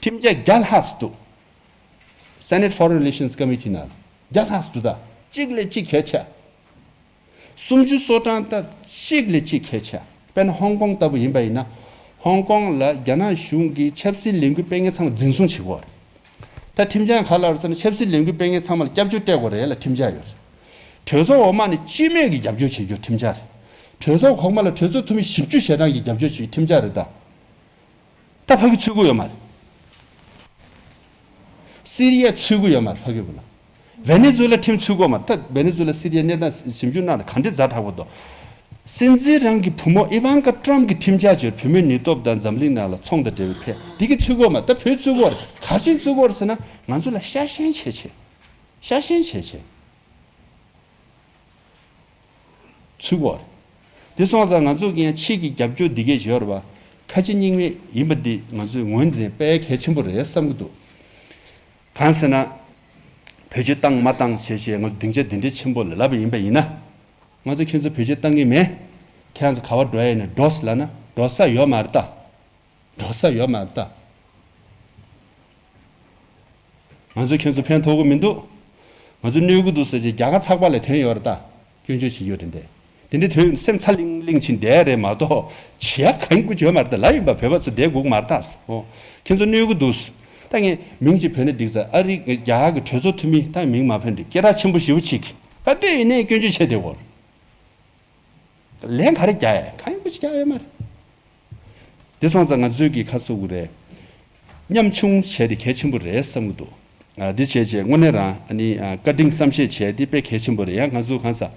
ཁྲིམས་འཆར་བརྒྱ་ལྷག་ཙམ་འདུག Senate Foreign Relations Committee ནང་བརྒྱ་ལྷག་ཙམ་འདུག་ད་གཅིག་ལས་གཅིག་གལ་ཆེ། སུམ་ཅུ་སོ་གྲངས་ད་གཅིག་ལས་གཅིག་གལ་ཆེ། དཔེར་ན་ཧོང་ཀོང་ལྟ་བུ་ཡིན་པ་ཡིན་ན། ཧོང་ཀོང་ལ་རྒྱ་ནག་གཞུང་གིས་ཆབ་སྲིད་ལས་འགུལ་སྤེལ་མཁན་ཚང་མ་འཛིན་བཟུང་བྱེད་དགོས་རེད། ད་ཁྲིམས་འཆར་ག་རེ་ལབ་རེད་ཟེར་ན། ཆབ་སྲིད་ལས་འགུལ་སྤེལ་མཁན་ཚང་མ་ལ་སྐྱབས་བཅོལ་སྤྲད་དགོས་རེད་ལ་ཁྲིམས་འཆར་ཡོད་རེད། གྲོས་ཚོགས་འོག་མ་ནས་སྤྱི་མོས་ཀྱི་རྒྱབ་སྐྱོར་བྱེད་རྒྱུ་ཁྲིམས་འཆར་རེད། གྲོས་ཚོགས་གོང་མ་ལ་གྲོས་ཚོགས་འཐུས་མི་བཞི་བཅུ་ཞེ་གྲངས་ཀྱི་རྒྱབ་སྐྱོར་བྱེད་རྒྱུ་ཁྲིམས་འཆར་རེད་ད། ད་ཕ་གི་ཚུད་ཀྱི་ཡོད་མ་རེད། སི་རི་ཡ་ཚུད་ཀྱི་ཡོད་མ་རེད་ཕ་གི་བུ་ལ། ཝེ་ནེ་ཛུ་ལ་ཁྲིམས་ཚུད་ཀྱི་ཡོད་མ་རེད། ད་ཝེ་ནེ་ཛུ་ལ་སི་རི་ཡ་གནས་སྟངས་ཞིབ་འཇུག་གནང་ན་ག་འདྲ་ཛ་དྲག་པོ་འདུག་སྲིད་འཛིན་རང་གི་བུ་མོ་ཨི་ཝན་ཀ་ཏྲམ་གྱི་ཁྲིམས་འཆར་བརྗོད། བུད་མེད་ནུས་སྟོབས་དང་འཛམ་གླིང་ནང་ལ་ཚོང་དང་འབྲེལ་བའི་ཕན་འདི་གི་ཚུད་ཀྱི་ཡོད་མ་རེད། ད་བོད་ཚུད་ཀྱི་ཡོད་རེད། ག་རེ་བྱས་ནས་ཚུད་ཀྱི་ཡོད་རེད་ཟེར་ན། ང་ཚོ་ལ་ཤ་ཞེན་བྱས་བྱས། ཤ་ཞེན་བྱས་བྱས། ཚུད་ཀྱི་ཡོད་རེད། དེ་སོང་ཙང་ང་ཚོ་གི་ཡང་ཕྱི་གི་རྒྱབ་སྐྱོར་འདི་གས་ཡོད་རེད་པ། ཁ་ཆེ་རྙིང་མ་ཡིན་པ་འདི་ང་ཚོས་ངོས་འཛིན་དཔེ་གལ་ཆེན་པོ་རེད་བསམ་གྱི་འདུག་གང་ཟེར་ན། བེད་སྤྱོད་བཏང་མ་བཏང་བྱས་བྱས་ང་ཚོ་སྡིངས་ཆ་འདི་འདྲའི་ཆེན་པོ་ལ་ལབ་པ་ཡིན་པ་ཡིན་ན། ང་ཚོ་ཁྱོད་ཚོ་བེད་སྤྱོད་བཏང་གི་མེད། ཁྱེད་རང་ཚོ་ག་པར་འགྲོ་ཡ་ཡིན་ན་འགྲོ་ཟེར་ལབ་ན་འགྲོ་ས་ཡོད་མ་རེད་ད། འགྲོ་ས་ཡོད་མ་རེད་ད། ང་ཚོས་ཁྱོད་ཚོ་ཕན་ཐོགས་ཀྱི་མི་འདུག་ང་ཚོ་གནོད་ཀྱི་འདུག་ཟེར་བྱས་རྒྱ་གར་ཚགས་པར་ལ་ཐོན་ཡོད་རེད་ད། སྐྱོན་བརྗོད་བྱེད་ཡོད་རེད་འདྲ། དེ་འདྲའི་དོན་སེམས་ཚ་ལིང་ལིང་ཕྱིན་བསྡད་རེད་མ་གཏོགས། བྱེད་ཡ་གང་དགོས་བྱོས་མ་རེད་ད། ལབ་ཡིན་པ། བོད་པ་ཚོ་བསྡད་དགོས་ཀྱི་མ་རེད་ད། ཨོ། ཁྱོད་ཚོ་གནོད་ཀྱི་འདུག་ད་ངས་མིང་ཅིག་བོས་ན་འགྲིག་ས། ཨ་རི་རྒྱ་གར་གྱི་གྲོས་ཚོགས་འཐུས་མི་ད་མིང་མ་བོས་ན་འགྲིག་སྐད་གྲགས་ཆེན་པོ་ཞེ་པོ་ཅིག་ག་འདྲ་ཡིན་ནའི་སྐྱོན་བརྗོད་བྱས་བསྡད་དགོས། ལན་ག་རེ་རྒྱག་ཡ། གང་ཡང་ཅིག་རྒྱག་ཡོད་མ་རེད། དེ་སོང་ཙང་ང་ཚོས་ཀྱི་ཁ་གསོ་གི་རེད། ཉམ་ཆུང་བྱས་ཏེ་གལ་ཆེན་པོ་རེད་བསམ་གྱི་འདུག་ཨ། འདི་བྱས་བྱས་དངོས་གནས་རང་ཨ་ནི་ཨ་བཀའ་དྲིན་བསམ་ཤེས་བྱས་ཏེ་དཔེ་གལ་ཆེན་པོ་རེད། ཡང་ང་ཚོ་གང་ཟག་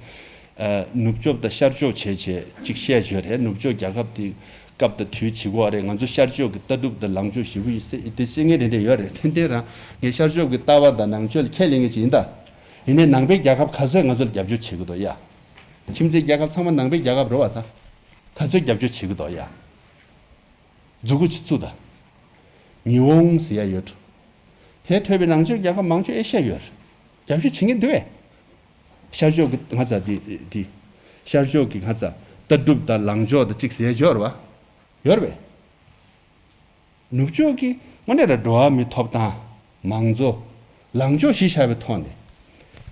ཨ་ནུབ་ཕྱོགས་དང་ཤར་ཕྱོགས་བྱས་བྱས་གཅིག་བཤད་བྱས་རེད། ནུབ་ཕྱོགས་རྒྱལ་ཁབ་དེ་སྐབས་དང་དུས་བྱེད་དགོས་རེད། ང་ཚོ་ཤར་ཕྱོགས་ཀྱི་ལྟ་གྲུབ་དང་ལངས་ཕྱོགས་ཞེ་པོ་ཡིན་ཟེར་དེ་བཤད་མཁན་རེ་འདྲ་ཡོད་རེད། ཏན་ཏན་རང་ངས་ཤར་ཕྱོགས་ཀྱི་ལྟ་བ་དང་ལངས་ཕྱོགས་ལ་ཁས་ལེན་མཁན་ཅིག་ཡིན་ད། ཡིན་ནའི་ནང་པའི་རྒྱལ་ཁབ་ག་ཚོད་ང་ཚོ་ལ་རྒྱབ་སྐྱོར་བྱེད་ཀྱི་འདུག་ཡ། ཁྱིམ་མཚེས་རྒྱལ་ཁབ་ཚང་མ་ནང་པའི་རྒྱལ་ཁབ་རེད་བ་ད། ག་ཚོད་རྒྱབ་སྐྱོར་བྱེད་ཀྱི་འདུག་ཡ། མཛུ་གུ་ཅིག་བཙུགས་དང་། ཉི་འོང་ཟེར་ཡ་ཡོད། དེ་ཐོས་པའི་ནང་ཆོས་རྒྱལ་ཁབ་མང་ཆོས་ཨེ་ཤ་ཡོད་རེད། རྒྱབ་སྐྱོར་བྱེད་མཁན་འདུག་བས། ཤར་ཕྱོགས་ཀྱི་ང་ཚ་འདི་འདི། ཤར་ཕྱོགས་ཀྱི་ང་ཚ་ལྟ་གྲུབ་དང་ལངས་ཕྱོགས་དང་གཅིག་ཟེར་ཡ་ཡོད་རེད་བ། ཡོད་རེད་བས། ནུབ་ཕྱོགས་ཀྱི་དངོས་གནས་ལ་འགྲོ་བ་མིའི་ཐོབ་ཐང་། མང་གཙོ། ལངས་ཕྱོགས་གཞི་བཞག་པའི་ཐོག་ནས་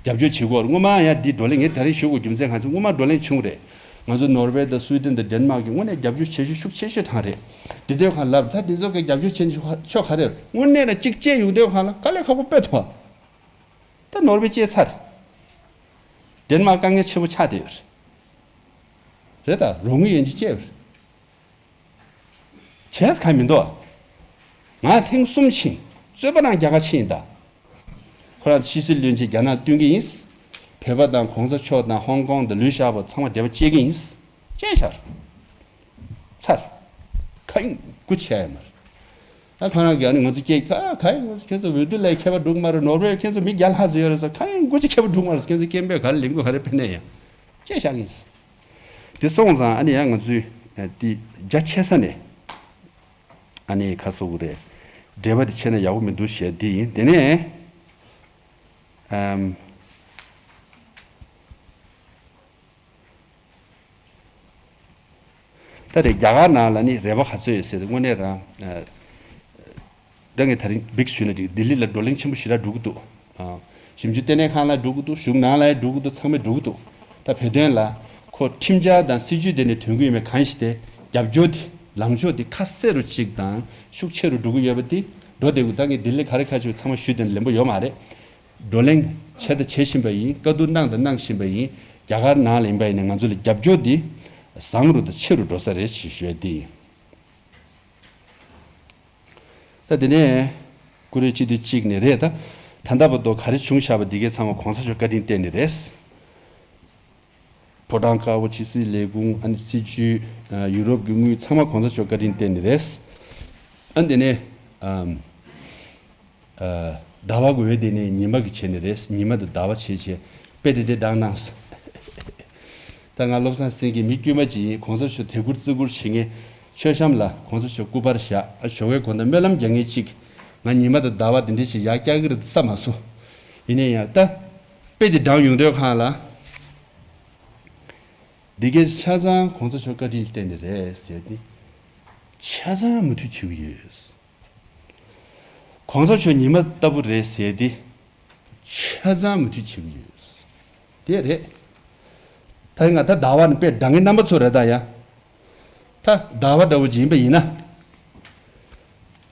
རྒྱབ་སྐྱོར་བྱེད་དགོས། སྔོན་མ་ཡང་འདི་བགྲོ་གླེང་ངས་ད་རིང་ཞུ་དགོས་རྒྱུ་མཚན་གང་ཟེར། སྔོན་མ་བགྲོ་གླེང་བྱུང་རེད། ང་ཚོ་ནོར་ཝེ་དང་སུའི་ཏན་དང་ཌེན་མཱག་གིས་དངོས་གནས་རྒྱབ་སྐྱོར་བྱེད་ཤུགས་ཤུགས་ཆེ་ཤོས་དང་རེད། འདི་དུས་གང་ལབ་ད་འདི་ཚོ་གི་རྒྱབ་སྐྱོར་བྱེད་ཤུགས་ཤོག་ག་རེ་རེད། དངོས་གནས་ལ་གཅིག་བཅད་ཡོང་དུས་གང་ལ་དཀའ་ལས་ཁག་པོ་དཔེ་ཐོག་ད་ནོར་ཝེ་བཅད་ཚར། ཌེན་མཱག་དཀའ་ངལ་ཆེན་པོ་ཆགས་བསྡད་ཡོད་རེད། རེད་ད་རོགས་དངུལ་ཡན་ཆད་བཅད་ཡོད་རེད། བྱས་གང་མི་འདུག་ང་ཐེངས་གསུམ་ཕྱིན། གཙོས་པ་རང་རྒྱ་གར་ཕྱིན་ཡིན་ད། ཁོ་རང་ཕྱི་སྲིད་བློན་ཆེན་རྒྱ་ནག་བསྟུན་གྱི་ཡིན། བོད་པ་དང་གོང་ས་མཆོག་དང་ཧོང་ཀོང་དང་ལུས་ཤག་པོ་ཚང་མ་འབྲེལ་བ་བཅད་ཀྱི་ཡིན། བཅད་བཞག་ཚར། ཁ་ཡིན་སྐུ་ཆེ་ཡ་མར། ཨ་ཁོ་རང་གིས་ཨ་ནི་ང་ཚོ་སྐད་ཁ་ཁ་ཡིན་ང་ཚོ་ཁྱེད་ཚོ་འོས་བསྡུ་ལ་ཁྱད་པར་འགྲོ་གི་མ་རེད། ནོར་ཝེ་ཁྱེད་ཚོ་མི་བརྒྱ་ལྷག་ཙམ་ཡོད་རེད་ཟེར། ཁ་ཡིན་སྐུ་ཆེ་ཁྱད་པར་འགྲོ་གི་མ་རེད་ཟེར། ཁྱེད་ཚོ་སྐད་འབོད་ག་རེ་ལེན་དགོས་ག་རེ་ཕན་ནས་ཡང་བཅད་བཞག་གི་ཡིན། དེ་སོང་ཙང་ཨ་ནི་ཡང་ང་ཚོས་དེ་རྒྱ་ཆེ་ས་ནས་ཨ་ནི་ཁ་གསོ་གི་རེད། འབྲེལ་བ་དེ་ཆད་ན་ཡག་པོ་མི་འདུག་ཞེས་དེ་ཡིན། དེ་ནས་ཨམ། ད་རེས་རྒྱ་གར་ནང་ལ་ནི་རེ་བ་ག་ཚོད་ཡོད་ཟེར་ཏེ་དངོས་གནས་རང་ད་ངས་ད་རིང་བིག་ཞུས་ན་འགྲིག་ལྡི་ལི་ལ་བགྲོ་གླེང་ཆེན་པོ་ཞེ་དྲག་འགྲོ་གི་འདུག་ཞིབ་འཇུག་ལྟེ་གནས་ཁང་ལ་འགྲོ་གི་འདུག་གཞུང་ནང་ལ་འགྲོ་གི་འདུག་ཚང་མས་འགྲོ་གི་འདུག་ད་བོད་དོན་ལ་ཁོ་ཁྲིམས་འཆར་དང་སྲིད་ཇུས་དེ་ནས་ཐོན་གི་ཡོད་མེད་གང་ཞིག་དེ་རྒྱབ་སྐྱོར་དེ་ལངས་ཕྱོགས་དེ་ཁ་གསལ་རུ་གཅིག་དང་ཤུགས་ཆེ་རུ་འགྲོ་གི་ཡོད་པ་དེ་འགྲོ་བསྡད་དགོས། ད་ངས་ལྡི་ལི་ག་རེ་ཁ་ཆེ་བ་ཚང་མ་ཞུས་དོན་ལེན་པོ་ཡོད་མ་རེད། བགྲོ་གླེང་བྱས་དང་བྱེད་བཞིན་པ་ཡིན། བཀའ་བསྡུར་གནང་དང་གནང་བཞིན་པ་ཡིན། རྒྱ་གར་ནང་ལ་ཡིན་པ་ཡིན་ན་ང་ཚོ་ལ་རྒྱབ་སྐྱོར་འདི་བཟང་རུ་དང་ཆེ་རུ་འགྲོ་ས་རེད་ཞེས་ཞུ་ཡ་འདི་ཡིན། ད་དེ་ནས་ཀུ་རེ་སྤྱི་འཐུས་གཅིག་ནས་རེད། ད་ད་ལྟ་བར་དུ་ག་རེ་བྱུང་བཞག་པ་འདི་གའི་ཚང་མ་གོང་ས་མཆོག་བཀའ་དྲིན་བརྟེན་ནས་རེད། ཕོ་བྲང་དཀར་པོ་ཕྱི་སྲིད་ལས་ཁུངས་ཨ་ནི་སྲིད་བྱུས་ཡུ་རོབ་ཀྱི་དངུལ་ཚང་མ་གོང་ས་མཆོག་བཀའ་དྲིན་བརྟེན་ནས་རེད། ཨ་ནི་དེ་ནས་ཟླ་བ་གི་འོད་དེ་ནས་ཉི་མ་གི་བྱས་ནས་རེད། ཉི་མ་དང་ཟླ་བ་བྱས་བྱས་དཔེ་དེ་དེ་བགྲངས་གནང་། ད་ང་བློ་བཟང་སེང་གེ་མི་དཀྱུས་མ་ཅིག་ཡིན། གོང་ས་མཆོག་དད་བཀུར་བརྩི་བཀུར་བྱེད་མཁན། མཆོད་བཤམས་ལ་གོང་ས་མཆོག་སྐུ་པར་བཞག་ཨ་ཞོགས་ཀའི་དགོང་དག་སྨོན་ལམ་རྒྱག་མཁན་ཅིག་ང་ཉི་མ་དང་ཟླ་བ་དེ་འདྲ་ཞིག་ཡར་བཀྱག་གི་རེད་བསམ་མ་སོང་། ཡིན་ན་ཡང་ད་དཔེ་དེ་བགྲངས་ཡོང་དུས་གང་ལ། འདི་གའི་ཆ་ཚང་གོང་ས་མཆོག་བཀའ་དྲིན་ལ་བརྟེན་ནས་རེད་ཟེར་ཏེ། ཆ་ཚང་མུ་མཐུད་བྱེད་ཀྱི་ཡོད། གོང་ས་མཆོག་ཉི་མ་ལྟ་བུ་རེད་ཟེར་ཏེ། ཆ་ཚང་མུ་མཐུད་བྱེད་ཀྱི་ཡོད། དེ་རེད། ད་ང་ད་ཟླ་བ་ནི་དཔེ་འདྲ་ངའི་རྣམ་པ་ཚོ་རེད་ད་ཡ། ད་ཟླ་བ་འདྲ་བོ་ཅིག་ཡིན་པ་ཡིན་ན།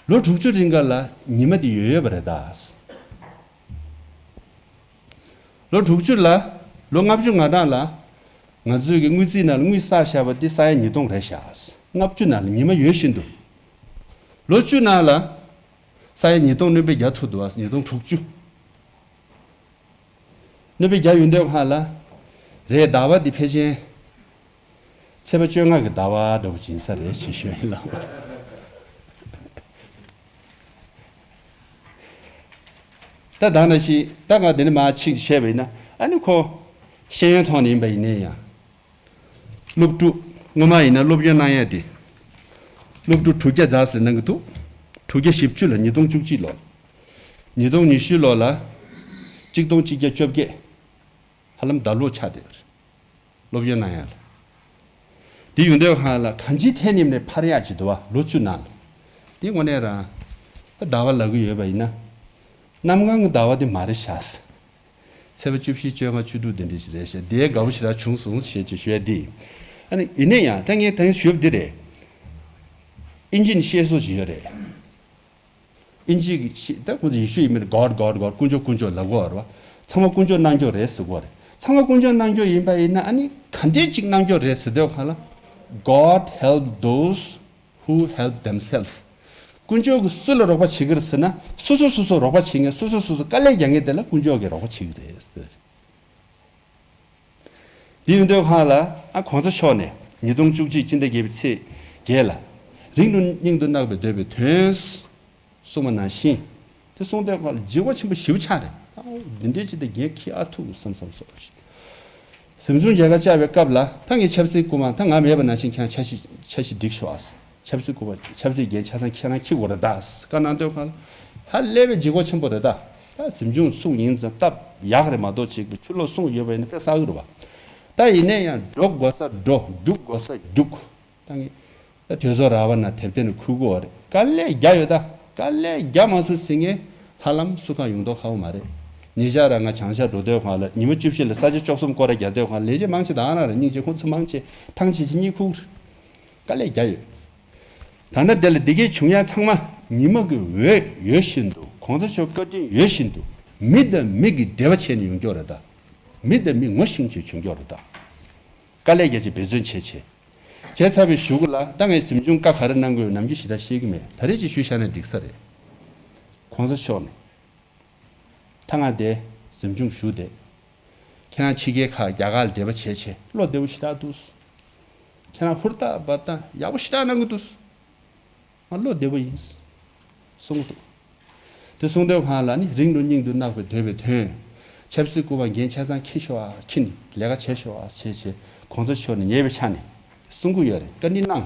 ལོ་དྲུག་ཅུ་རིང་ག་ལ་ཉི་མ་དེ་ཡོད་ཡོད་པ་རེད་ད། ལོ་དྲུག་ཅུ་ལ། ལོ་ལྔ་བཅུ་ང་གྲངས་ལ། ང་ཚོའི་གི་དངུལ་རྩིས་ནང་ལ་དངུལ་བསགས་བཞག་པ་དེ་ས་ཡ་ཉིས་སྟོང་རེད་བཞག་ལྔ་བཅུ་ནང་ལ་ཉི་མ་ཡོད་བཞིན་དུ། ལོ་བཅུ་ནང་ལ། ས་ཡ་ཉིས་སྟོང་སྣོན་པ་བརྒྱ་ཐུག་འདུག་ཨ། ཉིས་སྟོང་དྲུག་ཅུ། སྣོན་པ་བརྒྱ་ཡོད་འདོད་ཁ་ལ། རེད་ཟླ་བ་འདི་ཕལ་ཆེར། ཚེས་པ་བཅོ་ལྔ་གི་ཟླ་བ་འདྲ་བོ་ཅིག་ཡིན་ས་རེད་ཞེས་ཞུ་ཡིན་ལགས། ད་ད་ནང་བཞིན་ད་ང་འདི་ནས་མར་ཕྱིན་བཤད་པ་ཡིན་ན་ཨ་ནི་ཁོ་ཤེས་ཡོན་ཐོག་ནས་ཡིན་པ་ཡིན་ནའི་ཡང་། སློབ་ཕྲུག་སྔོན་མ་ཡིན་ན་སློབ་ཡོན་གནང་ཡ་དེ། སློབ་ཕྲུག་དྲུག་བརྒྱ་ཙམ་ཞིག་གནང་གི་འདུག་དྲུག་བརྒྱ་བཞི་བཅུ་ལ་ཉིས་སྟོང་བཅུ་གཅིག་ལོ། ཉིས་སྟོང་ཉི་ཤུ་ལོ་ལ། གཅིག་སྟོང་གཅིག་བརྒྱ་བཅོ་བརྒྱད། ཧ་ལམ་ཟླ་ལོ་ཆགས་བསྡད་ཡོད་རེད། སློབ་ཡོན་གནང་ཡ་ལ། དེ་ཡོང་དུས་ཧ་ལ་གང་ཅིའི་ཐད་ནས་ནས་འཕར་ཡག་ཅིག་འདུག་བ་ལོ་བཅུ་ནང་ལ། དེ་དངོས་གནས་རང་། ད་ཟླ་བ་ལབ་གི་ཡོད་པ་ཡིན་ན། གནམ་གང་གི་ཟླ་བ་དེ་མ་རེད་ཤག་ཚེས་པ་བཅུ་བཞི་བཅོ་ལྔ་བཅུ་དྲུག་དེ་འདྲ་ཞིག་རེད་ཤག་དེའི་དགའ་བོ་ཞེ་དྲག་བྱུང་སོང་ཞེས་ཅིག་ཞུ་ཡ་དེ་ཡིན། ཨ་ནི་ཡིན་ན་ཡང་ད་ངས་ད་ངས་ཞུས་པ་འདི་རེད། ཨིན་ཇི་ནས་བཤད་སྲོལ་ཞིག་ཡོད་རེད། ཨིན་ཇི་གི་ཆེད་ད་ཁོང་ཚོ་ཡེ་ཤུ་ཡི་མིང་ལ་God God God དཀོན་མཆོག་དཀོན་མཆོག་ལབ་གོ་བ་རེད་བ། ཚང་མ་དཀོན་མཆོག་རྣམ་ཀྱོག་རེད་ཟེར་གོ་བ་རེད། ཚང་མ་དཀོན་མཆོག་རྣམ་ཀྱོག་ཡིན་པ་ཡིན་ན་ཨ་ནི་ག་འདྲས་ཅིག་རྣམ་ཀྱོག་རེད་ཟེར་དུས་གང་ལ། God help those who help themselves། དཀོན་མཆོག་གིས་སུ་ལ་རོགས་པ་བྱེད་ཀྱི་རེད་ཟེར་ན། སོ་སོ་སོ་སོ་རོགས་པ་བྱེད་མཁན། སོ་སོ་སོ་སོ་དཀའ་ལས་རྒྱག་མཁན་དེ་ལ་དཀོན་མཆོག་གིས་རོགས་པ་བྱེད་ཀྱི་རེད་ཟེར། དེ་ཡིན་དུས་སྒང་ལ་ཨ་གོང་ས་མཆོག་ནས་ཉིས་སྟོང་བཅུ་གཅིག་སྤྱི་ཟླ་བརྒྱད་པའི་ཚེས་བརྒྱད་ལ། རིང་རུ་སྙིང་དུ་བརྣག་པའི་འདོད་པའི་དོན། གསུངས་པ་ནང་བཞིན། དེ་གསུངས་དུས་སྒང་ལ་ལྗིད་ཁོག་ཆེན་པོ་ཞེ་པོ་ཆགས་རེད། ཨའོ། འདི་འདྲའི་ཅིག་དེ་འགན་འཁྱེར་ཨ་ཐུབ་བསམ་བསམ་སོང་། གཟིམ་ཆུང་མཇལ་ཁ་བཅར་བའི་སྐབས་ལ་ད་ངས་ཆབ་སྲིད་སྐུ་དབང་ད་ང་མེད་པ་ནང་བཞིན་ཁྱེད་རང་འཆར་གཞི་འཆར་གཞི་སྒྲིག་ཤོག་ཨ། ཆབ་སྲིད་སྐུ་དབང་ཆབ་སྲིད་འགན་ཆ་ཚང་ཁྱེད་རང་འཁྱེར་དགོས་རེད་ད་བཀའ་གནང་དུས་སྒང་ལ། ཧ་ལས་པའི་ལྗིད་ཁོག་ཆེན་པོ་རེད་ད། ད་གཟིམ་ཆུང་གསུང་ཡིན་ཙང་སྟབས་ཡག་རེད་མ་གཏོགས་ཅིག་ཆུ་ལོག་གསུང་ཡོད་པ་ཡིན་ན་དཔེ་བསགས་ཀྱི་རེད་བ། ད་ཡིན་ན་ཡང་འགྲོ་དགོས་ས་འགྲོ། རྒྱུག་དགོས་ས་རྒྱུག་ད་ངས། ད་དོལ་ཚོགས་ར་བ་ན་དེབ་ཐེར་ནས་ཁུར་དགོས་རེད། དཀའ་ལས་རྒྱག་ཡོད་ད། དཀའ་ལས་རྒྱག་མ་ཚུགས་ཟེར་མཁན་ཧ་ལམ་སུ་གང་ཡོང་མདོག་ཁ་པོ་མ་རེད། ཉེ་ཆར་རང་ང་བྱང་ཤར་འགྲོ་དུས་སྒང་ལ་ཉི་མ་བཅུ་བཞི་ལ་ས་ཆ་བཅུ་གསུམ་སྐོར་ར་རྒྱག་དུས་སྒང་ལ་ལས་བྱེད་མང་ཆེ་ད་ག་རང་རེད། སྙིང་རྗེ་ཁོང་ཚོ་མང་ཆེ་ཐང་ཆད་ཆད་གཉིད་ཁུག་རེད། དཀའ་ལས་རྒྱག་ཡོད། ད་ལྟ་དེ་ལ་འདི་གའི་བྱུང་ཡ་ཚང་མ་ཉི་མ་གི་འོད་ཡོད་བཞིན་དུ་གོང་ས་མཆོག་བཀའ་དྲིན་ཡོད་བཞིན་དུ་མི་དང་མི་གི་འབྲེལ་བ་བྱས་ནས་ཡོང་རྒྱུ་རེད་ད། མི་དང་མི་ངོ་ཤེས་བྱས་བྱུང་རྒྱུ་རེད་ད། དཀའ་ལས་རྒྱག་བྱས་འབད་བརྩོན་བྱས་བྱས། བྱས་ཚར་བའི་གཞུག་གུ་ལ་ད་ངས་གཟིམ་ཆུང་བཀའ་ག་རེ་གནང་དགོས་ནམ་རྒྱུན་ཞེ་དྲག་བཤད་ཀྱི་མེད། ད་རེས་ཅིག་ཞུས་བཞག་ན་འགྲིག་ས་རེད། གོང་ས་མཆོག་ནས། ད་ང་འདིར་གཟིམ་ཆུང་བཞུགས་བསྡད། ཁྱེད་རང་ཕྱི་རྒྱལ་ཁག་རྒྱ་གར་ལ་འབྲེལ་བ་བྱས་བྱས་བློ་བདེ་པོ་ཞེ་དྲག་འདུག་ཁྱེད་རང་ཧུར་ཐག་འབད་ཐག་ཡག་པོ་ཞེ་དྲག་གནང་གི་འདུག་ང་བློ་བདེ་པོ་ཡིན། གསུང་གི་འདུག་དེ་གསུང་དུས་སྒང་ལ་ནི་རིང་རུ་སྙིང་དུ་བརྣག་པའི་འདོད་པའི་དོན། ཆབ་སྲིད་སྐུ་དབང་འགན་ཆ་ཚང་འཁྱེར་ཤོག་ཨ། འཁྱེར་ནས་ལས་ཀ་བྱེད་ཤོག་ཨ་བྱས་བྱས་གོང་ས་མཆོག་ནས་ཉེ་བའི་ཆ་ནས་གསུང་གི་ཡོད་རེད། བཀའ་འདྲི་གནང་།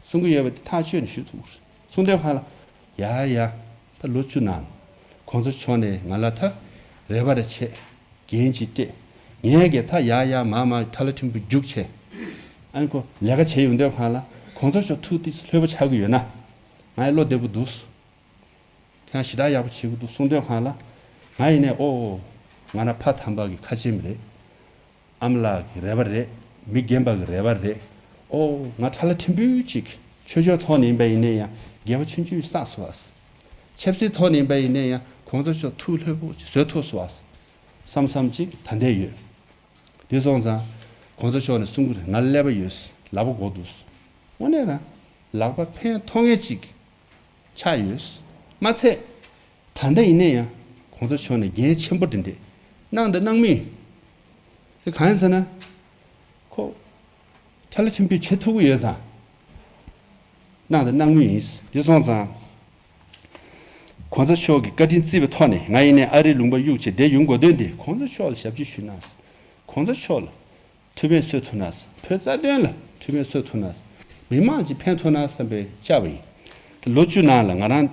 གསུང་གི་ཡོད་པ་དེ་ཐག་ཆོད་ནས་ཞུ་ཐུབ་ཀྱི་རེད། གསུང་དུས་སྒང་ལ། ཡ་ཡ། ད་ལོ་བཅུ་ནང་གོང་ས་མཆོག་ནས་ང་ལ་ད་རེ་བ་རེ་བྱས། འགན་ཅིག་སྤྲད། ངས་ཀྱི་ད་ཡ་ཡ་མ་མ་ཁྲ་ལ་ཕྲན་བུ་རྒྱུགས་བྱས། ཨ་ནི་ཁོ་ལས་ཀ་བྱས་ཡོང་དུས་སྒང་ལ་གོང་ས་མཆོག་ཐུགས་ཏིས་ལྷོད་པོ་ཆགས་ཀྱི་ཡོད་ན། ང་ཡི་བློ་བདེ་པོ་འདུག་ཁྱེད་རང་ཞེ་དྲག་ཡག་པོ་བྱེད་ཀྱི་འདུག་གསུང་དུས་སྒང་ལ། ང་ཡིན་ནའི་ཨོ་ཨོ། ང་རང་ཕ་དམ་པ་གི་ཁ་ཆེམས་རེད། ཨ་མ་ལགས་ཀྱི་རེ་བ་རེད། མི་རྒན་པ་གི་རེ་བ་རེད། ཨོ་ང་ཁྲ་ལ་ཕྲན་བུ་ཅིག་ཆོས་ཕྱོགས་ཐོག་ནས་ཡིན་པ་ཡིན་ནའི་ཡང་དགེ་བ་ཆུང་ཆུང་བསགས་སོང་བ། ཆབ་སྲིད་ཐོག་ནས་ཡིན་པ་ཡིན་ནའི་ཡང་གོང་ས་མཆོག་ཐུགས་ལྷོད་པོ་ཅིག་བཟོས་ཐུབ་སོང་བ། བསམ་བསམ་ཅིག་ད་ལྟ་ཡོད། དེ་སོང་ཙང་གོང་ས་མཆོག་ནས་གསུང་གི་རེད། ང་ཀླད་པ་ཡོད། ལག་པ་མགོ་འདུག་དངོས་གནས་རང་ལག་པ་ཕན་ཐོགས་མཁན་ཅིག་ཆགས་ཡོད། མ་ཚད། ད་ལྟ་ཡིན་ན་ཡང་གོང་ས་མཆོག་ནས་འགན་ཆེན་པོ་འདི་འདྲས་གནང་དང་གནང་མུས་ཡིན། དེ་གང་ཡིན་ཟེར་ན། ཁོ་ཁྲ་ལ་ཆེན་པོས་བྱེད་ཐུབ་ཀྱི་ཡོད་ཙང་། གནང་དང་གནང་མུས་ཡིན། དེ་སོང་ཙང་། གོང་ས་མཆོག་གི་བཀའ་དྲིན་བརྩི་བའི་ཐོག་ནས་ང་ཡིན་ནའི་ཨ་རིའི་ལུང་པ་གཡུག་བྱས་བསྡད་ཡོང་དགོས་དོན་དེ་གོང་ས་མཆོག་ལ་ཞབས་ཕྱི་ཞུས་ན། གོང་ས་མཆོག་ལ། ཐུགས་ཕན་གསོས་ཐུབ་ན། བོད་རྩ་དོན་ལ་ཐུགས་ཕན་གསོས་ཐུབ་ན། མི་མང་ཅིག་ཕན་ཐོགས་ན་བསམ་པའི་བཅར་བ་ཡིན། ད་ལོ་བཅུ་ནང་ལ་ང་རང་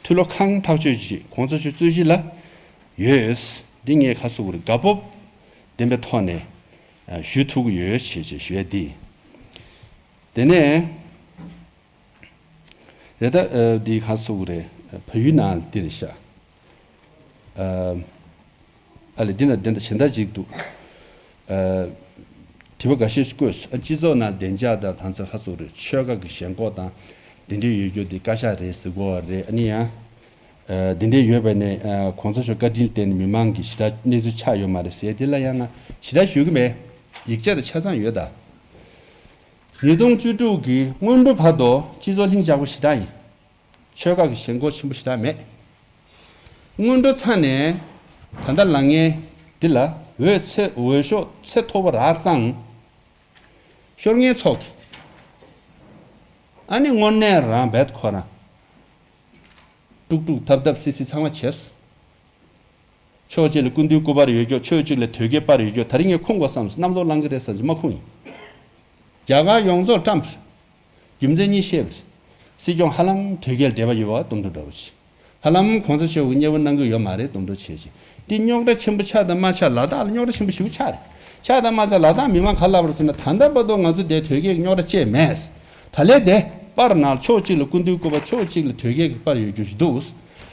མཐུ་ལོ་ཁང་ཐག་ཆོད་ཅིག་གོང་ས་མཆོག་གི་རྩོད་གཞི་ལ་ཡོད། འདི་ངས་ཁ་གསོ་གི་རེད། དགའ་སྤོབས་ལྡན་པའི་ཐོག་ནས་ཞུ་ཐུབ་ཀྱི་ཡོད་ཞེས་ཞེས་ཞུ་ཡ་འདི་ཡིན། དེ་ནས། རེད་ད། ཨ། འདི་ག་སོགས་རེད། བལ་ཡུལ་ནང་འདིར་ཤ། ཨ། ཨ་ལས་འདི་ན་འདི་འདྲ་གཞན་དག་ཅིག་འདུག་ཨ། དྲི་བ་འགའ་ཤས་བཀོད་སོང་། ཨ། སྤྱི་ཚོགས་ནང་བདེ་འཇགས་དང་ད་ཚོད་ཧ་སོགས་རེད། ཆོལ་ཁ་གི་ཞེན་ཁོག་དང་འདི་འདྲའི་ཡོད་རྒྱུ་འདི་བཀའ་ཤག་རེད་ཟེར་གོ་བ་རེད། ཨ་ནི་ཡང་། ཨ། འདི་འདྲའི་ཡོད་པ་ནས། ཨ། གོང་ས་མཆོག་བཀའ་དྲིན་བརྟེན་ནས་མི་མང་གི་ཞེ་དྲག་གནས་ཚུལ་ཆགས་ཡོད་མ་རེད་ཟེར། དེ་ལ་ཡང་ང་ཞེ་དྲག་ཞུ་གི་མེད། ཡིག་ཆ་དང་ཆ་ཚང་ཡོད་ད། ཉིས་སྟོང་བཅུ་དྲུག་གི་སྔོན་འགྲོ་བར་དུ་སྤྱི་ཚོགས་ལྷིང་འཇགས་པོ་ཞེ་དྲག་ཡིན། ཆོལ་ཁ་གི་ཞེན་ཁོག་ཆེན་པོ་ཞེ་དྲག་མེད། སྔོན་འགྲོ་ཚར་ནས་ད་ལྟ་ལངས་མཁན་འདི་ལ་འོས་ཚེ་འོས་ཤོག་ཚེ་མཐོ་པོ་རག་ཙང་། ཤོར་མཁན་ཚོ་གིས་ཨ་ནི་དངོས་གནས་རང་རྦད་ཁོ་རང་དཀྲུག་དཀྲུག་ཐབ་ཐབ་སི་སི་ཚང་མ་བྱས་སོང་། ཕྱོགས་གཅིག་ལ་སྐུ་མདུན་སྐུ་པར་ཡོད་རྒྱུ། ཕྱོགས་གཅིག་ལ་དོལ་རྒྱལ་པར་ཡོད་རྒྱུ། ད་རིང་ངས་ཁུངས་དགོས་བསམ་སོང་། གནམ་ལོ་ལངས་ཀྱི་རེད་བསམ་སོང་། མ་ཁུངས་ཡིན། རྒྱ་གར་ཡོངས་རྫོགས་བཀྲམ་པ་རེད། རྒྱུ་མཚན་གཉིས་བཤད་པ་རེད། སྲིད་སྐྱོང་ཧ་ལམ་དོལ་རྒྱལ་འབྲེལ་བ་ཡོད་པ་གཏུམ་སྒྲིལ་འདྲ་བོ་ཞིག་ཧ་ལམ་གོང་ས་མཆོག་གིས་མཉེས་པོ་གནང་གི་ཡོད་མ་རེད་གཏུམ་སྒྲིལ་བྱས་བྱས། འདི་རྙོག་དྲ་ཆེན་པོ་ཆགས་དང་མ་ཆགས་ལ་དྭགས་ལ་རྙོག་དྲ་ཆེན་པོ་ཞེ་པོ་ཆགས་རེད། ཆགས་དང་མ་ཆགས་ལ་དྭགས་མི་མང་ག་ལབ་རེད་ཟེར་ན། ད་ལྟ་བར་དུ་ང་ཚོ་འདིར་དོལ་རྒྱལ་གྱི་རྙོག་དྲ་བཅས་མེད། ད་ལས་དེ་པར་ནང་ཕྱོགས་གཅིག་ལ་སྐུ་མདུན་སྐུ་པར། ཕྱོགས་གཅིག་ལ་དོལ་རྒྱལ་གྱི་པར་ཡོད་རྒྱུ་ཞིག་འདུག་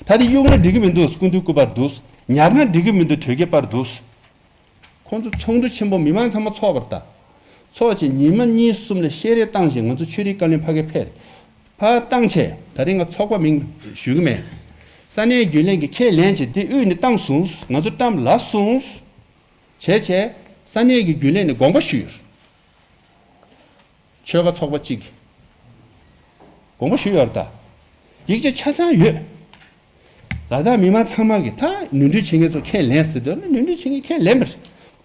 ད་དེ་གཡུགས་ན་འགྲིག་གི་མི་འདུག་སྐུ་མདུན་སྐུ་པར་འདུག་ཉར་ན་འགྲིག་གི་མི་འདུག་དོལ་རྒྱལ་པར་འདུག་ཁོང་ཚོ་ཚོགས་འདུ་ཆེན་པོ་མི་མང་ཚང་མ་ཚོགས་པ་རེད་ད། ཚོགས་བྱས་ཉི་མ་གཉིས་གསུམ་ལ་བཤད་རེས་བཏང་བྱས། ང་ཚོ་ཆོས་རིག་བཀའ་བློན་ཕ་གིར་ཕེབས་རེད། ཕར་བཏང་བྱས་ད་རིང་ང་ཚོགས་པ་མིང་ཞུ་གི་མེད། ས་གནས་རྒྱུན་ལས་ཀྱིས་ཁས་ལེན་བྱས་དེ་དབུས་ནས་བཏང་སོང་། ང་ཚོ་བཀྲམ་ལབ་སོང་། བྱས་བྱས་ས་གནས་ཀྱི་རྒྱུན་ལས་ནས་དགོངས་པ་ཞུས་ཡོད། ཆོལ་ཁ་ཚོགས་པ་གཅིག་གིས། དགོངས་པ་ཞུས་ཡོད་རེད་ད། ཡིག་ཆ་ཆ་ཚང་ཡོད། ལ་དྭགས་མི་མང་ཚང་མ་གིས་ད་ནོར་འཁྲུལ་བྱེད་མཁན་ཚོ་ཁས་ལེན་ཟེར་དུས་ནོར་འཁྲུལ་བྱེད་མཁན་ཁས་ལེན་པ་རེད།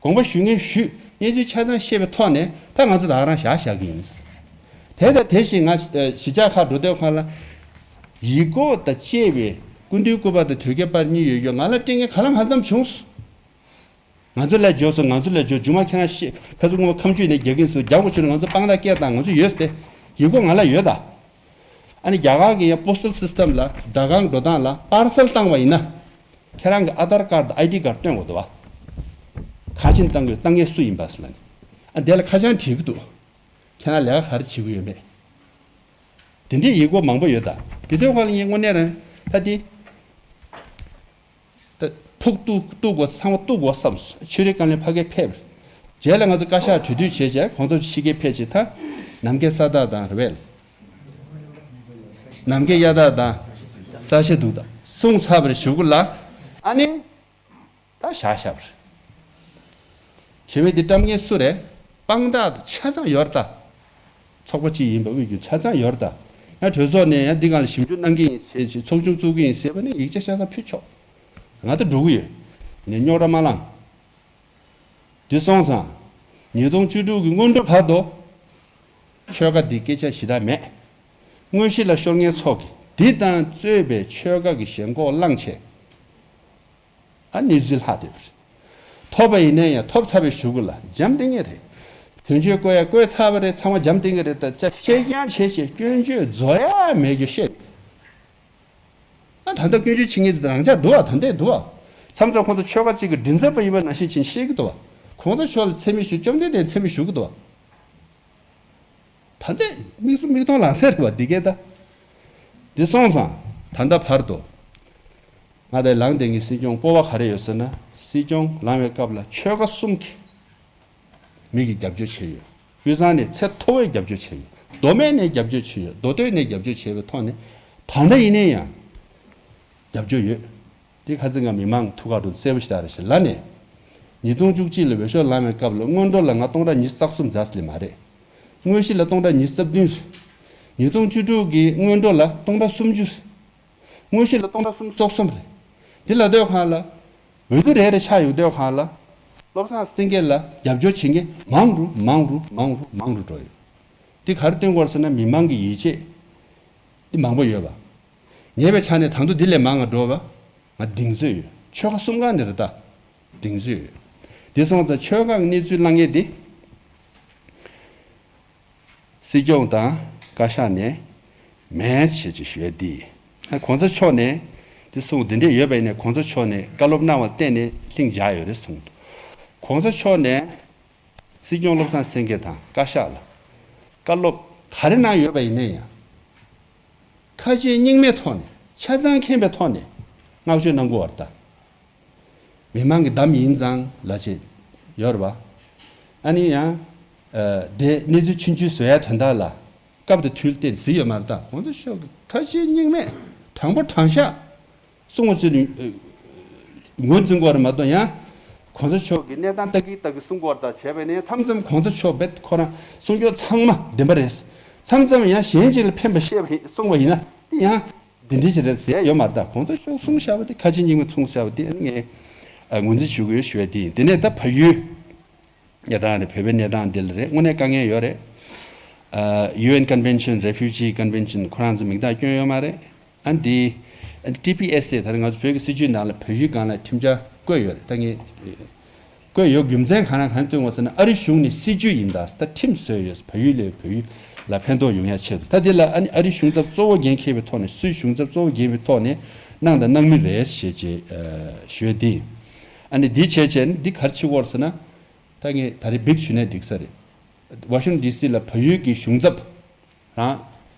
དགོངས་པ་ཞུ་མཁན་ཞུས། གནས་ཚུལ་ཆ་ཚང་ཤེས་པའི་ཐོག་ནས་ད་ང་ཚོ་ད་ག་རང་བཞག་བཞག་གི་ཡིན། དེ་དང་དེ་བཞིན་ང་གཞིས་ཆགས་ཁག་འགྲོ་དུས་སྒང་ལ། ཡིག་སྐོགས་དང་བཅས་པའི་སྐུ་མདུན་སྐུ་པར་དང་དོལ་རྒྱལ་པར་གཉིས་ཡོད་རྒྱུ་ང་ལ་སྤྲད་མཁན་ག་ལ་གང་འཚམ་བྱུང་སོང་། ང་ཚོ་ལ་འབྱོར་སོང་། ང་ཚོ་ལ་འབྱོར། རྒྱུ་མ་ཁྱེད་རང་ཤེས། ཁ་ཚུར་སྔོན་ཁ་མཆུ་ནས་རྒྱག་གིན་སོང་། རྒྱག་དགོས་བྱུང་ན་ང་ཚོ་དཔང་རྟགས་སྐད་བཏང་། ང་ཚོ་ཡོད་ཟེར། ཡིག་སྐོགས་ང་ལ་ཡོད་ད། ཨ་ནི་རྒྱ་གར་གྱི་ཡང་པོ་སི་ཊལ་སི་སི་ཊམ་ལ་སྦྲག་ཁང་འགྲོ་སྟངས་ལ་པར་སལ་བཏང་བ་ཡིན་ན། ཁྱེད་རང་གི་ཨ་དྷར་ཀར་དང་ཨའི་ཌི་ཀར་སྟོན་དགོས་འདུག་བ། གང་ཕྱིན་བཏང་དགོས། བཏང་མཁན་སུ་ཡིན་པ་ཟེར་ལ་ནི། ཨ་དེ་ལ་ཁ་བྱང་བྲིས་ཀྱི་འདུག་ཁྱེད་རང་ལས་ཀ་ག་རེ་བྱེད་ཀྱི་ཡོད་མེད། དེ་འདྲའི་ཡིག་སྐོགས་མང་པོ་ཡོད་ད། དེ་དུས་ཁ་ལ་ངས་དངོས་གནས་རང་ད་དེ། ད་ཕུག་གཏུག་གཏུག་དགོས། ཚང་མ་གཏུག་དགོས་བསམས། ཆོས་རིག་བཀའ་བློན་ཕ་གིར་ཕེབས། རྗེས་ལ་ང་ཚོ་བཀའ་ཤག་གྲོས་བསྡུར་བྱས་རྗེས་གོང་ས་མཆོག་ཕྱི་རྒྱལ་ཕེབས་རྗེས་ད་ནམ་མཁའི་ས་བདག་དང་རེད་པས། ནམ་མཁའི་གཡའ་དག་དང་ས་གཞི་གདུགས་དང་གསུངས་ཚར་བ་རེད་གཞུག་གུ་ལ། ཨ་ནི་ད་བཞག་བཞག་པ་རེད། བྱེད་མེད་འདི་བཀྲམ་མཁན་སུ་རེད། དཔང་རྟགས་ཆ་ཚང་ཡོད་རེད་ད། ཚོགས་པ་གཅིག་ཡིན་པ་དབུས་རྒྱུན་ཆ་ཚང་ཡོད་རེད་ད། ཡང་གྲོས་ཚོགས་ནས་ཡང་འདི་སྒང་ལ་ཞིབ་འཇུག་གནང་གི་ཡིན་ཟེར་བྱས། ཚོགས་ཆུང་བཙུགས་ཀྱི་ཡིན་ཟེར་བ་ནི་ཡིག་ཆ་ཆ་ཚང་ཕུལ་ཆོག་ང་ད་འགྲོ་གི་ཡོད། ངས་རྙོག་དྲ་མ་ལངས། འདི་སོང་ཙང་། ཉིས་སྟོང་བཅུ་དྲུག་གི་སྔོན་འགྲོ་བར་དུ། ཆོལ་ཁ་འདི་སྐད་ཆ་ཞེ་དྲག་མེད། དངོས་གཞི་ལ་ཤོར་མཁན་ཚོ་གིས་འདི་དང་རྩོད་པའི་ཆོལ་ཁ་གི་ཞེན་ཁོག་བསླངས་བྱས། ཨ་གནས་ཚུལ་ལྷག་བསྡད་པ་རེད། ཐོབ་པ་ཡིན་ན་ཡང་ཐོབ་ཚར་བའི་གཞུག་གུ་ལ་འཇམ་བསྡད་མཁན་རེད། དོན་གཅོད་བསྐོ་ཡ་བསྐོས་ཚར་བ་རེད། ཚང་མ་འཇམ་བསྡད་མཁན་རེད། ད་ཆ་བཤད་རྐྱང་བྱས་བྱས་སྐྱོན་བརྗོད་རྫོགས་ཡ་མེད་རྒྱུ་བཤད། ཨ་ད་ལྟ་སྐྱོན་བརྗོད་བྱེད་མཁན་དེ་རང་ཅག་འདུག་བ། ད་ལྟ་འདུག་བ། མཚམས་མཚམས་ཁོང་ཚོ་ཆོལ་ཁ་གཅིག་གི་མགྲིན་ཚབ་པ་ཡིན་པ་ནང་བཞིན་བྱས་བཤད་ཀྱི་འདུག་བ། གོང་ས་མཆོག་ལ་མཚན་སྨད་ཞུ། བཅོམ་ལྡན་འདས་མཚན་སྨད་ཞུ་གི་འདུག་བ། ད་ལྟ་མིག་ཟུང་མིག་མཐོང་ལག་ཟིན་རེད་བ་འདི་གས་ད། འདི་སོང་ཙང་ད་ལྟ་བར་དུ་ང་དང་ལངས་བསྡད་མཁན་སྲིད་སྐྱོང་སྤོབས་པ་ག་རེ་ཡོད་ཟེར་ན། སྲིད་སྐྱོང་ལངས་པའི་སྐབས་ལ་ཆོལ་ཁ་གསུམ་གྱི་མི་གིས་རྒྱབ་སྐྱོར་བྱས་ཡོད། དབུས་གཙང་ནས་ཚད་མཐོ་བོས་རྒྱབ་སྐྱོར་བྱས་ཡོད། མདོ་སྨད་ནས་རྒྱབ་སྐྱོར་བྱས་ཡོད། མདོ་སྟོད་ནས་རྒྱབ་སྐྱོར་བྱས་པའི་ཐོག་ནས་ད་ལྟ་ཡིན་ན་ཡང་རྒྱབ་སྐྱོར་ཡོད། དེ་ཁ་སང་ང་མི་མང་ཐུག་ག་འགྲོ་གསལ་པོ་ཞིག་རེད་ཞེས་ལབ་ནས། ཉིས་སྟོང་བཅུ་གཅིག་ལ་འོས་ཤོག་ལངས་པའི་སྐབས་ལ་སྔོན་འགྲོ་ལ་ང་སྟོང་ཕྲག་ཉི་ཤུ་རྩ་གསུམ་རྩ་ལས་མ་རེད། དངོས་གཞི་ལ་སྟོང་ཕྲག་ཉི་ཤུ་རྩ་བདུན་རེད། ཉིས་སྟོང་བཅུ་དྲུག་གི་སྔོན་འགྲོ་ལ་སྟོང་ཕྲག་སུམ་ཅུ་རེད། དངོས་གཞི་ལ་སྟོང་ཕྲག་སུམ་ཅུ་སོ་གསུམ་རེད། འདི་ལབ་དུས་སྒང་ལ། འོས་བསྡུ་རེ་རེ་ཆགས་ཡོང་དུས་སྒང་ལ། བློ་བཟང་སེང་གེ་ལ་རྒྱབ་སྐྱོར་བྱེད་མཁན་མང་རུ་མང་རུ་མང་རུ་མང་རུ་འགྲོ་ཡོད། འདི་ག་རེ་སྟོན་གྱི་ཡོད་ཟེར་ན་མི་མང་གི་ཡིད་ཆེས་འདི་མང་པོ་ཡོད་པ། ངེས་པའི་ཆ་ནས་ད་དུང་འདི་ལས་མང་བ་འགྲོ་བ་ང་གདེང་ཚོད་ཡོད། ཆོལ་ཁ་གསུམ་ཀ་ནས་རེད་ད། གདེང་ཚོད་ཡོད། འདི་སོང་ཙང་ཆོལ་ཁ་གི་གནས་ཚུལ་བསླང་མཁན་འདི། སྲིད་སྐྱོང་དང་བཀའ་ཤག་ནས་མེད་ཅེས་ཅིག་ཞུ་ཡ་འདི། ཨ་གོང་ས་མཆོག་ནས་འདི་གསུངས། འདི་འདྲས་ཡོད་པ་ཡིན་ན་གོང་ས་མཆོག་ནས་བཀའ་སློབ་གནང་བ་བརྟེན་ནས་ལྷིང་འཇགས་ཡོད་རེད་གསུངས་འདུག་གོང་ས་མཆོག་ནས་སྲིད་སྐྱོང་བློ་བཟང་སེང་གེ་དང་བཀའ་ཤག་ལ་བཀའ་སློབ་ག་རེ་གནང་ཡོད་པ་ཡིན་ན་ཡང་། ཁ་ཞེ་གཉིས་མེད་ཐོག་ནས་ཆ་ཚང་མཁྱེན་པའི་ཐོག་ནས་བསྔགས་བརྗོད་གནང་དགོས་པ་རེད་ད། མི་མང་གི་འདམ་ཡིན་ཙང་ལབ་བྱས་ཡོད་རེད་བ། ཨ་ནི་ཡང་། ཨ་དེ་གནས་ཚུལ་ཆུང་ཆུང་བཟོ་ཡ་དོན་དག་ལ་སྐབས་དང་དུས་བསྟན་ཟིན་ཡོད་མ་རེད་ད། གོང་ས་མཆོག་གིས་ཁ་ཞེ་གཉིས་མེད་དྲང་པོ་དྲང་བཞག་གསུང་བ་ཚོས་ནི་ངོས་འཛིན་དགོས་རེད་མ་གཏོགས། ཡང་གོང་ས་མཆོག་གིས་གནས་སྟངས་ལྟ་གིན་ལྟ་གིན་གསུང་དགོས་རེད་ད་བྱས་པ་ནས། མཚམས་མཚམས་གོང་ས་མཆོག་རྦད་ཁོ་རང་གསུང་ཆོས་ཚང་མ་བདེན་པ་རེད། མཚམས་མཚམས་ཡང་གཞན་ཅིག་ལ་ཕན་པ་བཤད་པ་ཡིན་གསུང་བ་ཡིན་ན་དེ་ཡང་འདི་འདྲ་ཞིག་རེད་ཟེར་ཡ་ཡོད་མ་རེད་ད། གོང་ས་མཆོག་གསུངས་བཞག་པ་དེ། ཁ་ཞེ་གཉིས་མེད་གསུངས་བཞག་པ་དེ་ངས་ངོས་འཛིན་ཞུ་གི་ཡོད་ཞུ་ཡ་དེ་ཡིན། དེ་ནས་ད་བལ་ཡུལ་གནས་སྟངས་རེད། བོད་པའི་གནས་སྟངས་འདི་ལ་རེད། དངོས་གནས་དཀའ་ངལ་ཡོད་རེད། ཨ་ཡུ་ཨེན་ཀོན་ཝེན་ཤན། རེ་ཕུ་ཇི་ཀོན་ཝེན་ཤན། ཁོ་རང་ཚོ་མིང་རྟགས་བསྐྱོན་ཡོད་མ་རེད། ཨ་འདི་ཨ་ཊི་པི་ཨེས་ཟེར་ད་རེས་ང་ཚོ་བོད་ཀྱི་སྲིད་བྱུས་ནང་ལ་བལ་ཡུལ་སྒང་ལ་ཁྲིམས་འཆར་བཀོད་ཡོད་རེད། ད་ངས་བཀོད་ཡོད། རྒྱུ་མཚན་གང་རང་གང་བཏོན་དགོས་ཟེར་ན། ཨ་རི་གཞུང་ནས་སྲིད་བྱུས་ཡིན་ད། ད་ཁྲིམས་བཟོས་ཡོད། བལ་ཡུལ་ལས་བལ་ཡུལ་ལ་ཕན་ཐོགས་ཡོང་ཡ་ཆེད་དུ། ད་འདི་ལ་ཨ་ནི་ཨ་རི་གཞུང་ཚབ་གཙོ་བོ་འགན་འཁྱེར་བའི་ཐོག་ནས། སུའི་གཞུང་ཚབ་གཙོ་བོ་འགན་པའི་ཐོག་ནས་གནང་དང་གནང་མུས་རེད་ཞེས་ཅིག་ཨ་ཞུས་ཏེ། ཨ་ནི་འདི་བྱས་བྱས་ནི་འདི་ག་རེ་བྱེད་དགོས་ཟེར་ན། ད་ངས་ད་རེས་བིག་ཞུས་ནས་འགྲིག་ས་རེད། ཝ་ཤིང་ཊོན་ཌི་སི་ལ་བལ་ཡུལ་གྱི་གཞུང་ཚབ་རང་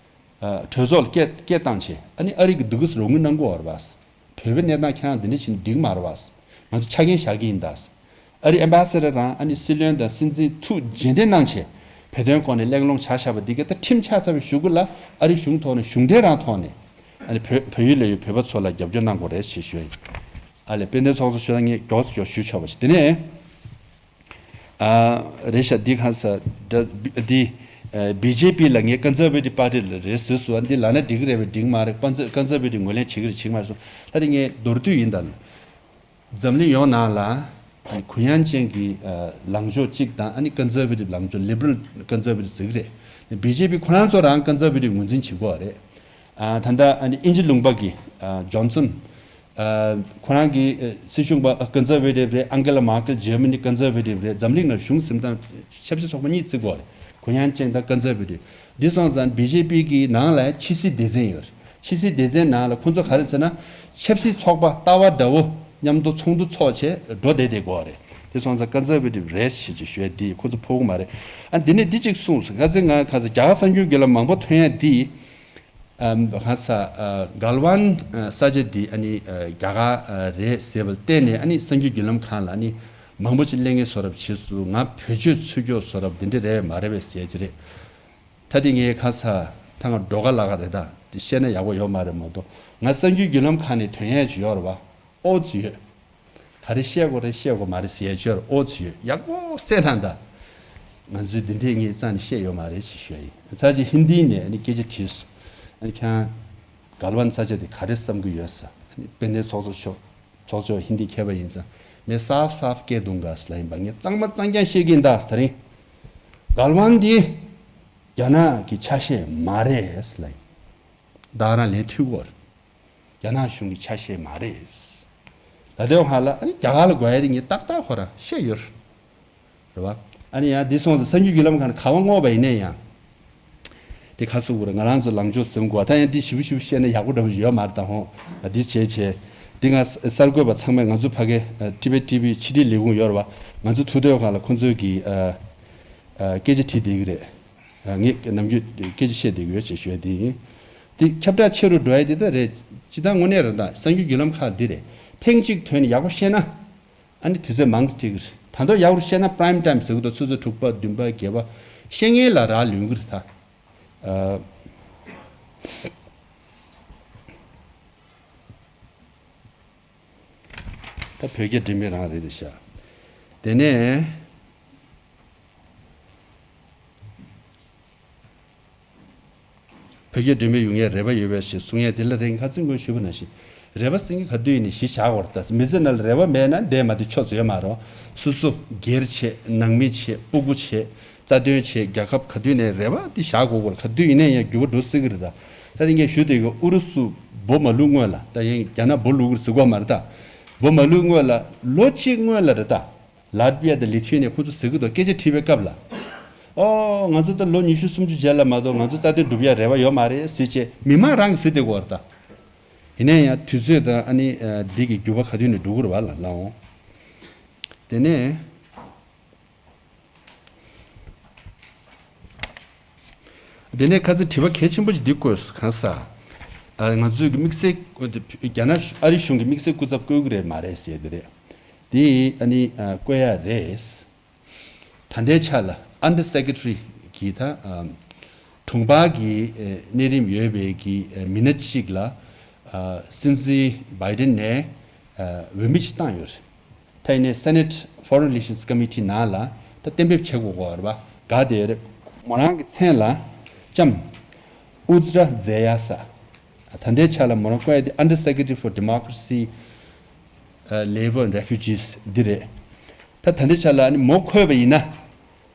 ཨ་གྲོས་ཚོགས་ལ་སྐད་སྐད་བཏང་བྱས། ཨ་ནི་ཨ་རི་གི་འདུག་གི་རོགས་དངུལ་གནང་དགོས་པ་རེད་པ། བོད་པའི་གནས་སྟངས་ཁྱེད་རང་འདི་འདྲ་བྱས་ན་འགྲིག་མ་རེད་པ། ང་ཚོ་ཆ་རྐྱེན་བཞག་གི་ཡིན་ད། ཨ་རི་ཨེམ་བྷ་ས་ཌར་རང་ཨ་ནི་སྲིད་བློན་དང་སྲིད་འཛིན་ཐུགས་རྗེས་དྲན་གནང་བྱས། བོད་དོན་སྐོར་ནས་གླེང་སློང་བྱ་བཞག་པ་འདི་ག་ད་ཁྲིམས་ཆགས་ཚར་བའི་གཞུག་གུ་ལ་ཨ་རི་གཞུང་ཐོག་ནས་གཞུང་འབྲེལ་རང་ཐོག་ནས་ཨ་ནི་བོད་བལ་ཡུལ་ལ་ཡོད་བོད་པ་ཚོ་ལ་རྒྱབ་སྐྱོར་གནང་དགོས་རེད་ཞེས་ཞུ་ཡ་ཡིན། ཨ་ལས་དཔལ་ལྡན་ཚོགས་གཙོ་མཆོག་ལ་ངས་མགྱོགས་སུ་མགྱོགས་ཞུ་ཆོག་པ་ཞིག་དེ་ནས། ཨ་རེད་ཤག་འདི་ག་ས་འདྲ་འདི་ བི་ཇེ་པི་ལ་ངས་ཀོན་སར་ཝེ་ཊིབ་པར་ཊི་ལ་རེད་ཟེར་སོང་། འདི་ལབ་ན་འགྲིག་གི་རེད་པས། འགྲིག་མ་རེད། ཀོན་སར་ཀོན་སར་ཝེ་ཊིབ་ངོས་ལེན་བྱེད་ཀྱི་རེད་བྱེད་ཀྱི་མ་རེད་སོང་། ད་དེ་ངས་མདོར་བསྡུས་ཡིན། ད་འཛམ་གླིང་ཡོངས་ནང་ལ་གུ་ཡངས་ཅན་གྱི་ལངས་ཕྱོགས་གཅིག་དང་། ཨ་ནི་ཀོན་སར་ཝེ་ཊིབ་ལངས་ཕྱོགས། ལི་བྷ་རལ་ཀོན་སར་ཝེ་ཊིབ་ཟེར་གྱི་རེད། བི་ཇེ་པི་ཁོ་རང་ཚོ་རང་ཀོན་སར་ཝེ་ཊིབ་ངོས་འཛིན་བྱེད་ཀྱི་ཡོད་རེད། ཨ། ད་ལྟ་ཨ་ནི་དབྱིན་ཇི་ལུང་པ་གི་ཨ་ཇོན་སོན། ཨ། ཁོ་རང་གི་ཨ་སྲིད་གཞུང་པ་ཀོན་སར་ཝེ་ཊིབ་རེད། ཨང་གེ་ལ་མར་ཀེལ་འཇར་མ་ནི་ཀོན་སར་ཝེ་ཊིབ་རེད། འཛམ་གླིང་ནང་གཞུང་འཛིན་སྟངས་ཆབ་སྲིད་ཚོགས་པ་གཉིས་བརྩི་གི་ཡོད་རེད། གུ་ཡངས་ཅན་དང་ཀོན་སར་ཝེ་ཊིབ། འདི་སོང་ཙང་བི་ཇེ་པི་གི་ནང་ལ་ཕྱི་སྲིད་སྡེ་ཚན་ཡོད་རེད། ཕྱི་སྲིད་སྡེ་ཚན་ནང་ལ་ཁོ་ཚོ་ག་རེ་ཟེར་ན། ཆབ་སྲིད་ཚོགས་པ་ལྟ་བ་འདྲ་བོ་མཉམ་དུ་ཚོགས་འདུ་ཚོགས་བྱས་འགྲོ་བསྡད་བསྡད་ཀྱི་ཡོད་རེད། འདི་སོང་ཙང་ཀོན་སར་ཝེ་ཊིབ་རེད་ཞེས་ཅིག་ཞུ་ཡ་འདི་ཁོ་ཚོ་ཕོག་གི་མ་རེད། ཨ། འདི་ནས་འདི་གཅིག་གསུངས་སོང་། ཁ་སང་ང་ཁ་སང་རྒྱ་གར་གསར་འགྱུར་བརྒྱུད་ལམ་མང་པོ་ཐོན་ཡ་འདི། ཨམ། ཁ་སང་ཨ་གལ་ཝན་ཨ་ས་ཆ་འདི་ཨ་ནི་ཨ་རྒྱ་གར་ཨ་རེད་ཟེར་བ་བལྟས་ནས། ཨ་ནི་གསར་འགྱུར་བརྒྱུད་ལམ་ཁག་ལ་ཨ་ནི་མང་པོ་ཅིག་གླེང་ངེས་བཟོ་འདྲ་བྱས་སོང་། ང་བེད་སྤྱོད་ཚུགས་ཀྱི་བཟོ་འདྲ་འདི་འདྲ་རེད་མ་རེད་པས་ཟེར་གྱི་རེད། ད་དེ་ངས་ཁ་སང་ད་ང་འགྲོ་ག་ལ་ག་རེད། ད་དེ་བཤད་ན་ཡག་པོ་ཡོད་མ་རེད་མ་གཏོགས། ང་གསར་འགྱུར་བརྒྱུད་ལམ་ཁག་ནས་ཐོན་ཡས་ཅིག་ཡོད་རེད་པ། ཨོ་ཙི་ཡོད། ག་རེ་བཤད་དགོས་རེད་བཤད་དགོས་མ་རེད་ཟེར་ཡ་ཅིག་ཡོད་རེད། ཨོ་ཙི་ཡོད། ཡག་པོ་གསན་དང་། ད་ང་ཚོས་འདི་འདྲས་ངས་རྩ་ནས་བཤད་ཡོད་མ་རེད་ཅེས་ཞུ་ཡ་ཡིན། ཚར་གཅིག་ཧིན་དིའི་ནས་ཨ་ནི་སྐད་ཆ་དྲིས་སོང་། ཨ་ནི་ཁྱེད་རང་གལ་ཝན་ས་ཆ་དེ་ག་རེ་བསམ་གྱི་ཡོད་ཟེར། ཨ་ནི་དཔལ་ལྡན་ཚོགས་གཙོ་མཆོག་ཚོགས་གཙོ་ཧིན་དི་མཁས་པ་ཡིན་ཙང་། मैं साफ साफ कह दूंगा ཟེར་ལབ་ཡིན་པ། ངས་གཙང་མ་གཙང་རྐྱང་བཤད་ཀྱི་ཡིན་ད་ཟེར། ད་རིང་གལ་ཝན་འདི་རྒྱ་ནག་གི་ཆ་ཤས་མ་རེད་ཟེར་ལབ་ཡིན། ད་རང་ལན་ཐུག་གོ། རྒྱ་ནག་གཞུང་གི་ཆ་ཤས་མ་རེད། ལ་དེ་ཧ་ལ་ཨ་ནི་རྒྱ་གར་ལ་དགོས་ཡ་དེ་ངས་ཏག་ཏག་ཁོ་རང་བཤད་ཡོད་རེད་པ། ཨ་ནི་ཡང་འདི་སོང་ཙང་གསར་འགྱུར་བརྒྱུད་ལམ་ཁག་ནས་ག་པར་བསྔོགས་པ་ཡིན་ནའི་ཡང་། དེ་ཁ་སུ་གུ་ར་ང་རང་ཚོ་ལངས་ཕྱོགས་ཟིན་དགོས། ད་ཡང་འདི་ཞིབ་ཞིབ་བཤད་ན་ཡག་པོ་འདྲ་པོ་ཡོད་མ་རེད། ད་ཧོ། འདི་བྱས་བྱས། འདི་ང་གསར་འགོད་པ་ཚང་མས་ང་ཚོ་ཕ་གི་ཨ་ཊི་བེཊ་ཊི་ཝི་ཕྱི་དྲིལ་ལས་ཁུངས་ཡོད་རེད་པ། ང་ཚོ་ཐུག་དུས་སྒང་ལ་ཁོང་ཚོས་ཀྱི་ཨ་ཨ་སྐད་ཆ་དྲིས་བསྡད་ཀྱི་རེད། ཨ། ངས་ནམ་རྒྱུན་སྐད་ཆ་བཤད་བསྡད་ཀྱི་ཡོད་ཅེས་ཞུ་ཡ་དེ་ཡིན། དེ་ཁྱབ་བསྒྲགས་ཆེ་རུ་འགྲོ་ཡ་དེ་ད་རེད། སྤྱིར་བཏང་དངོས་གནས་རང་ད་གསར་འགྱུར་བརྒྱུད་ལམ་ཁག་འདི་རེད། ཐེངས་གཅིག་ཐོན་ནས་ཡག་པོ་བཤད་ན། ཨ་ནི་དུས་ཚོད་མང་ཙམ་སྤྲད་ཀྱི་རེད། ད་དུང་ཡག་པོ་བཤད་ན་པ་རའིམ་ཊའིམ་ཟེར་གྱི་འདུག་ཆུ་ཚོད་དྲུག་པ་བདུན་པ་བརྒྱད་པ། བཤད་མཁན་ལ་རག་ལས་ཀྱི་རེད་ད། ཨ། ད་བོད་རྒྱ་འབྲེལ་མེད་རང་རེད་དེ་ཤག་དེ་ནས་བོད་རྒྱ་འབྲེལ་མེད་ཡོང་ཡས་རེ་བ་ཡོད་པས་ཞེས་གསུང་ཡས་དེ་ལ་རེད། ཁ་སང་ངོས་ཞུས་པ་ནང་བཞིན་རེ་བ་ཟེར་མཁན་ག་དུས་ཡིན་ནའི་གཞི་བཞག་དགོས་རེད། ད་མི་ཚེ་ནང་ལ་རེ་བ་མེད་ན་འདས་མ་དེ་ཆོག་ཚོད་ཡོད་མ་རེད། སོ་སོ་སྒེར་བྱས། ནང་མི་བྱས། སྤུ་གུ་བྱས། རྩ་དོན་བྱས། རྒྱལ་ཁབ་ག་དུས་ནས་རེ་བ་དེ་བཞག་དགོས་ཀྱི་རེད། ག་དུས་ཡིན་ན་ཡང་འགྱུར་བ་འགྲོ་སྲིད་ཀྱི་རེད་ད། ད་དེ་ངས་ཞུ་བསྡད་ཡོད། ཨུ་རུ་སུ་འབོ་མ་བླུག་སྔོན་ལ། ད་ཡང་རྒྱ་ནག་འབོ་བླུག་གི་རེད་ཟེར་གོ་མ་རེད་ད། འབོ་མ་བླུག་སྔོན་ལ་ལོ་གཅིག་སྔོན་ལ་རེད་ད། ལཱ་ཏི་བི་ཡ་དང་ལི་ཐུ་ཡ་ནི་ཁོ་ཚོ་ཟེར་གི་འདུག་སྐད་ཆ་དྲིས་པའི་སྐབས་ལ། ཨོ། ང་ཚོ་ད་ལོ་ཉི་ཤུ་སུམ་ཅུ་རྗེས་ལ་མ་གཏོགས་ང་ཚོ་རྩ་དོན་སྒྲུབ་ཡ་རེ་བ་ཡོད་མ་རེད་ཟེར་བྱས་མི་མང་རང་གིས་ཟེར་བསྡད་ཀྱི་ཡོད་རེད་ད། ཡིན་ན་ཡང་དུས་ཚོད་དང་ཨ་ནི་འདི་གི་འགྱུར་བ་ག་དུས་ནས་འགྲོ་གི་རེད་པ་ལ་ལའང་། དེ་ནས། དེ་ནས་ཁ་སང་དྲི་བ་གལ་ཆེན་པོ་ཞིག་འདི་བཀོད་སོང་། གང་ཟག་ཨ། ང་ཚོའི་གི་དམིགས་བསལ་རྒྱ་ནག་ཨ་རི་གཞུང་གི་དམིགས་བསལ་སྐུ་ཚབ་བསྐོ་གི་རེད་མ་རེད་ཟེར་དེ་རེད། དེ་ཨ་ནི་ཨ་བསྐོ་ཡ་རེད། ད་ལྟའི་ཆ་ལ་Under Secretary གི་ད་ཨ་དྲུང་འཕར་གྱི་ཨ་གནས་རིམ་ཡོད་པའི་གི་ཨ་མི་སྣ་གཅིག་ལ་ཨ་སྲིད་འཛིན་བྷའི་ཌེན་ནས་ཨ་འོས་མི་ཞིག་བཏང་ཡོད་རེད། ད་ཡིན་ནའི་Senate Foreign Relations Committee ནང་ལ་ད་གཏན་འབེབས་བྱེད་དགོས་ཀྱི་ཡོད་རེད་པ། ག་དེ་རེད། མོ་རང་གི་མཚན་ལ་ལྕམ་ཨུ་ཛི་ར་ཛེ་ཡ་ས། ད་ལྟའི་ཆ་ལ་མོ་རང་བསྐོ་ཡ་དེ་Under Secretary for Democracy, Labour and Refugees འདི་རེད། ད་ད་ལྟའི་ཆ་ལ་ཨ་ནི་མོ་འཁོད་པ་ཡིན་ན་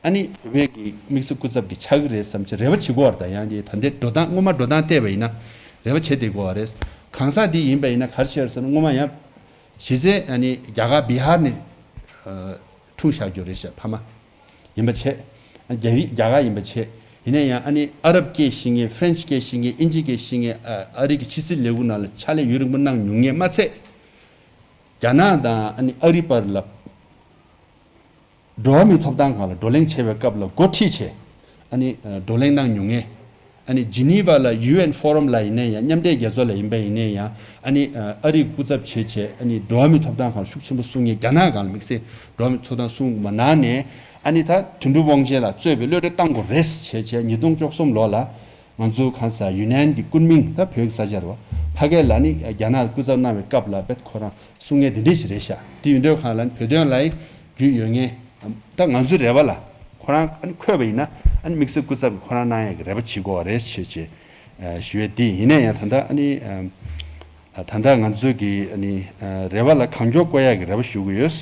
ཨ་ནི་བོད་པའི་གི་དམིགས་བསལ་སྐུ་ཚབ་ཀྱི་ཆགས་ཀྱི་རེད་བསམ་བྱས་རེ་བ་བྱེད་ཀྱི་ཡོད་རེད། ད་ཡང་དེ་ད་ལྟའི་འགྲོ་སྟངས་སྔོན་མ་འགྲོ་སྟངས་བལྟས་པ་ཡིན་ན་རེ་བ་བྱེད་བསྡད་ཀྱི་ཡོད་རེད། གང་ཟག་འདི་ཡིན་པ་ཡིན་ན་ག་རེ་བྱས་རེད་ཟེར་ན་སྔོན་མ་ཡང་གཞི་རྩའི་ཨ་ནི་རྒྱ་གར་བི་ཧར་ནས་ཨ་འཁྲུངས་བཞག་རྒྱུ་རེད་ཤག་ཕ་མ་ཡིན་པ་བྱས། རྒྱ་རིགས་རྒྱ་གར་ཡིན་པ་བྱས། ཡིན་ན་ཡང་ཨ་ནི་ཨ་རབ་སྐད་ཤེས་མཁན། ཧྥ་རན་ཆི་སྐད་ཤེས་མཁན། དབྱིན་ཇི་སྐད་ཤེས་མཁན། ཨ་ཨ་རི་གི་ཕྱི་སྲིད་ལས་ཁུངས་ནང་ལ་ཕྱག་ལས་ཡུན་རིང་པོ་གནང་མྱོང་མཁན་མ་ཚད། རྒྱ་ནག་དང་ཨ་ནི་ཨ་རི་བར་ལ་འགྲོ་བ་མིའི་ཐོབ་ཐང་སྒང་ལ་བགྲོ་གླེང་བྱེད་པའི་སྐབས་ལ་འགོ་ཁྲིད་བྱས། ཨ་ནི་ཨ་བགྲོ་གླེང་གནང་མྱོང་མཁན། ཨ་ནི་ཇི་ནི་ཝ་ལ་ཡུ་ཨེན་ཕོ་རམ་ལ་ཡིན་ན་ཡང་། མཉམ་འབྲེལ་རྒྱལ་ཚོགས་ལ་ཡིན་པ་ཡིན་ན་ཡང་། ཨ་ནི་ཨ་ཨ་རིའི་སྐུ་ཚབ་བྱས་བྱས་ཨ་ནི་འགྲོ་བ་མིའི་ཐོབ་ཐང་སྒང་ལ་ཤུགས་ཆེན་པོ་སྲུང་མཁན། རྒྱ་ནག་སྒང་ལ་དམིགས་བསལ་འགྲོ་བ་མིའི་ཐོབ་ཐང་སྲུང་མ་གནང་ནས། ཨ་ནི་ད་དོན་གྲུབ་དབང་ཆེན་ལགས་གཙོས་པའི་གློད་གྲོལ་བཏང་དགོས་རེད་བྱས་བྱས་ཉིས་སྟོང་བཅུ་གསུམ་ལོ་ལ་ང་ཚོ་གང་ཟག་ཡུན་ནན་གྱི་ཀུན་མིང་། ད་བོད་ཀྱི་ས་ཆ་རེད་པ། ཕ་གི་ལ་ནི་རྒྱ་ནག་སྐུ་ཚབ་གནང་བའི་སྐབས་ལ་བེད་ཁོ་རང་གསུང་མཁན་དེ་འདྲས་ཞིག་རེད་ཤག་དེ་ཡིན་དུས་སྒང་ལ་ནི་བོད་དོན་ལ་རྒྱུས་ཡོད་མཁན། ད་ང་ཚོའི་རེ་བ་ལ་ཁོ་རང་ཨ་ནི་འཁོད་པ་ཡིན་ན་ ཨ་ནི་དམིགས་བསལ་སྐུ་ཚབ་ཀྱིས་ཁོ་རང་གནང་ཡག་གི་རེ་བ་བྱེད་དགོས་པ་རེད་ཞེས་བྱས་ཞུ་ཡས་འདི་ཡིན་ནའི་ཡང་ད་ལྟ་ཨ་ནི་ད་ལྟ་ང་ཚོའི་གི་ཨ་ནི་རེ་བ་ལ་གང་མགྱོགས་བསྐོ་ཡག་གི་རེ་བ་ཞུ་གི་ཡོད།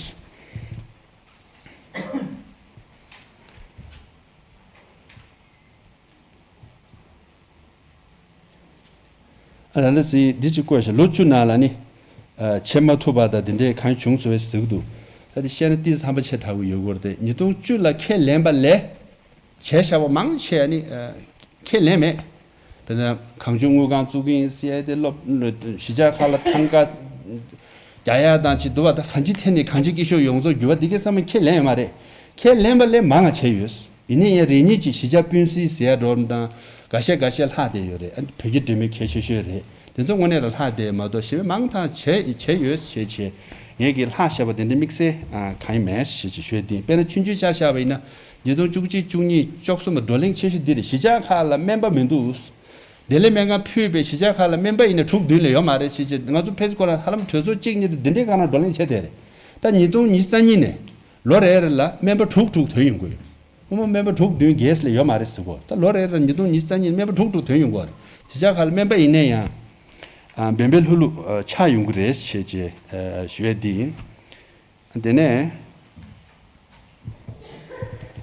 ཨ་ལ་ལ་ཙི་འདི་ཅིག་བཀོད་ཤག་ལོ་བཅུ་ནང་ལ་ནི་ཨ་བྱེད་མ་ཐུབ་པ་དང་དེ་འདྲས་གང་བྱུང་སོང་བས་ཟེར་གི་འདུག་ད་དེ་བཤད་ན་ཏིས་ཧམ་པ་ཆེ་དྲགས་ཀྱི་ཡོད་སྐོར་དེ་ཉིས་སྟོང་བཅུ་ལ་ཁས་ལེན་པ་ལས་བྱས་བཞག་པ་མང་ཆེ་ནི་ཨ་ཁས་ལེན་མེད། དཔེར་ན་གང་བྱུང་དངུལ་ཁང་བཙུགས་ཀྱི་ཡིན་ཟེར་ཡ་དེ་སློབ་གཞིས་ཆགས་ཁག་ལ་ཐང་ག་རྒྱག་ཡ་དང་ཅིག་འདུག་བ། ད་གང་ཅི་ཐད་ནས་གང་ཅི་སྐྱིད་ཤོས་ཡོངས་རྫོགས་འགྱུར་བ་འདི་གའི་བསམ་བློ་ཁས་ལེན་ཡོད་མ་རེད། ཁས་ལེན་པ་ལས་མང་བ་བྱས་ཡོད། ཡིན་ནའི་ཡང་རེ་གཉིས་ཀྱི་གཞིས་ཆགས་སྤུན་སྲིད་ཟེར་ཡ་འགྲོ་རུ་དང་འགའ་ཤས་འགའ་ཤས་ལྷག་བསྡད་ཡོད་རེད། ཨ་ནི་བོད་ཀྱི་སྒྲོན་མེ་གལ་ཆེ་ཤོས་རེད། དེ་ཚོ་དངོས་གནས་ལ་ལྷག་བསྡད་མ་གཏོགས་ཞེ་པོ་མང་ཐང་བྱས་བྱས་ཡོད་བྱས་བྱས། ངས་ཀྱི་ལྷག་བཞག་པ་དེ་འདྲ་དམིགས་བསལ་གང་ཡང་མེད་ཞེས་ཅིག་ཤོད་དེ་དཔེར་ན་ཆུང་ཆུང་ཆ་བཞག་པ་ཡིན་ན་ཉིས་སྟོང་བཅུ་གཅིག་བཅུ་གཉིས་བཅུ་གསུམ་ལ་བགྲོ་གླེང་ཆེ་ཤོས་འདི་རེད། གཞིས་ཆགས་ཁག་ལ་སྨན་པ་མི་འདུག་དེ་ལས་སྨན་ཁང་ཕུད་པའི་གཞིས་ཆགས་ཁག་ལ་སྨན་པ་ཡིན་ན་དྲུག་བདུན་ལས་ཡོད་མ་རེད་ཞེས་བྱས། ང་ཚོ་ཕེ་སི་ཁོ་རང་ཧ་ལམ་གྲོས་ཚོགས་གཅིག་གཉིས་དེ་འདི་འདྲའི་སྒང་ལ་བགྲོ་གླེང་བྱས་བསྡད་རེད། ད་ཉིས་སྟོང་ཉི་ཤུ་རྩ་གཉིས་ནས་ལོ་རེ་རེ་ལ་སྨན་པ་དྲུག་དྲུག་ཐོན་ཡོང་གི་ཡོད། སྔོན་མ་སྨན་པ་དྲུག་བདུན་བརྒྱད་ལས་ཡོད་མ་རེད་ཟེར་གོ། ད་ལོ་རེ་རེ་ཉིས་སྟོང་ཉི་ཤུ་རྩ་གཉིས་ནས་སྨན་པ་དྲུག་དྲུག་ཐོན་ཡོང་གི་ཡོད་རེད། གཞིས་ཆགས་ཁག་ལ་སྨན་པ་ཡིན་ན་ཡང་ཨ་འབེན་པའི་ལྷུ་ལུ་ཨ་ཆགས་ཡོང་གི་རེད་ཞེས་བྱས་ཨ་ཞུ་ཡས་འདི་ཡིན། དེ་ནས་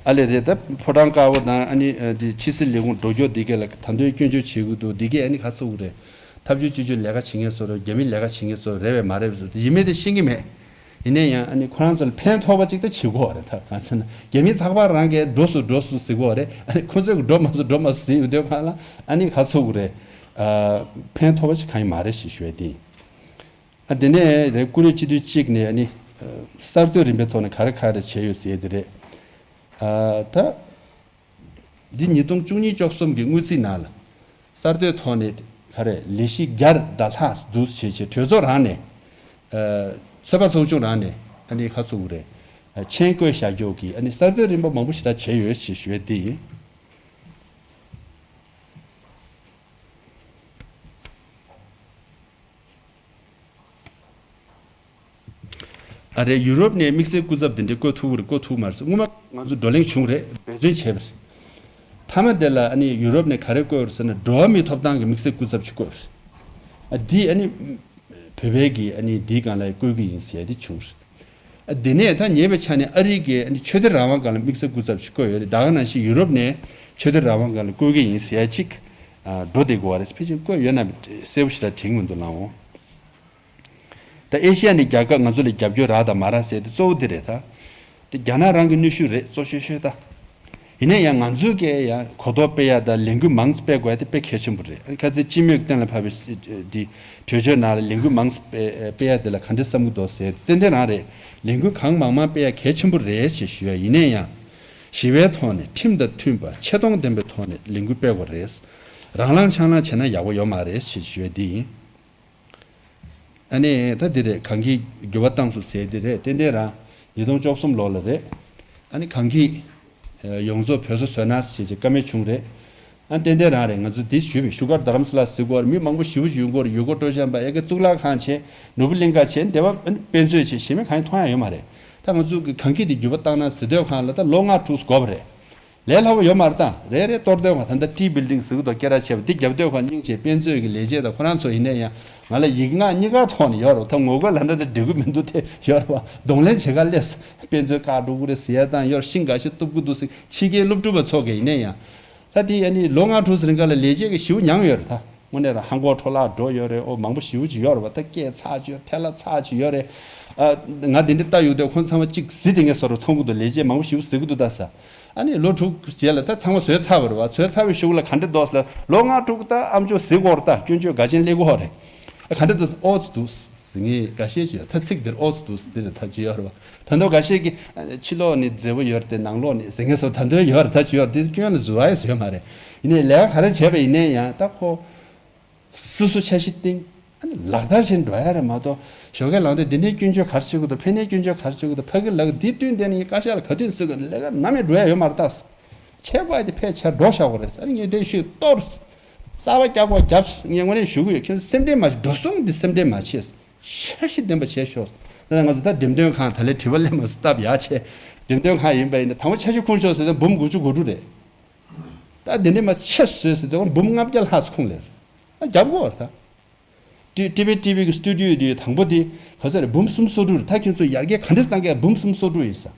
ཨ་ལས་རེད། ད་ཕོ་བྲང་དཀར་པོ་དང་ཨ་ནི་ཨ་འདི་ཕྱི་སྲིད་ལས་ཁུངས་འགྲོ་སྐྱོད་འདི་གས་ལ་ད་དུང་སྐྱོན་བརྗོད་བྱེད་དགོས་འདུག་འདི་གས་ཨ་ནི་ཁ་གསོ་གི་རེད། ཐབས་ཇུས་སྤྱི་སྤྱོད་ལས་ཀ་བྱེད་མཁན་ཚོ་རེད། རྒྱ་མིའི་ལས་ཀ་བྱེད་མཁན་ཚོ་རེད་པས་མ་རེད་པས་ཟེར་ཡིན་མིན་དེ་ཤེས་ཀྱི་མེད། ཡིན་ན་ཡང་ཨ་ནི་ཁོ་རང་ཚོ་ལ་ཕན་ཐོགས་པ་ཅིག་ད་བྱེད་དགོས་རེད། ད་གང་ཟེར་ན་རྒྱ་མི་ཚགས་པར་རང་གིས་འགྲོ་སོང་འགྲོ་སོང་ཟེར་གྱི་རེད། ཨ་ནི་ཁོ་ཚོས་འགྲོ་མ་སོང་འགྲོ་མ་སོང་ཟེར་ཡོང་དུས་སྒང་ལ་ཨ་ནི་ག་ཚོད་ཀྱི་རེད། ཨ་ཕན་ཐོགས་པ་ཞིག་གང་ཡང་མ་རེད་ཞེས་ཞུ་ཡ་དེ་ཡིན། ཨ་དེ་ནས་རེད། ཀུ་རེ་སྤྱི་འཐུས་གཅིག་ནས་ཨ་ནི་ཨ་གསར་གཏོད་རིམ་པའི་ཐོག་ནས་ག་རེ་ག་རེ་བྱས་ཡོད་ཟེར་ཡ་དེ་རེད། ཨ་ད། འདི་ཉིས་སྟོང་བཅུ་གཉིས་བཅུ་གསུམ་གྱི་དངུལ་རྩིས་ནང་ལ་གསར་གཏོད་ཐོག་ནས་ག་རེ་ལས་གཞི་བརྒྱ་དང་ལྷག་འདུག་བྱས་བྱས་གྲོས་ཚོགས་རང་ནས་ཨ་ཚོད་དཔག་ཚོགས་ཆུང་རང་ནས་ཨ་ནི་ཁ་ཚུགས་རེད། ཨ་མཆན་བཀོད་བཞག་རྒྱུ་གི་ཨ་ནི་གསར་གཏོད་རིམ་པ་མང་པོ་ཞིག་ད་བྱས་ཡོད་ཞེས་ཞུ་ཡས་འདི་ཡིན། ཨ་རེ་ཡུ་རོབ་ནས་དམིགས་བསལ་སྐུ་ཚབ་དེ་འདྲའི་བསྐོ་ཐུབ་རེད་བསྐོ་ཐུབ་མ་རེད་ཟེར། སྔོན་མ་ང་ཚོ་བགྲོ་གླེང་བྱུང་རེད། འབད་བརྩོན་བྱས་པ་རེད། མཐའ་མ་དེ་ལ་ཨ་ནི་ཡུ་རོབ་ནས་ག་རེ་བསྐོས་རེད་ཟེར་ན་འགྲོ་བ་མིའི་ཐོབ་ཐང་གི་དམིགས་བསལ་སྐུ་ཚབ་ཅིག་བསྐོས་རེད། ཨ་འདི་ཨ་ནི་བོད་པའི་གི་ཨ་ནི་འདིའི་སྒང་ལ་བསྐོས་ཀྱི་ཡིན་ཟེར་ཡ་དེ་བྱུང་རེད། ཨ་དེ་ནས་ད་ཉེ་བའི་ཆ་ནས་ཨ་རི་གི་ཨ་ནི་ཆོས་དད་རང་དབང་སྒང་ལ་དམིགས་བསལ་སྐུ་ཚབ་ཅིག་བསྐོས་ཡོད་རེད། ད་ག་ནང་བཞིན་ཡུ་རོབ་ནས་ཆོས་དད་རང་དབང་སྒང་ལ་བསྐོས་ཀྱི་ཡིན་ཟེར་ཡ་ཅིག་ཨ་འགྲོ་བསྡད་དགོས་པ་རེད། ཕལ་ཆེར་བསྐོས་ཡོད་ན་གསལ་པོ་ཞེ་དྲག་དྲན་གྱི་མི་འདུག་ལགས་འོང་། ད་ཨེ་ཤི་ཡ་ནས་རྒྱལ་ཁབ་ང་ཚོ་ལ་རྒྱབ་སྐྱོར་རག་དང་མ་རག་ཟེར་དེ་གཙོ་བོ་དེ་རེད་ད། དེ་རྒྱ་ནག་རང་གི་ནུས་ཤུགས་རེད་གཙོ་ཆེ་ཤོས་ད། ཡིན་ན་ཡང་ང་ཚོས་ཀྱི་ཡང་གོ་རྟོགས་སྤེལ་ཡ་དང་ལས་འགུལ་མང་ཙམ་སྤེལ་དགོས་ཡ་དེ་དཔེ་གལ་ཆེན་པོ་རེད། ཁ་ཚིག་སྤྱི་མོས་གཏན་ལ་ཕབ་པའི་དེ་གྲོས་ཆོད་ནང་ལ་ལས་འགུལ་མང་ཙམ་སྤེལ་སྤེལ་ཡ་དེ་ལ་ག་འདྲ་བསམ་གྱི་འདུག་ཟེར་ཏན་ཏན་རང་རེད། ལས་འགུལ་གང་མང་མང་སྤེལ་ཡ་གལ་ཆེན་པོ་རེད་ཞེས་ཞུ་ཡ་ཡིན་ན་ཡང་། ཞི་བའི་ཐོག་ནས་ཁྲིམས་དང་མཐུན་པ་ཆེ་མཐོང་ལྡན་པའི་ཐོག་ནས་ལས་འགུལ་སྤེལ་དགོས་རེད། རང་ལངས་ཆང་ལངས་བྱས་ན་ཡག་པོ་ཡོད་མ་རེད་ཞེས་ཞུ་ཡ་འདི་ཡིན། ཨ་ནི་ད་འདི་རེད། གངས་སྐྱིད་འགྱུར་བ་བཏང་སོང་ཟེར་འདི་རེད། ཏན་ཏན་རང་ཉིས་སྟོང་བཅུ་གསུམ་ལོ་ལ་རེད། ཨ་ནི་གངས་སྐྱིད་ཡོངས་རྫོགས་བོད་སོ་བཟོས་ན་ཞེས་ཀྱི་བཀའ་མོལ་བྱུང་རེད། ཨ་ཏན་ཏན་རང་རེད། ང་ཚོ་འདི་ཞུས་པའི་བཞུགས་སྒར་རྡ་རམ་ས་ལ་ཟེར་དགོས་རེད། མི་མང་པོ་ཞེ་པོ་ཞིག་ཡོང་གི་ཡོད་རེད། ཡུལ་སྐོར་སྤྲོ་འཆམ་པ་ཡ་གི་གཙུག་ལག་ཁང་བྱས་ནོར་བུ་གླིང་ག་བྱས་འདི་པ་དཔེ་མཛོད་བྱས་གཞན་མི་གང་ཡང་མཐོང་ཡ་ཡོད་མ་རེད། ད་ང་ཚོ་གི་གངས་སྐྱིད་འདི་འགྱུར་བ་བཏང་ན་ཟེར་དུས་སྒང་ལ་ད་ལོ་ལྔ་དྲུག་འགོར་བ་རེད། ལས་སླ་པོ་ཡོད་མ་རེད་ད། རེ་རེ་གཏོར་དུས་སྒང་ད་ལྟ་ཊི་བིལ་ཌིང་ཟེར་གི་འདུག་སྐད་གྲགས་ཆེ་བ་འདི་རྒྱབ་དུས་སྒང་སྙིང་རྗེ། དཔེ་མཛོད་ཀྱི་ལས་བྱེད་དང་ཁོ་རང་ཚོ་ཡིན་ན་ཡང་ང་ལ་ཡིག་ངག་གཉིས་ཀ་ཐོག་ནས་ཡོད་རེད། ད་ངོ་རྒོལ་ལབ་འདྲ་འདྲ་འགྲིག་གི་མི་འདུག་དེ་ཡོད་རེད་བ། གདོང་ལེན་བྱེད་ག་སླེབས་སོང་། དཔེ་མཛོད་བཀག་འགྲོ་གི་རེད་ཟེར་ཡ་དང་ཡོད་རེད། ཤིང་འགའ་ཤས་གཏུབ་གི་འདུག་ཟེར། ཕྱི་རྒྱལ་སློབ་ཕྲུག་པ་ཚོ་གི་ཡིན་ན་ཡང་། ད་དེ་ཡ་ནི་ལོ་ལྔ་དྲུག་ཙམ་རིང་ག་ལ་ལས་བྱེད་ཀྱི་ཞེ་པོ་མྱངས་ཡོད་རེད་ད། དངོས་གནས་རང་ཧང་གོ་འཕྲོ་བརླག་འགྲོ་ཡོད་རེད། ཨོ་མང་པོ་ཞེ་པོ་ཅིག་ཡོད་རེད་བ། ད་སྐད་ཚགས་ཅིག་ཡོད། ཐལ་བ་ཚགས་ཅིག་ཡོད་རེད། ཨ་ང་འདི་འདྲ་ལྟ་ཡོང་དུས་ཁོང་ཚང་མ་གཅིག་གཟི་དེ་ངས་བཟོ་རུ་མཐོང་གི་འདུག་ལས་བྱེད་མང་པོ་ཞེ་པོ་གཟིགས་ཀྱི་འདུག་ད་ས། ཨ་ནི་ལོ་དྲུག་རྗེས་ལ་ད་ཚང་མ་བཟོས་ཚར་བ་རེད་བ། བཟོས་ཚར་བའི་གཞུག་ལ་ག་འདྲ་འདུག་ཟེར་ན། ལོ་ལྔ་དྲུག་ད་ཨ་མཆོག་གཟིགས་དགོས་རེད། ད་སྐྱོན་བརྗོད་འགའ་ཅན་སླེབས་ཀྱི་ཡོད་རེད། ཨ་ག་འདྲ་འདུག་ཟེར། ཨོ་ཙི་འདུག་ཟེར་ངས་འགའ་ཤས་ཀྱིས་ད་ཚིག་འདིར་ཨོ་ཙི་འདུག་ཟེར་ད་ཅི་ཡོད་རེད་བ། ད་མདོ་འགའ་ཤས་ཀྱིས་ཨ་ཕྱི་ལོགས་ནས་མཛེས་པོ་ཡོད་རེད་དེ་ནང་ལོགས་ནས་ཟེར་མཁན་སོགས་ད་འདོད་ཡོད་རེད། ད་ཅི་ཡོད་རེད། དེ་སྐྱོན་ལ་འཛུལ་བ་ཡོད་མ་རེད། ཡིན་ནའི་ལས་ཀ་ག་རེ་བྱས་པ་ཡིན་ནའི་ཡང་ད་ཁོ་སོ་སོ་འཆར་གཞི་བཏིང་། ཨ་ནི་ལག་བསྟར་བྱེད་འགྲོ་ཡ་རེད་མ་གཏོགས་ཞོགས་ཀས་ལངས་དུས་འདི་འདྲའི་སྐྱོན་བརྗོད་ག་རེ་བྱེད་དགོས་འདུག་ཕན་ནའི་སྐྱོན་བརྗོད་ག་རེ་བྱེད་དགོས་འདུག་ཕ་གི་ལ་གི་འདི་བསྟུན་བསྡད་ནས་བཀའ་ཤག་ལ་ག་དུས་ཟེར་དགོས་འདུག་ལས་ཀ་ནམ་ཡང་འགྲོ་ཡ་ཡོད་མ་རེད་ད། བྱེད་དགོས་ཡ་དེ་ཕལ་ཆེར་འགྲོ་བཞག་དགོས་རེད། ཨ་ནི་ངས་དེ་ཞུས་གཏོར། གསར་པ་རྒྱག་དགོས་རྒྱབ། ངས་དངོས་གནས་ཞུ་གི་ཡོད། ཁྱོད་སེམས་ཁྲལ་མ་བྱེད། འགྲོ་སོང་འདི་སེམས་ཁྲལ་མ་བྱེད། འཆར་གཞི་ལྡན་པ་བྱས་ཤོག་ད་ང་ཚོ་ད་འགྲེམས་སྟོན་ཁང་ད་ལས་དྲི་བ་སླེབས་མ་སོང་སྟབས་ཡག་བྱས། འགྲེམས་སྟོན་ཁང་ཡིན་པ་ཡིན་ན་དང་པོ་འཆར་གཞི་ཁུར་ཤོག་ཟེར་ན་འབུམ་དགུ་བཅུ་གོ་དྲུག་རེད། ད་དེ་འདྲས་མ་ཆེ་བཟོས་ཟེར་དུས་འབུམ་ལྔ་བརྒྱ་ལྷག་ཙམ་ཁུངས་ལེན་རེད། ཨ་རྒྱབ་དགོས་རེད་ད། ཊི་ཊི་བི་ཊི་ཝི་གི་སི་ཊུ་ཌི་ཡོ་དེ་དང་པོ་དེ་ག་ཚོད་རེད། འབུམ་སུམ་སོ་དྲུག་རེད། ད་ཁྱོད་ཚོ་ཡར་རྒྱས་ག་འདྲས་བཏང་གི་འབུམ་སུམ་སོ་དྲུག་ཡིན་ས།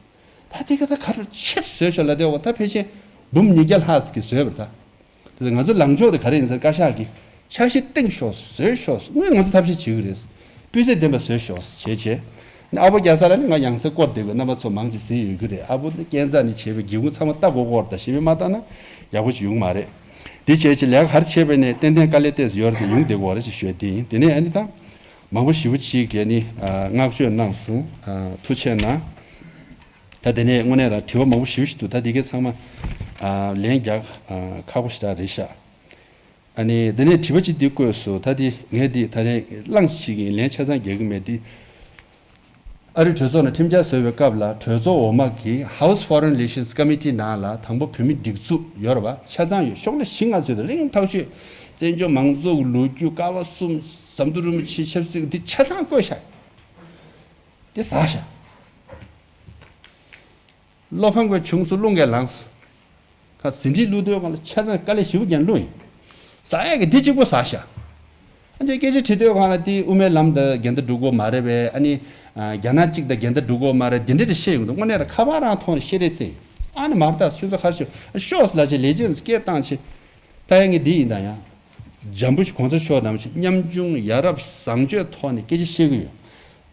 ད་དེ་ག་ཚོད་ག་རེ་ཆེ་བཟོས་ཤོག་ལབ་དེ་འོ་ད་ཕལ་ཆེར་འབུམ་ཉིས་བརྒྱ་ལྷག་ཙམ་གྱིས་བཟོས་པ་རེད་ད། དེ་ང་ཚོ་ལངས་ཕྱོགས་དེ་ག་རེ་ཡིན་ཟེར་བཀའ་ཤག་གིས་འཆར་གཞི་བཏིང་ཤོག་བཟོས་ཤོག་དངོས་ང་ཚོ་ཐབས་ཤེས་བྱེད་ཀྱི་རེད། སྤུས་ཚད་ལྡན་པ་བཟོས་ཤོག་བྱས་བྱས། ཨ་ཕོ་རྒྱལ་ས་ལ་ནི་ང་ཡང་སེ་སྐོར་བསྡད་དགོས། རྣམ་པ་ཚོ་མང་ཆེ་གཟིགས་ཡོད་རྒྱུ་རེད། ཨ་ཕོ་ནི་སྐས་འཛེགས་ནི་བྱས་པའི་སྒེའུ་ཁུང་ཚང་མ་ལྟ་དགོས་སྐོར་དང་ཞིབ་མི་མ་ལྟ་ན་ཡག་པོ་ཞིག་ཡོང་མ་རེད། དེ་བྱས་བྱས་ལས་ཀ་ག་རེ་བྱས་པས་ནས་ཏན་ཏན་དཀའ་ལས་ཏོག་ཙམ་ཡོད་རེད་དེ་ཡོང་བསྡད་དགོས་རེད་ཅེས་ཞུ་ཡ་དེ་ཡིན། དེ་ནས་ཨ་ནི་ད་མང་པོ་ཞེ་པོ་ཅིག་གིས་ནི་བསྔགས་བརྗོད་གནང་སོང་། ཐུགས་རྗེ་ཆེ་གནང་། ད་དེ་ནས་དངོས་གནས་རང་དྲི་བ་མང་པོ་ཞེ་པོ་ཞིག་འདུག་ད་དེ་གའི་ཚང་མ་ལན་རྒྱག་ཁག་པོ་ཞེ་དྲག་རེད་ཤག་ཨ་ནི་དེ་ནས་དྲི་བ་གཅིག་འདི་བཀོད་སོང་། ད་འདི་ངས་འདི་ད་ལན་གླེང་ཞིག་ཡིན། ལན་ཆ་ཚང་རྒྱག་གི་མེད་འདི། ཨ་རིའི་གྲོས་ཚོགས་ནང་ཁྲིམས་འཆར་བཟོ་བའི་སྐབས་ལ་གྲོས་ཚོགས་འོག་མ་གི་House Foreign Relations Committee ནང་ལ་དང་པོ་བོད་མི་སྒྲིག་འཛུགས་ཡོད་རེད་པ། ཆ་ཚང་ཡོད། ཤོག་ལྷེ་བཞི་ལྔ་བཟོས་ཏེ་རིང་ཐག་ཆོད། བཙན་བྱོལ་མང་གཙོ་གི་ལོ་རྒྱུས། ཀ་བ་གསུམ། ཟམ་གདོང་རིན་པོ་ཆེའི་ཆབ་སྲིད་འདི་ཆ་ཚང་བཀོད་བཞག་འདི་ཟ་བཞག་བློ་ཕམ་གྱི་བྱུང་སོང་། རླུང་གིས་ལངས་སོང་། ཁ་ཟིན་བྲིས་བླུགས་དུས་སྒང་ལ་ཆ་ཚང་དཀའ་ལས་ཞེ་པོ་བརྒྱབ་བླུགས་ཡིན། ཟ་ཡས་ཀྱི་འདི་གཅིག་པོ་ཟ་ཤག་ཨ་ཅེ་སྐད་ཆ་དྲི་དུས་སྒང་ལ་དེ་དབུ་མའི་ལམ་དང་འགལ་ཟླ་འགྲོ་གི་ཡོད་མ་རེད་པས། ཨ་ནི་རྒྱ་ནག་གཅིག་དང་འགལ་ཟླ་འགྲོ་གི་ཡོད་མ་རེད། འདི་འདྲ་རེ་བཤད་ཡོང་འདུག་དངོས་གནས་ར་ཁ་པར་རང་ཐོག་ནས་བཤད་རེད་ཟེར། ཨ་ནི་མར་ད་ཁྱོད་ཚོ་ག་རེ་ཞུ་ཤོག་ཟེར་ལབ་བྱས་ལས་བྱེད་ཚོ་སྐད་བཏང་བྱས། ད་ཡ་ངས་འདི་ཡིན་ད་ཡ། འཇམ་པོ་ཞིག་གོང་ས་མཆོག་ནང་བཞིན་ཉམ་ཆུང་ཡ་རབས་བཟང་སྤྱོད་ཐོག་ནས་སྐད་ཆ་བཤད་ཀྱི་ཡོད།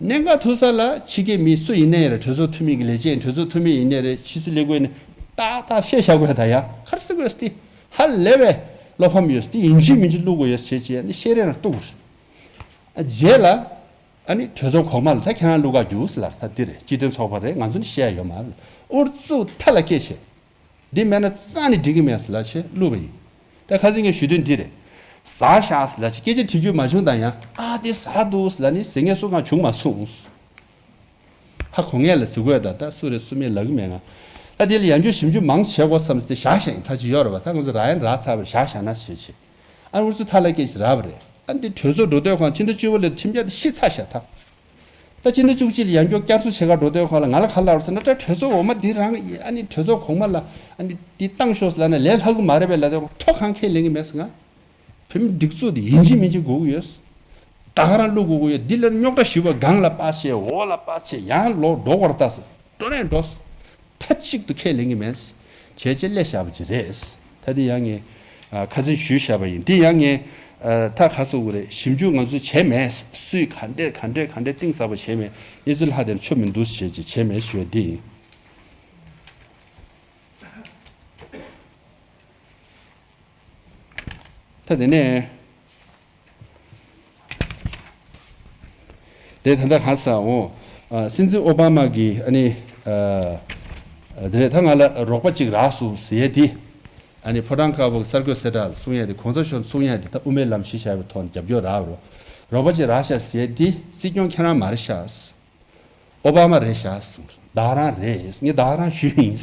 གནད་འགག་ཐུག་ས་ལ་ཕྱི་རྒྱལ་མི་སུ་ཡིན་ནའི་རེད། གྲོས་ཚོགས་འཐུས་མི་གི་ལས་བྱེད་ཡིན། གྲོས་ཚོགས་འཐུས་མི་ཡིན་ནའི་རེད། ཕྱི་སྲིད་ལས་ཁུངས་ཡིན་ནའི་ཏག་ཏག་བཤད་བཞག་དགོས་ད་ཡ། ག་རེ་ཟེར་དགོས་ཟེར་ཏེ། ཧ་ལས་པའི་བློ་ཕམ་ཡོད་ཟེར་ཏེ། ཡིན་གཅིག་མིན་གཅིག་བླུག་དགོས་ཡོད་ཟེར་བྱས་ནས་བཤད་རན་ར་གཏུག་རེད། རྗེས་ལ་ཨ་ནི་གྲོས་ཚོགས་གོང་མ་ལ་ད་ཁྱེད་རང་བླུག་ག་རྒྱུགས་ཟེར་ལབ། ད་འདི་རེད། སྤྱི་མཐུན་ཚོགས་པ་རེད། ང་ཚོ་ནི་བཤད་ཡ་ཡོད་མ་རེད། ཨུ་ཚུགས་མཐའ་ལ་སྐྱེལ་བྱས། འདི་མེད་ན་རྩ་ནས་འགྲིག་གི་མེད་ཟེར་ལབ་བྱས་བླུགས་པ་ཡིན། ད་ཁ་སང་ངས་ཞུ་དོན་འདི་རེད། ཟ་ཤག་ཟེར་ལབ་བྱས་སྐད་ཆ་དྲི་རྒྱུ་མ་བྱུང་དང་ཡང་། ཨ་དེ་ཟ་འདུག་ཟེར་ལབ་ནི་ཟེར་མཁན་སུ་གང་བྱུང་མ་སོང་། ཧ་གོ་མཁན་ལ་ཟེར་དགོས་ད། ད་སུ་རེད་སུ་མེད་ལབ་གི་མེད་ང་། ད་དེ་ལ་ཡང་བསྐྱར་ཞིབ་འཇུག་མང་བྱེད་དགོས་བསམ་སྟེ་བཞག་བཞག་ཡིན། ད་ཅི་ཡོད་རེད་པ། ད་ང་ཚོ་རག་ཡ་རག་ཚར་བ་རེད། བཞག་བཞག་ན་བྱེད་བྱེད། ཨ་ནི་ཨུ་ཚུགས་མཐའ་ལ་སྐྱེལ་བྱས་རག་པ་རེད། ཨ་འདི་གྲོས་ཚོགས་འགྲོ་དུས་སྒང་ཕྱི་ཟླ་བཅུ་པ་ལ་ཁྲིམས་འཆར་དེ་ཤི་ཚར་ཤག་ད། ད་ཕྱི་ཟླ་བཅུ་གཅིག་ལ་ཡང་བསྐྱར་བསྐྱར་གསོ་བྱེད་ག་འགྲོ་དུས་སྒང་ལ་ང་ལ་ག་རེ་ལབ་རེད་ཟེར་ན། ད་གྲོས་ཚོགས་འོག་མ་འདི་རང་ཨ་ནི་གྲོས་ཚོགས་གོང་མ་ལ་ཨ་ནི་འདི་བཏང་ཤོག་ཟེར་ལབ་ན་ལས་སླ་གི་མ་རེད་པས་ལབ་དུས་སྒང་ཐོག་གང་ཁས་ལེན་གི་མེད་ཟེར། ང་བོད་མི་སྒྲིག་འཛུགས་འདི་ཡིན་གཅིག་མིན་གཅིག་དགོས་གི་ཡོད། ད་ག་རང་བླུག་དགོས་གི་ཡོད། འདི་ལ་རྙོག་དྲ་ཞུས་པ་སྒང་ལ་སྤར་བྱས། འོག་ལ་སྤར་བྱས། ཡང་ལོག་འགྲོ་དགོས་རེད་ད་ཟེར། འགྲོ་ནས་འགྲོ། མཐའ་གཅིག་ཏུ་ཁས་ལེན་གྱི་མེད། བྱས་རྗེས་སླེབས་བཞག་པ་ཅིག་རེད། ད་འདི་ཡང་ངས་ཨ་ཁ་སང་ཞུས་བཞག་པ་ཡིན། འདི་ཡང་ངས་ཨ་ད་ག་རེ་ཟེར་དགོས་རེད། ཞིབ་འཇུག་ང་ཚོས་བྱས་མེད། སུས་ག་འདྲས་ག་འདྲས་ག་འདྲས་གཏིང་ཟབ་པོ་བྱས་མེད། གནས་ཚུལ་ལྷག་དེར་ཆོ་མི་འདུག་བྱས་རྗེས་བྱས་མེད་ཞུ་བ་འདི་ཡིན། ད་དེ་ནས། དེ་ད་ལྟ་ག་རེ་ཟེར་འོ། ཨ་སྲིད་འཛིན་ཨོ་བྷ་མ་གིས་ཨ་ནི་ཨ་དེ་རེད། ད་ང་ལ་རོགས་པ་གཅིག་རག་སོང་ཟེར་ཡས་དེ། ཨ་ནི་ཕོ་བྲང་དཀར་པོ་གི་གསར་འགོད་གསལ་བསྒྲགས་ལ་གསུང་ཡས་དེ། གོང་ས་མཆོག་གསུང་ཡས་དེ། ད་དབུ་མའི་ལམ་གཞི་བཞག་པའི་ཐོག་ནས་རྒྱབ་སྐྱོར་རག་རོགས། རོགས་པ་གཅིག་རག་ཤག་ཟེར་ཡས་དེ་སྲིད་སྐྱོང་ཁྱེད་རང་མ་རེད་ཤག་ཨོ་བྷ་མ་རེད་ཤག་གསུངས། བདག་རང་རེད། ངས་བདག་རང་ཞུས་ཡིན།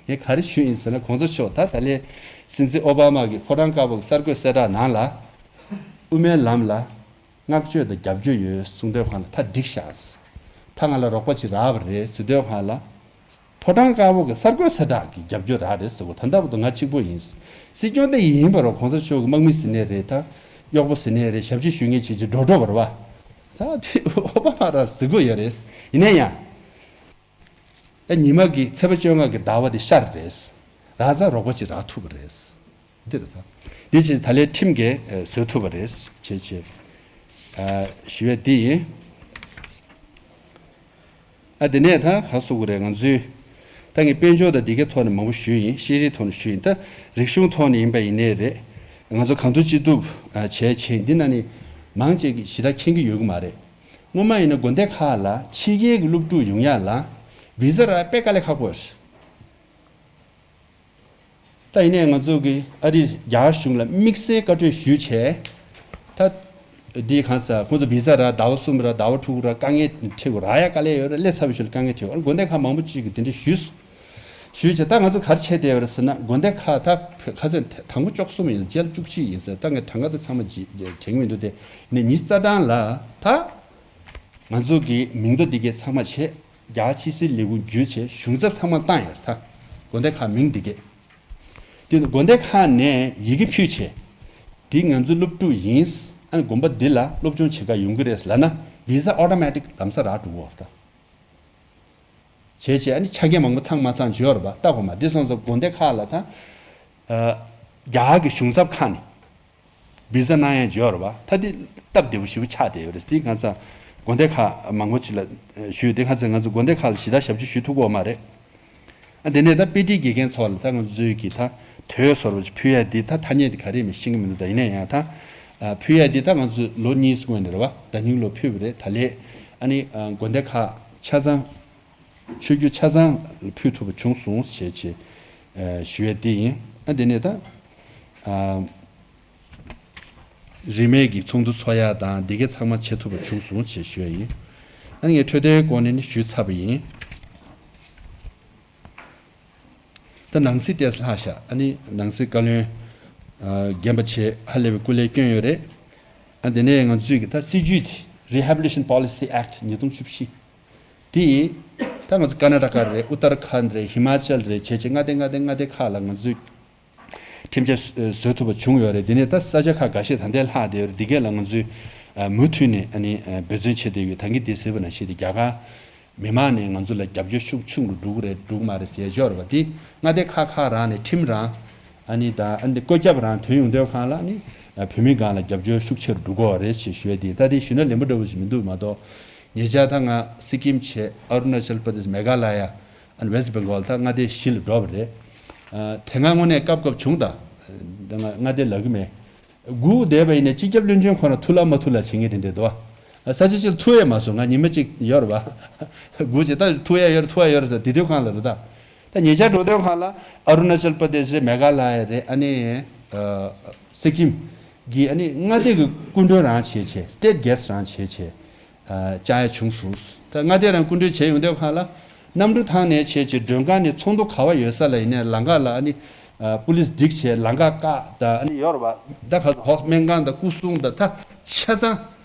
ངས་ག་རེ་ཞུས་ཡིན་ཟེར་ན། གོང་ས་མཆོག་ད་ད་ལས་སྲིད་འཛིན་ཨོ་བྷ་མ་གིས་ཕོ་བྲང་དཀར་པོ་གི་གསར་འགོད་གསལ་བསྒྲགས་ནང་ལ་དབུ་མའི་ལམ་ལ་བསྔགས་བརྗོད་དང་རྒྱབ་སྐྱོར་ཡོད་གསུངས་དུས་སྒང་ལ་ད་འགྲིག་ཤག་ད་ང་ལ་རོགས་པ་ཅིག་རག་པ་རེད་ཟེར་དུས་སྒང་ལ། ཕོ་བྲང་དཀར་པོ་གི་གསར་འགོད་གསལ་བསྒྲགས་ཀྱི་རྒྱབ་སྐྱོར་རག་རེད་ཟེར་གོ། ད་ལྟ་བར་དུ་ང་གཅིག་པོ་ཡིན། སྲིད་སྐྱོང་ད་ཡིན་པ་རེད། གོང་ས་མཆོག་གི་དམག་མི་ཟེར་ནའི་རེད། ད་གཡོག་པོ་ཟེར་ནའི་རེད། ཞབས་ཕྱི་ཞུ་མཁན་བྱེད་ཀྱི་འགྲོ་འགྲོ་བ་རེད་པ། ད་དེ་ཨོ་བྷ་མ་རང་ཟེར་གོ་ཡོད་རེད། ཡིན་ན་ཡང་། ཨ་ཉི་མ་གི་ཚེས་པ་བཅོ་ལྔ་གི་ཟླ་བ་དེ་ཤར་རེད། རག་ཙང་རོགས་པ་ཅིག་རག་ཐུབ་པ་རེད། འདི་རེད་ད། འདི་ཕྱིར་ད་ལན་ཁྲིམས་ཀྱིས་ཨ་བཟོ་ཐུབ་པ་རེད། བྱས་བྱས། ཨ་ཞུ་ཡས་འདི་ཡིན། ཨ་དེ་ནས་ད་ག་རེ་ཟེར་དགོས་རེད། ང་ཚོའི་ད་ངས་དཔལ་འབྱོར་དང་འདི་གའི་ཐོག་ནས་མང་པོ་ཞུས་ཡིན། ཤེས་རིག་ཐོག་ནས་ཞུས་ཡིན། ད་རིག་གཞུང་ཐོག་ནས་ཡིན་པ་ཡིན་ནའི་རེད། ང་ཚོ་གང་ཐུབ་ཅི་ཐུབ་ཨ་བྱས་བྱས། འདི་ནང་ནས་མང་ཆེ་གིས་ཞེ་དྲག་མཁྱེན་གྱི་ཡོད་ཀྱི་མ་རེད། སྔོན་མ་ཡིན་ན་དགོན་སྡེ་ཁག་ལ་ཕྱི་རྒྱལ་གྱི་སློབ་ཕྲུག་ཡོང་ཡ་ལ་བི་ཟ་རག་དཔེ་དཀའ་ལས་ཁག་པོ་རེད། ད་ཡིན་ནའི་ང་ཚོ་གིས་ཨ་རི་རྒྱ་གར་གཞུང་ལ་དམིགས་བསལ་བཀའ་འཁྲོལ་ཞུས་བྱས། ད་འདི་གང་ཟེར། ཁོང་ཚོ་བི་ཟ་རག་ཟླ་བ་གསུམ་རག་ཟླ་བ་དྲུག་རག་དཀའ་ངལ་འཕྲད་དགོས། རག་ཡ་དཀའ་ལས་ཡོད་རེད། སླེབས་ཚར་བའི་ཤུལ་དཀའ་ངལ་འཕྲད་དགོས། ཨ་དགོན་སྡེ་ཁག་མང་པོ་ཅིག་གིས་དེ་འདྲ་ཞུས་སོང་། ཞུས་བྱས་ད་ང་ཚོ་ག་རེ་བྱས་བསྡད་ཡོད་རེད་ཟེར་ན། དགོན་སྡེ་ཁག་ད་ཁ་སང་དང་པོ་བཅུ་གསུམ་ཡིན། རྗེས་ལ་བཅུ་གཅིག་ཡིན་ཟེར། ད་ངས་གྲངས་ཀ་ད་ཚང་མ་དྲན་གྱི་མི་འདུག་དེ་ནས་ཉི་ཤུ་རྩ་གྲངས་ལ་ད་ང་ཚོ་གི་མིང་ཐོ་འདི་གའི་ཚང་མ་བྱས། རྒྱ་གར་ཕྱི་སྲིད་ལས་ཁུངས་བརྒྱུད་བྱས་གཞུང་ཚབ་ཚང་མ་བཏང་ཡོད་རེད་ད། དགོན་སྡེ་ཁག་མིང་འདི་གས། དགོན་སྡེ་ཁག་ནས་ཡི་གེ་ཕུལ་བྱས། འདི་ང་ཚོའི་སློབ་ཕྲུག་ཡིན། ཨ་ནི་དགོན་པ་འདི་ལ་སློབ་སྦྱོང་བྱེད་ག་ཡོང་གི་རེད་ལབ་ན། བི་ཟ་ཨོ་ཊོ་མེ་ཊིག་ལམ་སང་རག་འགྲོ་གི་ཡོད་རེད་ད། བྱས་བྱས་ཨ་ནི་ཆ་རྐྱེན་མང་པོ་ཚང་མ་ཚང་བྱས་ཡོད་རེད་པ། ལྟ་དགོས་མ། འདི་སོང་ཙང་དགོན་སྡེ་ཁག་ལ་ད། ཨ། རྒྱ་གར་གྱི་གཞུང་ཚབ་ཁག་ནས་བི་ཟ་གནང་ཡས་བྱས་ཡོད་རེད་པ། ད་འདི་སྟབས་བདེ་པོ་ཞེ་པོ་ཆགས་བསྡད་ཡོད་རེད། འདི་ང་ཚོ་དགོན་སྡེ་ཁག་མང་པོ་ཅིག་ལ་ཞུས། འདི་ང་ཚོ་ང་ཚོ་དགོན་སྡེ་ཁག་ལ་ཞེ་དྲག་ཞབས་ཕྱི་ཞུ་ཐུབ་ཀྱི་ཡོད་མ་རེད། ཨ། དེ་ནས་ད་དཔེ་ཁྲིད་དགེ་རྒན་ཚོ་ལ་ད་ང་ཚོས་ཀྱི་ད་དུས་ཚོད་བར་ཕུལ་ཡ་འདི་ད་ཐ་སྙད་འདི་ག་རེ་མི་ཤེས་ཀྱི་མི་འདུག་ད་ཡིན་ན་ཡང་ད། ཨ། ཕུལ་ཡ་འདི་ད་ང་ཚོས་ལོ་གཉིས་སྔོན་ནས་རེད་པ། ཟླ་ཉིན་ལོ་ཕུལ་བ་རེད། ད་ལས་ཨ་ནི། ཨ། དགོན་སྡེ་ཁག་ཆ་ཚང་། ཆོས་བརྒྱུད་ཆ་ཚང་ལ་ཕུལ་ཐུབ་པ་བྱུང་སོང་ཞེས་བྱས། ཨ། ཞུ་ཡ་འདི་ཡིན། ཨ། དེ་ནས་ད། ཨ། རིན་མེད་ཀྱི་ཚོགས་འདུ་འཚོགས་ཡ་དང་འདི་གའི་ཚང་མ་བྱེད་ཐུབ་པ་བྱུང་སོང་ཞེས་ཞུ་ཡ་ཡིན། ཨ་ནི་ངས་འཕྲོད་བསྟེན་སྐོར་ནས་ནི་ཞུས་ཚར་བ་ཡིན། ད་ནང་སྲིད་ལྟས་ལྷག་ཤག་ཨ་ནི་ནང་སྲིད་བཀའ་བློན། ཨ། རྒན་པ་བྱས་ཧ་ལས་པའི་སྐུ་ལས་བསྐྱོན་ཡོད་རེད། ཨ། དེ་ནས་ང་ཚོས་ཀྱི་ད་སྲིད་ཇུས་དེ། Rehabilitation Policy Act ཉིས་སྟོང་བཅུ་བཞི། དེ་ད་ང་ཚོ་ཀར་ན་ཊ་ཀ་རེད། ཨུ་ཏར་ཁཱན་རེད། ཧི་མ་ཅལ་རེད། བྱས་བྱས་མངའ་སྡེ་མངའ་སྡེ་མངའ་སྡེ་ཁག་ལ་ང་ཚོས་ཁྲིམས་ཆད་བཟོ་ཐུབ་པ་བྱུང་ཡོད་རེད། དེ་ནས་ད་ས་ཆ་ཁག་འགའ་ཤས་ད་ལྟའི་ལྷག་བསྡད་ཡོད་རེད། འདི་གས་ལ་ང་ཚོས་མུ་མཐུད་ནས་ཨ་ནི་འབད་བརྩོན་བྱེད་བསྡད་ཡོད། ད་གིན་འདི་ཟེར་བ་ནང་བཞིན་དེ་རྒྱ་གར་མི་མང་ནས་ང་ཚོ་ལ་རྒྱབ་སྐྱོར་ཤུགས་ཆུང་རུ་འགྲོ་གི་རེད་འགྲོ་གི་མ་རེད་ཟེར་ཡོད་རེད་པ། དེ་མངའ་སྡེ་ཁག་ཁག་རང་ནས་ཁྲིམས་རང་ཨ་ནི་ད་ཨ་ནི་བཀོད་ཁྱབ་རང་ཐོན་ཡོང་དུས་སྒང་ལ་ཨ་ནི་བོད་མི་སྒང་ལ་རྒྱབ་སྐྱོར་ཤུགས་ཆེ་རུ་འགྲོ་གི་རེད་ཅེས་ཞུ་ཡ་དེ། ད་དེ་ཞུས་ན་ལན་པོ་འདྲ་བོ་ཞིག་མི་འདུག་མ་གཏོགས། ཉེ་ཆར་ད་ང་སི་ཀིམ་བྱས། ཨ་རུ་ན་ཅལ་པར་དེཤ། མེ་གྷ་ལ་ཡ། ཨ་ནི་ཝེ་སི་ཊི་བེང་གོལ། ད་མངའ་སྡེ་བཞི་ལ་འགྲོ་བ་རེད། ཨ། དེ་སྔ་དངོས་གནས་སྐབས་སྐབས་བྱུང་། ད་ད་ང་མངའ་སྡེ་ལབ་གི་མེད། སྒུག་བསྡད་པ་ཡིན་ན་སྤྱི་ཁྱབ་བློན་ཆེན་ཁོ་རང་ཐུག་ལ་མ་ཐུག་ལ་བྱེད་མཁན་དེ་འདྲས་འདུག་ཨ། ས་ཆ་གཅིག་ལ་ཐུག་ཡས་མ་སོང་། ང་ཉི་མ་གཅིག་ཡོད་རེད་པ། སྒུག་བྱས། ད་ཐུག་ཡས་ཡོད་རེད། ཐུག་ཡས་ཡོད་རེད། ད་དེ་དུས་སྒང་ལ་རེད་ད། ད་ཉེ་ཆར་འགྲོ་དུས་སྒང་ལ་ཨ་རུ་ན་ཅལ་པར་དེཤ་རེད། མེ་གྷ་ལ་ཡ་རེད། ཨ་ནི། ཨ། སི་ཀིམ་གྱི་ཨ་ནི་མངའ་སྡེ་གི་སྐུ་མགྲོན་རང་བྱས་བྱས། སི་ཊེ་ཊི་གེ་སི་ཊི་རང་བྱས་བྱས། ཨ། བཅར་ཡ་བྱུང་སོང་། ད་མངའ་སྡེ་རང་སྐུ་མགྲོན་བྱས་ཡོང་དུས་སྒང་ལ། གནམ་གྲུ་ཐང་ནས་བྱས་བྱས་མགྲོན་ཁང་ནས་ཚོགས་འདུ་ག་པར་ཡོད་ས་ལ་ཡིན་ནའི་ལམ་ཁ་ལ་ཨ་ནི། ཨ། པུ་ལིས་བསྒྲིགས་བྱས་ལམ་ཁ་བཀག། ད་ཨ་ནི་ཡོད་རེད་པ། ད་ག་ཧོ་སྨན་ཁང་དང་སྐུ་སྲུང་དང་ད་ཆ་ཚང་།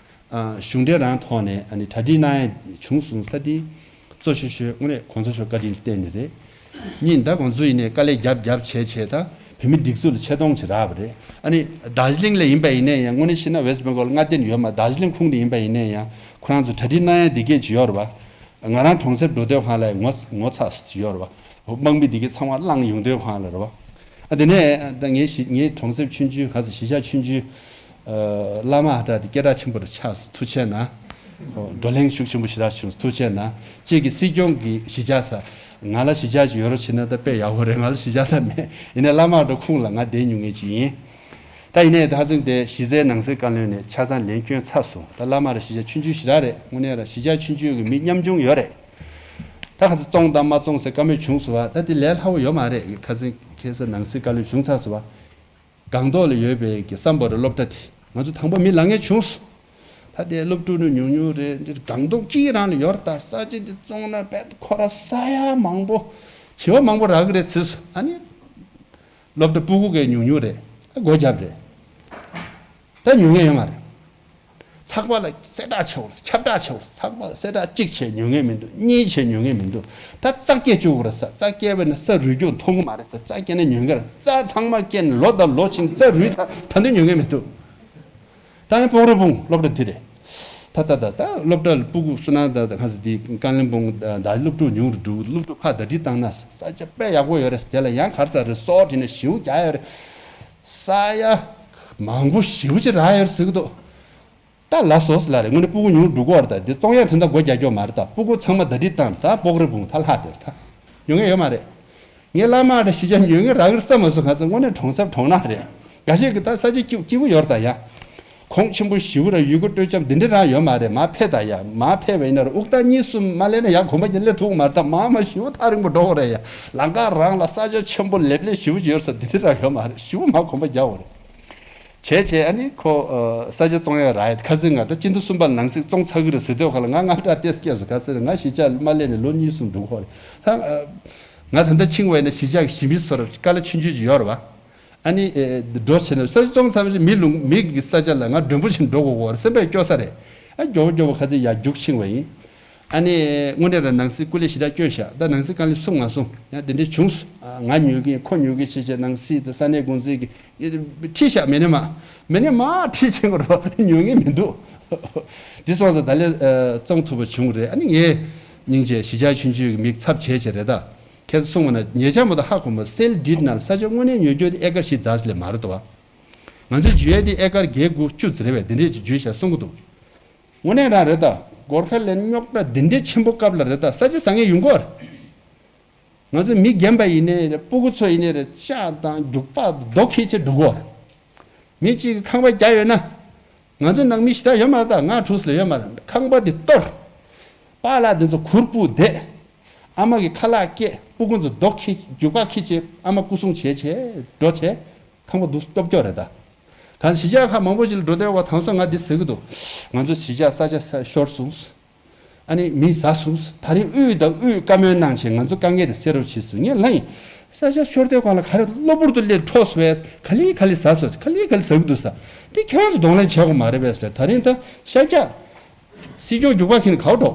ཨ། གཞུང་འབྲེལ་རང་ཐོག་ནས་ཨ་ནི་གྲ་སྒྲིག་གནང་ཡ་བྱུང་སོང་ས། དེ་གཙོ་ཆེ་ཤོས་དངོས་གནས་གོང་ས་མཆོག་བཀའ་དྲིན་བརྟེན་ནས་རེད། གཉིས། ད་ང་ཚོ་ཡིན་ནའི་དཀའ་ལས་རྒྱབ་རྒྱབ་བྱས་བྱས་ད་བོད་མི་སྒྲིག་འཛུགས་ལ་ཆེ་མཐོང་ཅིག་རག་པ་རེད། ཨ་ནི་རྡོ་རྗེ་གླིང་ལ་ཡིན་པ་ཡིན་ནའི་ཡང་། དངོས་གནས་བཤད་ན་ཝེ་སི་ཊི་བེང་གོལ་མངའ་སྡེ་ནས་ཡོད་མ། རྡོ་རྗེ་གླིང་ཁུངས་ནས་ཡིན་པ་ཡིན་ནའི་ཡང་ཁོ་རང་ཚོ་གྲ་སྒྲིག་གནང་ཡ་དེ་གས་ཅིག་ཡོད་རེད་པ། ང་རང་གྲོང་གསེབ་འགྲོ་དུས་སྒང་ལ་ངོ་ངོ་ཚ་ཅིག་ཡོད་རེད་པ། དམག་མི་འདི་གའི་ཚང་མ་བླངས་ཡོང་དུས་སྒང་ལ་རེད་པ། ཨ། དེ་ནས་ད་ངའི་གཞིས་ངའི་གྲོང་གསེབ་ཆུང་ཆུང་། ག་ཚོད། གཞིས་ཆགས་ཆུང་ཆུང་། ཨ། བླ་མ་ཨ་གྲགས་དེ་སྐད་གྲགས་ཆེན་པོ་རུ་ཆགས་སོང་། ཐུགས་རྗེ་གནང་། ཁོ་བགྲོ་གླེང་ཤུགས་ཆེན་པོ་ཞེ་དྲག་བྱུང་། ཐུགས་རྗེ་གནང་། ཁྱེད་ཀྱི་སྲིད་སྐྱོང་གི་གཞིས་ཆགས་ས། ང་ལ་གཞིས་ཆགས་ཅིག་ཡོད་རོགས་བྱེད་ན་ད་དཔེ་ཡག་པོ་རེད། ང་ལ་གཞིས་ཆགས་ད་མེད། ཡིན་ནའི་བླ་མ་ཨ་གྲགས་ཁོང་ལ་ང་བསྡད་མྱོང་མཁན་ཅིག་ཡིན། ད་ཡིན་ནའི་ད་ཧ་ཅང་དེ་གཞི་རྩའི་ནང་སྲིད་བཀའ་བློན་ནས་ཆ་ཚང་ལན་བསྐྱོན་ཚར་སོང་། ད་བླ་མ་ཨ་གྲགས་གཞིས་ཆགས་ཆུང་ཆུང་ཞེ་དྲག་རེད། དངོས་གནས་ར་གཞིས་ཆགས་ཆུང་ཆུང་གི་མི་ཉམ་ཆུང་ཡོད་རེད། ད་ཁ་སང་བཙོང་དང་མ་བཙོང་ཟེར་བཀའ་མོལ་བྱུང་སོང་བ། ད་དེ་ལས་སླ་བོ་ཡོད་མ་རེད། ཁ་སང་ཁ་སང་ནང་སྲིད་བཀའ་བློན་བྱུང་ཚར་སོང་བ། སྒང་ཏོག་ལ་ཡོད་པའི་གི་སམ་བྷོ་ཊ་སློབ་གྲྭ་དེ་ང་ཚོ་དང་པོ་མི་ལང་ངེ་བྱུང་སོང་། ད་དེ་སློབ་ཕྲུག་ནི་ཉུང་ཉུང་རེད། འདིར་སྒང་ཏོག་གཅིག་རང་ལ་ཡོད་རེད། ད་ས་ཆ་དེ་བཙོང་ན་བས་ཁོ་ར་ས་ཡ་མང་པོ། བྱེ་བ་མང་པོ་རག་གི་རེད་ཟེར་སོང་། ཨ་ནི་སློབ་གྲྭ་སྤུ་གུ་གས་ཉུང་ཉུང་རེད། ད་སྒོ་བརྒྱབ་རེད། ད་ཉོ་མཁན་ཡོད་མ་རེད། ཚགས་པར་ལ་གསལ་བསྒྲགས་བྱེད་འོར། ཁྱབ་བསྒྲགས་བྱེད་འོར། ཚགས་པར་གསལ་བསྒྲགས་གཅིག་བྱས་ཉོ་མཁན་མི་འདུག་གཉིས་བྱས་ཉོ་མཁན་མི་འདུག་ད་རྩྭ་སྐྱེ་བཅུག་དགོས་རེད་ཟེར། རྩྭ་སྐྱེས་པ་ཡིན་ན་ས་རུལ་རྒྱུ་མཐོང་གི་མ་རེད་ཟེར། རྩྭ་སྐྱེས་ན་ཉོ་མཁན་རེད། རྩྭ་ཚང་མ་སྐྱེས་ནས་ལོ་དང་ལོ་ཕྱིན། རྩྭ་རུལ་ཚར། ད་དུང་ཉོ་མཁན་མི་འདུག་ད་ཡང་སྤོག་རོ་སྤུངས་སློབ་གྲྭ་དེ་རེད། ད་ད་ད་ད་སློབ་གྲྭ་ལ་སྤུ་གུ་སུ་ན་ད་ད་ག་ཟེར། དེ་ཀ་ལིམ་པོང་ད་སློབ་ཕྲུག་ཉུང་རུ་འགྲོ། སློབ་ཕྲུག་ཕར་ཟླ་སྒྲིལ་བཏང་ན་ས་ཆ་དཔེ་ཡག་པོ་ཡོད་རེད་ཟེར། དེ་ལ་ཡང་ག་རེ་ཟེར་རེད། སོག་དེ་ནས་ཞེ་པོ་རྒྱག་ཡོད་རེད། ས་ཡ་མང་པོ་ཞེ་པོ་ཅིག་རག་ཡོད་རེད་ཟེར་གི་འདུག་ད་ལ་སོ་སི་ལ་རེད། དངོས་གནས་སྤུ་གུ་ཉུང་རུ་འགྲོ་གི་ཡོད་རེད། ད་དེ་བཙོང་ཡག་དོན་དག་སྒོ་རྒྱག་རྒྱུ་མ་རེད། ད་སྤུ་གུ་ཚང་མ་ཟླ་སྒྲིལ་བཏང་། ད་སྤོག་རོ་སྤུངས་ད་ལྷག་དེར་ད་ཉོ་མཁན་ཡོད་མ་རེད། ངའི་བླ་མ་རེད། གཞིས་ཆགས་ཉོ་མཁན་རག་གི་རེད་བསམ་མ་སོང་། ག་ཚོད་དངོས་གནས་གྲོང་གསེབ་གྲོང་ནག་རེད། འགའ་ཤས་ཀྱིས་ད་ས་ཆ་སྐྱིད་སྐྱིད་པོ་ཡོད་རེད། ད་ཡ་གོང་ཆེན་པོ་ཞེ་པོ་ར་ཡུལ་སྐོར་སྤྲོ་འཆམ་འདི་འདྲ་རང་ཡོད་མ་རེད། མར་ཕེབས་ད་ཡ། མར་ཕེབས་པ་ཡིན་ན་ར་དབུགས་ཐག་གཉིས་གསུམ་མ་སླེབས་ན་ཡ་གོམ་པ་གྱིས་སླེབས་ཐུབ་ཀྱི་མ་རེད། ད་མར་མར་ཞེ་པོ་ཐག་རིང་པོ་འགྲོ་དགོས་རེད་ཡ། ལམ་ཁ་རང་ལ་ས་ཆ་ཆེན་པོ་ལེབ་ལེབ་ཞེ་པོ་ཅིག་ཡོད་ས་འདི་འདྲ་རང་ཡོད་མ་རེད། ཞེ་པོ་མར་གོམ་པ་རྒྱག་དགོས་རེད། བྱས་བྱས་ཨ་ནི་ཁོ་ཨ་ས་ཆ་བཙོང་ཡག་རག་ཡ། ཁ་སང་ང་ད་སྤྱི་ཟླ་གསུམ་པ་ནང་སྲིད་བཙོང་ཚར་གི་རེད་ཟེར་དུས་སྒང་ལ་ང་དངངས་སྐྲག་ཏོག་ཙམ་སྐྱེས་སོང་། ག་ཟེར་ང་གཞིས་ཆགས་མར་སླེབས་ནས་ལོ་གཉིས་གསུམ་འགྲོ་གི་རེད། ད་ཨ་ང་ད་ལྟ་ཕྱིན་པ་ཡིན་ན་གཞིས་ཆགས་ཀྱི་གཞིས་མི་ཚོར་དཀའ་ལས་ཆུང་ཆུང་ཅིག་ཡོད་རེད་པ། ཨ་ནི་ཨེ་འགྲོ་བྱས་ན་ས་ཆ་བཙོང་ཚར་བ་ཞིག་མི་ལུང་མི་གི་ས་ཆ་ལ་ང་མགྲོན་པོ་བྱས་འགྲོ་དགོས་གོ་རེད། སེམས་པས་སྐྱོ་ས་རེད། ཨ་མགྱོགས་པོ་མགྱོགས་པོ་ཁ་སང་ཡར་རྒྱུགས་ཕྱིན་པ་ཡིན། ཨ་ནི་དངོས་གནས་ར་ནང་སྲིད་སྐུ་ལས་ཞེ་དྲག་བསྐྱོན་ཤག་ད་ནང་སྲིད་བཀའ་བློན་གསུང་མ་སོང་། ཡང་དེ་འདྲའི་བྱུང་སོང་། ང་ཉོ་གི་ཡིན། ཁོ་ཉོ་གི་བྱས་བྱས་ནང་སྲིད་དེ་ས་གནས་འགོ་འཛིན་གྱི་ཁྲིད་ཤག་མེད་ནས་མ། མེད་ནས་མ་ཁྲིད་བྱེད་དགོས་རོགས་ཉོ་གི་མི་འདུག་དེ་སོང་ཙང་ད་ལས་བཙོང་ཐུབ་པ་བྱུང་རེད། ཨ་ནི་ངས་སྙིང་རྗེ་གཞིས་ཆགས་ཆུང་ཆུང་གི་མིག་ཚབ་བྱས་བྱས་རེད་ད། ཁྱེད་ཚོ་གསུངས་པ་ན་ཉེ་ཆར་མ་གཏོགས་ཧ་གོ་མ། སེལ་ཌིཌ་ནང་ལ་ས་ཆ་དངོས་གནས་ཉོ་རྒྱུ་དེ་ཨེ་ཀར་བཞི་ཙམ་ལས་མ་རེད་དོ། ང་ཚོས་འཇུ་ཡས་དེ་ཨེ་ཀར་བརྒྱད་དགུ་བཅུ་ཙམ་རེད་པས། དེ་འདྲས་ཅིག་འཇུས་བྱས་གསུང་གི་འདུག་དངོས་གནས་རང་རེད་ད། གོར་ཁ་ལན་རྙོག་དྲ་འདི་འདྲའི་ཆེན་པོ་སྐབས་ལ་རེད་ད། ས་ཆ་ཟ་མཁན་ཡོང་གི་ཡོད་རེད། ང་ཚོ་མི་རྒན་པ་ཡིན་ནའི་རེད། སྤུ་གུ་ཚོ་ཡིན་ནའི་རེད། ལྕགས་དང་རྒྱུག་པ་རྡོ་འཁྱེར་བྱས་འགྲོ་གི་ཡོད་རེད། མི་གཅིག་གིས་ཁང་པ་རྒྱག་ཡོད་ན། ང་ཚོ་ནང་མི་ཞེ་དྲག་ཡོད་མ་རེད་ད། ལྔ་དྲུག་ཙམ་ལས་ཡོད་མ་རེད། ཁང་པ་འདི་གཏོར། པཱ་ལགས་འདི་ཚོ་གུར་སྤུ་བསྡད། ཨ་མ་གིས་ཁ་ལག་སྐྱེལ། སྤུ་གུ་ཚོ་རྡོ་འཁྱེར། རྒྱུག་པ་འཁྱེར་བྱས་ཨ་མ་སྐུ་སྲུང་བྱས་བྱས་འགྲོ་བྱས། ཁང་པ་འདུག་སྐྱོབ་སྐྱོབ་རེད་ད། གང་གཞིས་ཆགས་ཁག་མང་པོ་ཅིག་ལ་འགྲོ་བསྡད་པ་དང་སོ་ང་འདི་ཟེར་གི་འདུག་ང་ཚོ་གཞིས་ཆགས་ས་ཆ་ས་ཤོར་སོང་། ཨ་ནི་མི་ཟ་སོང་། ད་རིང་དབུས་དང་དབུས་བཀའ་མོལ་གནང་བྱས་ང་ཚོ་དཀའ་ངལ་དེ་སེལ་རོགས་བྱེད་ཟེར། ངས་ལབ་ཡིན། ས་ཆ་ཤོར་དུས་སྒང་ལ་ག་རེ་གློ་བུར་དུ་སླེབས་འཕྲོག་སོང་བས། ག་ལེ་ག་ལེ་ཟ་སོང་། ག་ལེ་ག་ལེ་ཟ་གི་འདུག་ཟེ། དེ་ཁྱེད་རང་ཚོ་གདོང་ལེན་བྱེད་དགོས་མ་རེད་པས་ཟེར། ད་རིང་ད་ཤར་རྒྱག་སྲིད་སྐྱོང་རྒྱུག་པ་འཁྱེར་ནས་ག་པར་འགྲོ།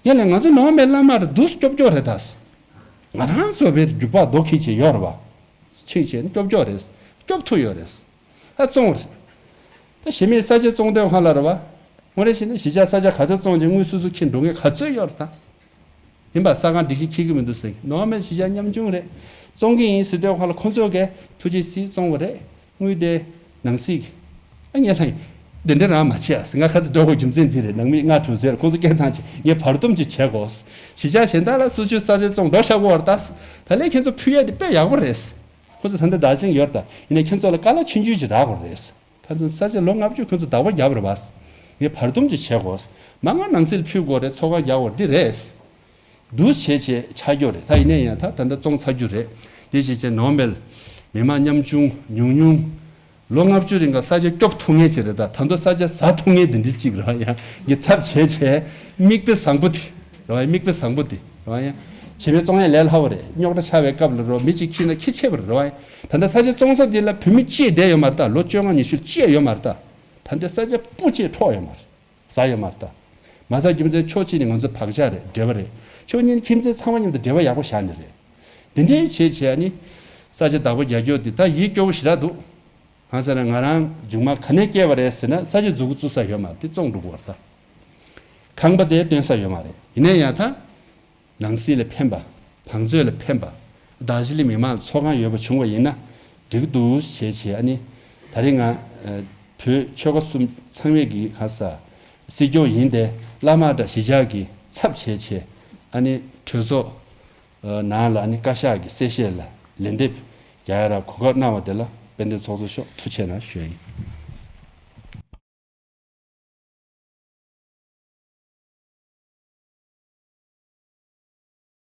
ཡ་ལས་ང་ཚོ་ནོར་མེད་བླ་མ་རེད། འདུག་སྐྱོབ་སྐྱོབ་རེད་ད། ང་རང་ཚོ་བས་རྒྱུག་པ་རྡོ་འཁྱེར་བྱས་ཡོད་རེད་པ། ཕྱིན་བྱས་ནས་སྐྱོབ་སྐྱོབ་རེད། སྐྱོབ་ཐུབ་ཡོད་རེད། ད་བཙོང་རེད། ད་གཞི་མེད་ས་ཆ་བཙོང་དུས་སྒང་ལ་རེད་པ། དངོས་གནས་བྱས་ན་གཞིས་ཆགས་ས་ཆ་ག་ཚོད་བཙོང་བྱས་དངུལ་སོ་སོ་འཁྱེར་འགྲོ་མཁན་ག་ཚོད་ཡོད་རེད་ད། ཡིན་པ་ས་ཁང་སྒྲིག་གཞི་འཁྱེར་གི་མི་འདུག་ཟེར། ནོར་མེད་གཞིས་ཆགས་ཉམ་ཆུང་རེད། བཙོང་གི་ཡིན་ཟེར་དུས་སྒང་ལ་ཁོ་ཚོས་གས་ཐུགས་རྗེ་གཟིགས་བཙོང་བ་རེད། དངུལ་དེ་ནང་སྲིད་ཀྱི། ཨ་ངས་ལབ་ཡིན། དེ་འདྲ་རང་མ་བྱེད་ཨ་ཟེར། ང་ཁ་ཚ་འགྲོ་དགོས་རྒྱུ་མཚན་འདི་རེད། ནང་མི་ལྔ་དྲུག་ཟེར་ཁོང་ཚོ་སྐད་བཏང་བྱས་ངས་བར་འདུམ་ཅིག་བྱེད་དགོས། གཞིས་ཆགས་གཞན་དག་ལ་སོ་སོའི་ས་ཆ་བཙོང་འགྲོ་བཞག་གོ་བར་ལྟ། ད་ལས་ཁྱེད་ཚོ་ཕུལ་ཡས་དེ་དཔེ་ཡག་པོ་རེད། ཁོ་ཚོ་ད་ལྟ་བདག་ཆེན་ཡོད་ད། ཡིན་ནའི་ཁྱེད་ཚོ་ལ་དཀའ་ལས་ཆུང་ཆུང་ཅིག་རག་དགོས་རེད། ད་ཚོ་ས་ཆ་ལོ་ལྔ་བཅུ་ཁོ་ཚོ་བདག་པོ་བརྒྱབ་རེད་པ། ངས་བར་འདུམ་ཅིག་བྱེད་དགོས། མ་ང་ནང་སྲིད་ལ་ཕུལ་དགོས་རེད། ཚོགས་ཁང་རྒྱག་དགོས་རེད། འདི་རེད། འདུག་བྱས་བྱས་ཆགས་ཀྱི་ཡོད་རེད། ད་ཡིན་ན་ཡང་ད་ད་ལྟ་བཙོང་ཚར་རྒྱུ་རེད། དེ་བྱས་བྱས་ནོར་མེད་མི་མང་ཉམ་ཆུང་ཉུང་ཉུང་། ལོ་ལྔ་བཅུ་རིང་ག་ས་ཆ་སྐྱོབ་ཐུབ་མཁན་ཅིག་རེད། ད་ད་དུང་ས་ཆ་ཟ་ཐུབ་མཁན་དེ་འདྲ་ཅིག་རེད་པ། ཡང་ངས་ཚབ་བྱས་བྱས་མིག་དཔེ་བཟང་པོ་དེ་རེད་པ། མིག་དཔེ་བཟང་པོ་དེ་རེད་པ། ཡང་གཞི་མེད་བཙོང་ཡ་ལས་སླ་པོ་རེད། རྙོག་དྲ་ཆགས་པའི་སྐབས་ལ་རོ་མི་གཅིག་ཁྱེར་ན་ཁྱེར་ཆེ་བ་རེད་པ། ད་ལྟ་ས་ཆ་བཙོང་ས་དེ་ལ་བོད་མི་གཅིག་བསྡད་ཡོད་མ་རེད། ད་ལོ་བཅོ་ལྔ་ཉི་ཤུ་གཅིག་ཡོད་མ་རེད། ད་ད་ལྟ་ས་ཆ་སྤུ་གཅིག་འཕྲོག་ཡོད་མ་རེད། ཟ་ཡོད་མ་རེད་ད། མ་ཟ་རྒྱུ་མཚན་ཕྱོགས་གཅིག་ནས་ང་ཚོ་བག་ཆགས་རེད། འབྲེལ་བ་རེད། ཕྱོགས་གཉིས་ནས་ཁྱིམ་མཚེས་ཚང་མ་མཉམ་དུ་འབྲེལ་བ་ཡག་པོ་བཞག་ནི་རེད། དེ་འདྲའི་བྱས་བྱས་ནི། ས་ཆ་བདག་པོ་རྒྱག་རྒྱུ་དེ་ད་ཡིད་སྐྱོ་བོ་ཞེ་དྲག་འདུག་གང་ཟེར་ན་ང་རང་མཇུག་མ་ག་ནས་སྐྱེས་པ་རེད་ཟེར་ན་ས་ཆ་མཛུབ་གུ་བཙུགས་ས་ཡོད་མ་རེད། དེ་བཙོང་འགྲོ་གི་ཡོད་རེད་ད། ཁང་པ་དེ་སྟོན་ས་ཡོད་མ་རེད། ཡིན་ན་ཡང་ད། ནང་སྲིད་ལ་ཕན་པ། བང་མཛོད་ལ་ཕན་པ། དར་ཇི་ལིང་མི་མང་ལ་ཚོགས་ཁང་ཡོད་པ་བྱུང་བ་ཡིན་ན་འགྲིག་གི་འདུག་བྱས་བྱས། ཨ་ནི་ད་རེས་ང་ཨ་བོད་ཆོལ་ཁ་གསུམ་ཚང་མས་ཀྱི་ག་ས་སྲིད་སྐྱོང་ཡིན་ཏེ་བླ་མ་དང་གཞིས་ཆགས་ཀྱི་ཚབ་བྱས་བྱས། ཨ་ནི་གྲོས་ཚོགས་ཨ་ནང་ལ་ཨ་ནི་བཀའ་ཤག་གི་གསལ་བཤད་ལ་ལན་འདེབས་རྒྱག་ཡ་ར་གོ་སྐབས་གནང་བ་དེ་ལ་དཔལ་ལྡན་ཚོགས་གཙོ་མཆོག་ཐུགས་རྗེ་གནང་ཞུ་ཡ་ཡིན།